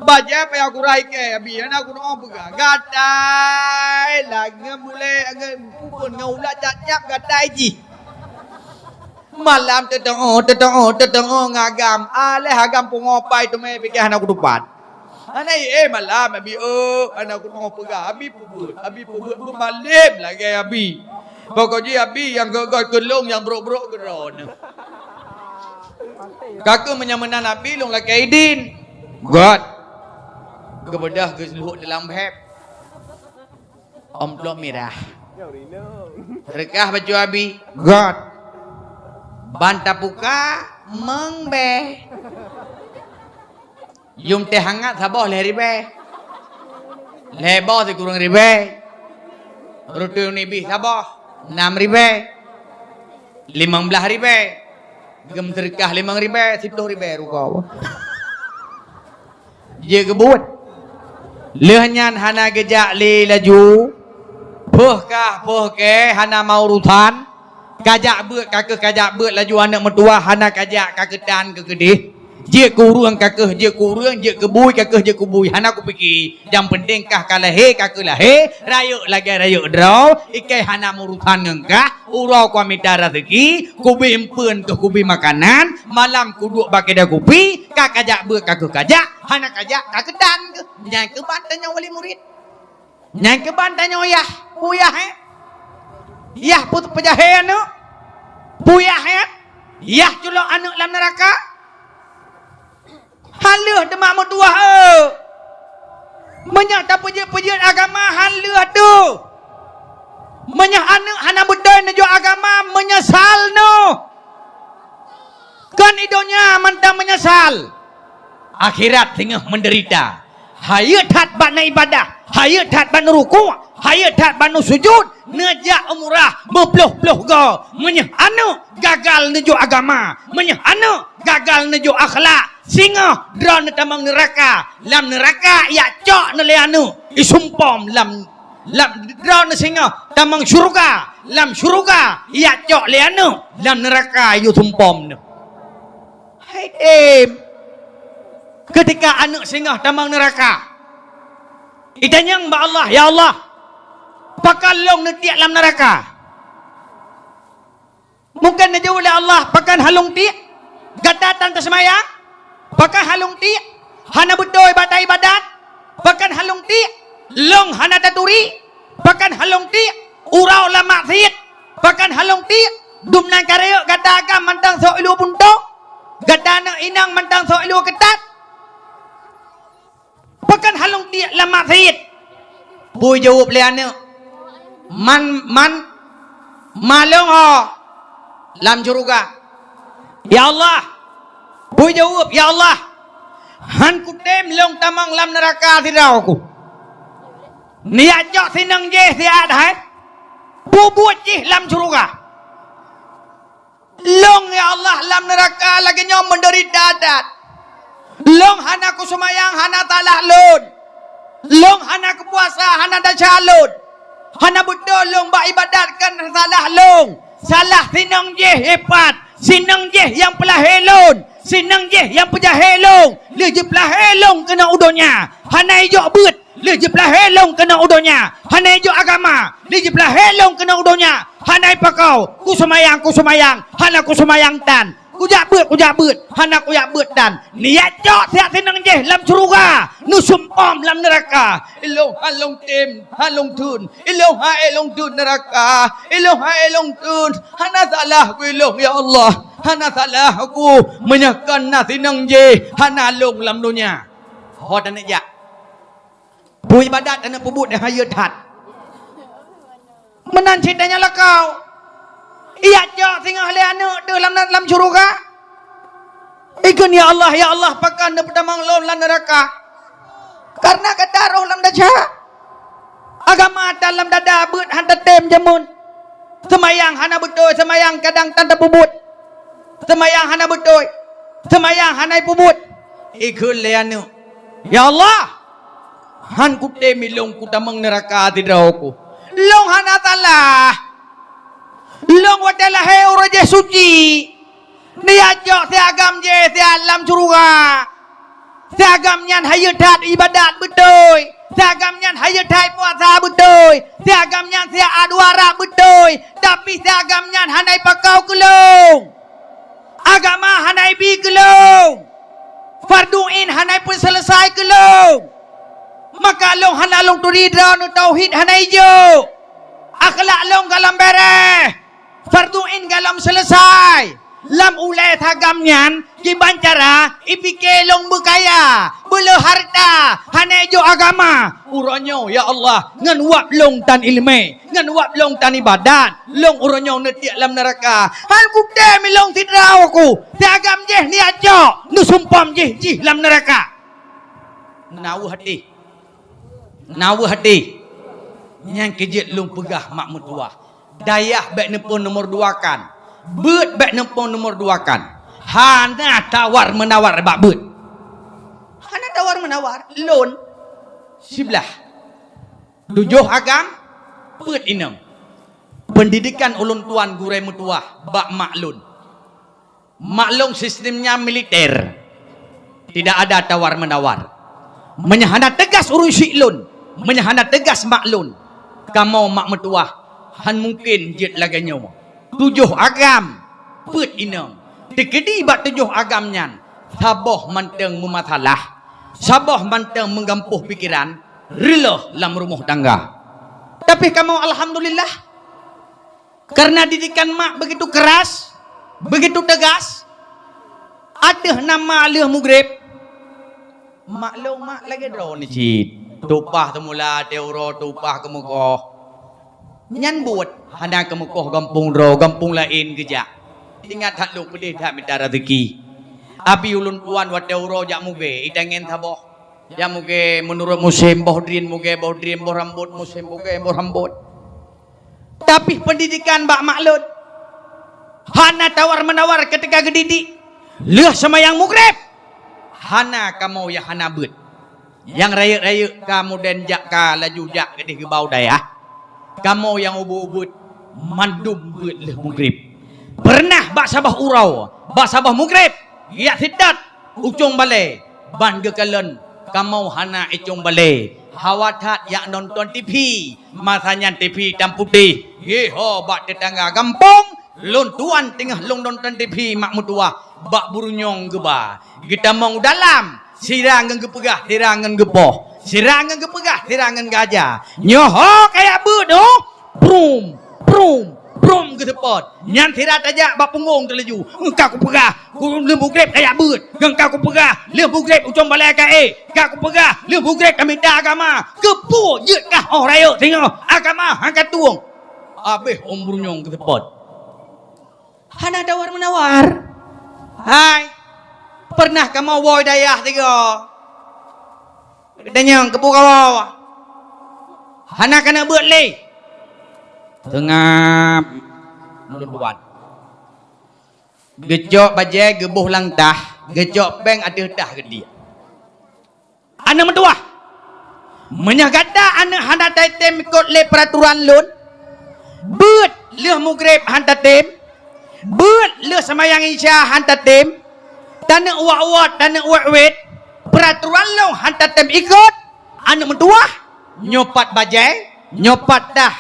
Bajèe payah kurai kèe Abi, hana kunoe peugah. Gatai, lagèe mulai, lagèe pukon ngon ulat cap-cap gatai jih. Malam teutoe, teutoe, teutoe ngon agam. Aléh agam pungo pai teumé pike hana kutupat. Hana, eh, malam Abi, oh, hana kunoe peugah. Abi peubeuet, Abi peubeuet beumalem lagèe Abi. Pokok jih Abi nyang göt-göt keu lôn, nyang brok-brok keu droeneuh. Ka keuh meunyoe meunan Abi lôn lakèe idin. Göt. Geubeudôh geuseuhok dalam bhèb. Amplop mirah. Reukah bacut Abi. Göt. Ban tapuka meung bèe. Yum teh hangat saboh lhèe ribèe. Lhèe boh sikureueng ribèe. Ruti nibih saboh, nam ribèe. Limong blaih ribèe. Geumeuseudekah limong ribèe, siplôh ribèe rugoe. Jeuet geubuet. Lheueh nyan hana geujak lé laju. Peuh kah, peuh kèe, hana meuurusan. Kajak beuet, ka keuh kajak beuet laju aneuk meutuwah, hana kajak ka keuh tan keu keudeh. Jeuet keu ureueng ka keuh, jeuet keu ureueng, jeuet keu bui ka keuh, jeuet keu bui, hana kupike. Nyang peunteng kah ka lahé, ka keuh lahé, rayeuk lagèe rayeuk droe, ikei hana meuurusan ngon kah, uroe kah mita raseuki, kubi eumpeuen keuh kubi makanan, malam kuduek bak keude kupi, ka kajak beuet ka keuh kajak, hana kajak ka keuh tan keuh. Nyan keuh ban tanyoe wali murit. Nyan keuh ban tanyoe yah, peue yah, eh? Yah peu-, peujahé aneuk? Peue yah, eh? Yah culok aneuk lam neuraka? Han lheueh teuma meutuwah, eh! Meunyoe tapeujeuet-peujeuet agama, han lheueh teuh. Meunyoe aneuk hana beutôi neujok agama, meunyeusal neuh. Kon i donya mantong meunyeusal, akhirat singoh meudeurita. Hayeu that bak na ibadah, hayeu that bak na rukuk, hayeu that bak na sujud, neujak umrah meuploh-ploh goe. Meunyoe aneuk gagal neujok agama, meunyoe aneuk gagal neujok akhlak, singoh droeneuh tamong neuraka. Lam neuraka jak cok neuh lé aneuk, isumpom lam Lam droeneuh singoh tamong syeuruga, lam syeuruga jak cok lé aneuk, lam neuraka yue sumpom neuh. Hai tem, keutika aneuk singoh tamong neuraka, itanyong bak Allah, "Ya Allah, pakon lôn neutiek lam neuraka?" Mungken neujaweueb lé Allah, "Pakon han lôn tiek? Gata tan taseumayang, pakon han lôn tiek?" hana beutôi bak taibadat, pakon han lôn tiek, lôn hana taturi, pakon han lôn tiek, uroe lam maksiet, pakon han lôn tiek, dumnan ka rayeuk gata agam mantong sok ilu punto, gata aneuk inong mantong sok ilu keutat, pakon han lôn tiek lam maksiet. Peue jaweueb lé aneuk? Man, man, ma lôn ho lam syeuruga. Ya Allah, peue jaweueb, ya Allah, han kutem lôn tamong lam neuraka sidroe ku. Neujak cok sinong jih siat hai, peubuet jih lam syeuruga. Lôn, ya Allah, lam neuraka lagée nyoe meudeurita that. Lôn hana kuseumayang, hana salah lôn. Lôn hana kupuasa, hana desya lôn. Hana beutôi lôn bak iébadat, kon salah lôn. Salah sinong jih ipat, sinong jih nyang peulahé lôn, sinong jih nyang peujahé lôn. Lheueh jipeulahé lôn keunoe u donya, hana ijok beuet. Lheueh jipeulahé lôn keunoe u donya, hana ijok agama. Lheueh jipeulahé lôn keunoe u donya, hana ipakau. Kuseumayang, kuseumayang, hana kuseumayang tan. Kujak beuet, kujak beuet, hana kujak beuet tan. Neujak cok siat sinong jih lam syeuruga, neusumpom lam neuraka. Ilôn han lôn tem, han lôn theun. Ilôn han ék lôn theun neuraka. Ilôn han ék lôn theun. Hana salah ku ilôn, ya Allah. Hana salah ku. Meunyoe kon na sinong jih, hana lôn lam donya. Ho taneuk jak. Peue iébadat aneuk peubuet nyang hayeue that. Meunan cit tanyoe lakoe. Ijak cok singoh lé aneuk deuh lam, lam syeuruga. Ikheun, "Ya Allah, ya Allah, pakon neupeutamong lôn lam neuraka?" Kareuna gata roh lam desya. Agama tan lam dada, beuet han tatem jameun. Seumayang hana beutôi, seumayang kadang tan tapeubuet. Seumayang hana beutôi, seumayang hana ipeubuet. Ikheun lé aneuk, "Ya Allah, han kutem ilôn kutamong neuraka sidroe ku. Lôn hana salah. Lôn watée lahé uroe jih suci. Neujak cok siagam jih siat lam syeuruga. Siagam nyan hayeue that iébadat beutôi. Siagam nyan hayeue that puasa beutôi. Siagam nyan siat dua rab beutôi. Tapi siagam nyan hana ipakau keu lôn. Agama hana ibi keu lôn. Fardu ain hana ipeuseuleusai keu lôn. Maka lôn hana lôn turi droeneuh, tauhid hana ijok. Akhlak lôn gohlom béréh. Fardu ain gohlom seuleusai. Lam ulée siagam nyan, kiban cara ipike lôn beukaya, beuleueh hareuta, hana ijok agama. Uroe nyoe, ya Allah, ngon wab lôn tan iéleumé, ngon wab lôn tan iébadat, lôn uroe nyoe neutiek lam neuraka. Han kutem ilôn sidroe ku, siagam jih neujak cok, neusumpom jih, jih lam neuraka. Na weueh até. Na weueh até. Nyang keu jeuet lôn peugah mak meutuwah. Dayah bék neuphon nomor dua kan. Beuet bék neuphon nomor dua kan. Hana tawar-meunawar bak beuet. Hana tawar-meunawar. Lôn siblah. Tujoh agam, peuet inong. Peundidikan ulôn tuan gurée meutuwah bak mak lôn. Mak lôn sistemnya militer. Tidak ada tawar-menawar. Meunyoe hana teugas ureuëng syiek lôn, meunyoe hana teugas mak lôn, kamoe mak meutuwah han mungken jeuet lagée nyoe. Tujoh agam, peuet inong. Teukeudi bak tujoh agam nyan, saboh mantong meumasalah, saboh mantong meugampôh pikeran, reuloh lam rumoh tangga. Tapi kamoe alhamdulillah, Karena didikan mak begitu keras, begitu tegas, ateueh nama lheueh mugreb. Mak lôn mak lagée droeneuh cit. Tupah teumula, teuro tupah keumeukoh. Nyan buet hana keumeukoh gampông droe, gampông laén geujak. Ingat that lôn peudeh that mita raseuki. Abi ulôn tuan watée uroe jak mugée, itangen saboh. Jak mugée meunurot musém, boh drien mugée, boh drien, boh rambot, musém mugée, boh rambot. Tapi peundidikan bak mak lôn hana tawar-meunawar ketika geudidik. Lheueh seumayang mugreb, hana kamoe nyang hana beuet. Nyang rayeuk-rayeuk ka mudén jak ka laju jak keudeh geubau dayah. Kamoe nyang ubit-ubit mandum beuet lheueh mugreb. Peureunah bak saboh uroe, bak saboh mugreb, jak sitat u cong balée, ban geukalon kamoe hana i cong balée. Hawa that jak nonton TV. Masa nyan TV tam putéh, geuho bak teutangga gampông, lôn tuan teungoh lôn nonton TV mak meutuwah bak burunyong geuba. Geutamong u dalam, Sira ngon geupeugah, sira ngon geupoh. Sira ngon geupeugah, sira ngon geuaja. Nyoe ho kajak beuet nyoe. Prum, prum, prum geuseupôt. Nyan sira tajak bak punggong teulaju. Engka kupeugah, ku-, lheueh mugreb kajak beuet. Engka kupeugah, lheueh mugreb ucong balai ka ék. Ka kupeugah, lheueh mugreb ka mita agama. Keupeue jeuet kah 'oh rayeuk singoh agama han ka tueng. Habéh umu nyang geuseupôt. Hana tawar-menawar. Hai, pernah kamoe woe dayah sigoe. Geutanyong, "Keupeue kawoe?" "Hana keuneuk beuet lé." Teungab lôn tuan. Geucok bajée geuboh lam tah, geucok péng ateueh tah geudiek. Aneuk meutuwah, meunyoe gata aneuk hana tatem ikot lé peuraturan lôn, beuet lheueh mugreb han tatem, beuet lheueh seumayang isya han tatem, taneuk wot-wot, taneuk wet-wet, peuraturan lôn han tatem ikot, aneuk meutuwah, nyoe pat bajée, nyoe pat tah,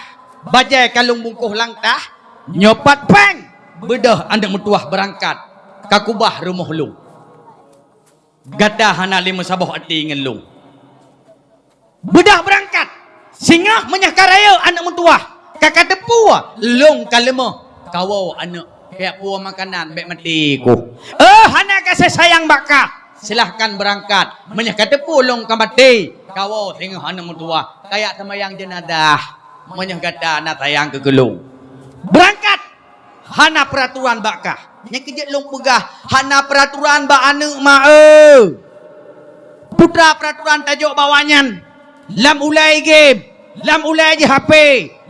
bajée ka lôn bungkôh lam tah, nyoe pat péng, beudôh aneuk meutuwah beurangkat, ka kubah rumoh lôn. Gata hana lé meusaboh até ngon lôn. Beudôh beurangkat. Singoh meunyoe ka rayeuk aneuk meutuwah, ka ka teupeue lôn ka leumoh. Kawoe aneuk, kajak puwoe makanan, bék maté kuh. Eh, hana gaséh sayang bak kah. Silahkan beurangkat. Meunyoe ka teupeue lôn ka maté, kawoe singoh aneuk meutuwah, kajak seumayang jeunazah. Meunyoe gata na sayang keu lôn. Beurangkat. Hana peuraturan bak kah. Nyang keujeuet lôn peugah, hana peuraturan bak aneuk ma, eu. Putra peuraturan tajok bak awaknyan. Lam ulée game, lam ulée jih H P,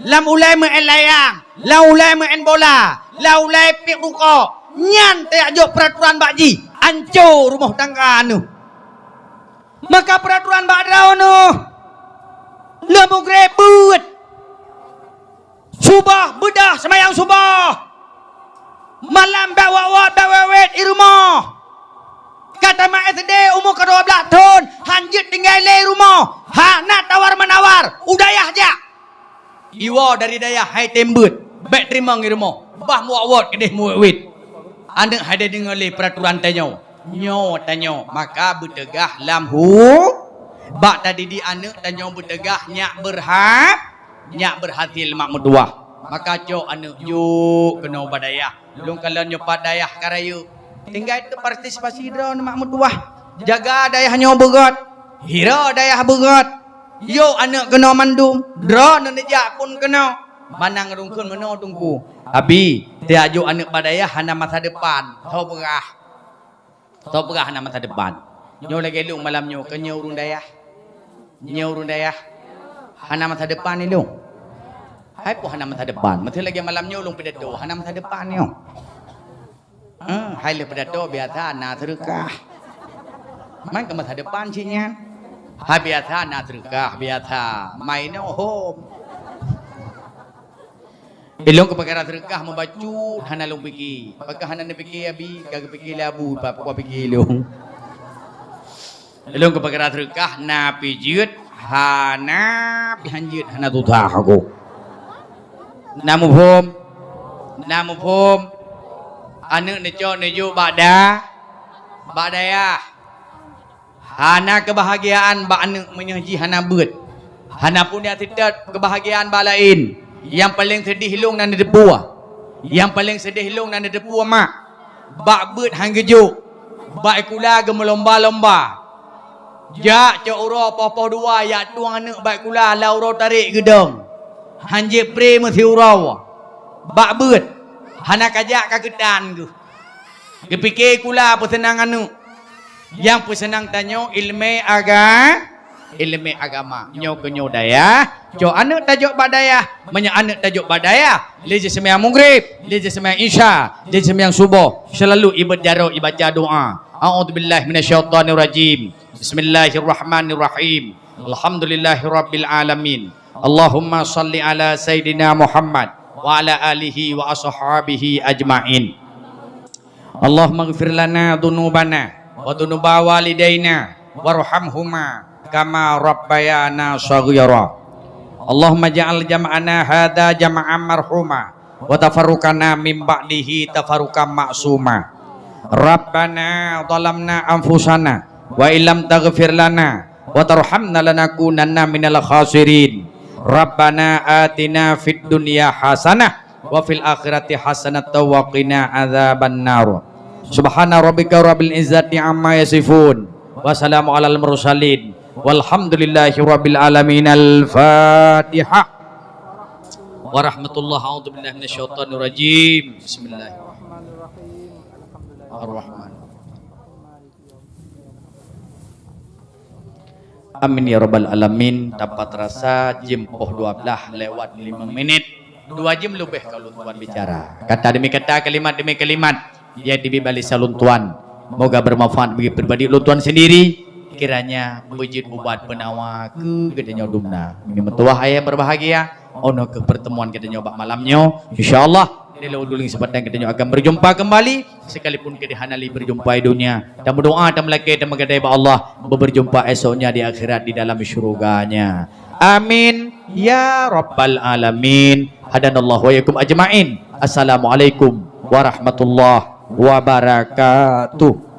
lam ulée meu'en layang, lam ulée meu'en bola, lam ulée piep rukok. Nyan tajok peuraturan bak jih. Anco rumoh tangga aneuk. Maka peuraturan bak droeneuh. Lheueh mugreb beuet. Suboh beudôh seumayang suboh. Malam bék wot-wot, bék wet-wet i rumoh. Ka tamat S D umu ka dua blaih thon, han jeuet tinggai lé i rumoh. Hana tawar-menawar, u dayah jak. Iwoe dari dayah hai tem beuet, bék teurimong i rumoh. Bah meuwot-wot keudeh meuwet-wet. Aneuk hai deungoe lé peuraturan tanyoe. Nyoe tanyoe, maka beuteugah lam hu-, bak tadidik aneuk tanyoe beuteugah nyak beurha-, nyak beurhasil mak meutuwah. Maka cok aneuk jok keunoe bak dayah. Lôn kalon nyoe pat dayah ka rayeuk. Tinggai teupartisipasi droeneuh mak meutuwah. Jaga dayah nyoe beugöt. Hira dayah beugöt. Yok aneuk keunoe mandum. Droeneuh neujak phon keunoe. Manang rungkeun meunoe teungku. Abi, tajok aneuk bak dayah hana masa depan. Tho beurah. Tho peugah hana masa depan. Nyoe lagée lôn malam nyoe, keu nyoe ureuëng dayah. Nyoe ureuëng dayah. Hana masa depan ni lôn. Hai peue hana masa depan? Meuteun lagée malam nyoe lôn pidato, hana masa depan nyoe. Eh, hai lheueh pidato biasa na seureukah. Man keu masa depan cit nyan. Hai biasa na seureukah, biasa. Main hom. Ilôn keu peukara seureukah meubacut hana lôn pike. Pakon hana neupike, Abi? Ka geupike lé Abu, pakon pike lôn. Ilôn keu peukara seureukah na pih jeuet, hana pih han jeuet, hana susah aku. Na muphom? Na muphom? Aneuk neucok neujok bak da-, bak dayah. Hana keubahgiaan bak aneuk meunyoe jih hana beuet. Hana pun nyang seutôt keubahgiaan bak laén. Nyang paleng seudeh lôn na neuteupeue. Nyang paleng seudeh lôn na neuteupeue mak. Bak beuet han geujok. Bak sikula geumeulomba-lomba. Jak cok uroe poh-poh dua jak tueng aneuk bak sikula lam uroe tarek geudong. Han jeuet pre meusiuroe. Bak beuet. Hana kajak ka keutan geuh. Geupike sikula peuseunang aneuk. Nyang peuseunang tanyoe iéleumé aga-, iéleumé agama. Nyoe keuh nyoe dayah, cok aneuk tajok bak dayah. Meunyoe aneuk tajok bak dayah, lé jiseumayang mugreb, lé jiseumayang isya, lé jiseumayang suboh, seulalu ibeuet jaroe ibaca doa. A'udzubillahi minasyaitonirrajim. Bismillahirrahmanirrahim. Alhamdulillahirabbil alamin. Allahumma shalli ala sayyidina Muhammad wa ala alihi wa ashabihi ajmain. Allahumma ighfir lana dzunubana wa dzunuba walidaina warhamhuma kama rabbayana shaghira. Allahumma ja'al jam'ana hadza jam'an marhuma wa tafarruqana min ba'dihi tafarruqan ma'suma. Rabbana zalamna anfusana Wa illam taghfir lana wa tarhamna lanakunanna minal khasirin. Rabbana atina fid dunya hasanah wa fil akhirati hasanatan wa qina adzabannar. Subhana rabbika rabbil izzati amma yasifun. Wa salamu alal mursalin. Walhamdulillahi rabbil alamin. Al-Fatihah. Warahmatullahi, a'udzubillahi minasyaitonirrajim. Bismillahirrahmanirrahim. Ar-Rahman. Amin ya rabbal alamin. Tepat rasa jeuem poh dua belas lewat lima menit. Dua jeuem leubeh ka ulôn tuan bicara. Kata demi kata, kalimat demi kalimat, nyang teubiet bak lisan ulôn tuan. Moga bermanfaat bagi pribadi ulôn tuan sendiri. Kiranya beujeuet ubat peunawa keu geutanyoe dumna. Meunyoe meutuwah ayah berbahagia, ono keu pertemuan geutanyoe bak malam nyoe. Insya Allah, di lawan duling sebatang geutanyoe akan berjumpa kembali. Sekalipun keudeh hana lé berjumpa di dunia, tameudoa, tameulakée, tameugadai bak Allah, berjumpa esoknya di akhirat di dalam syurganya. Amin ya rabbal alamin. Hadanallahu wa iyyakum ajmain. Assalamualaikum warahmatullahi wabarakatuh.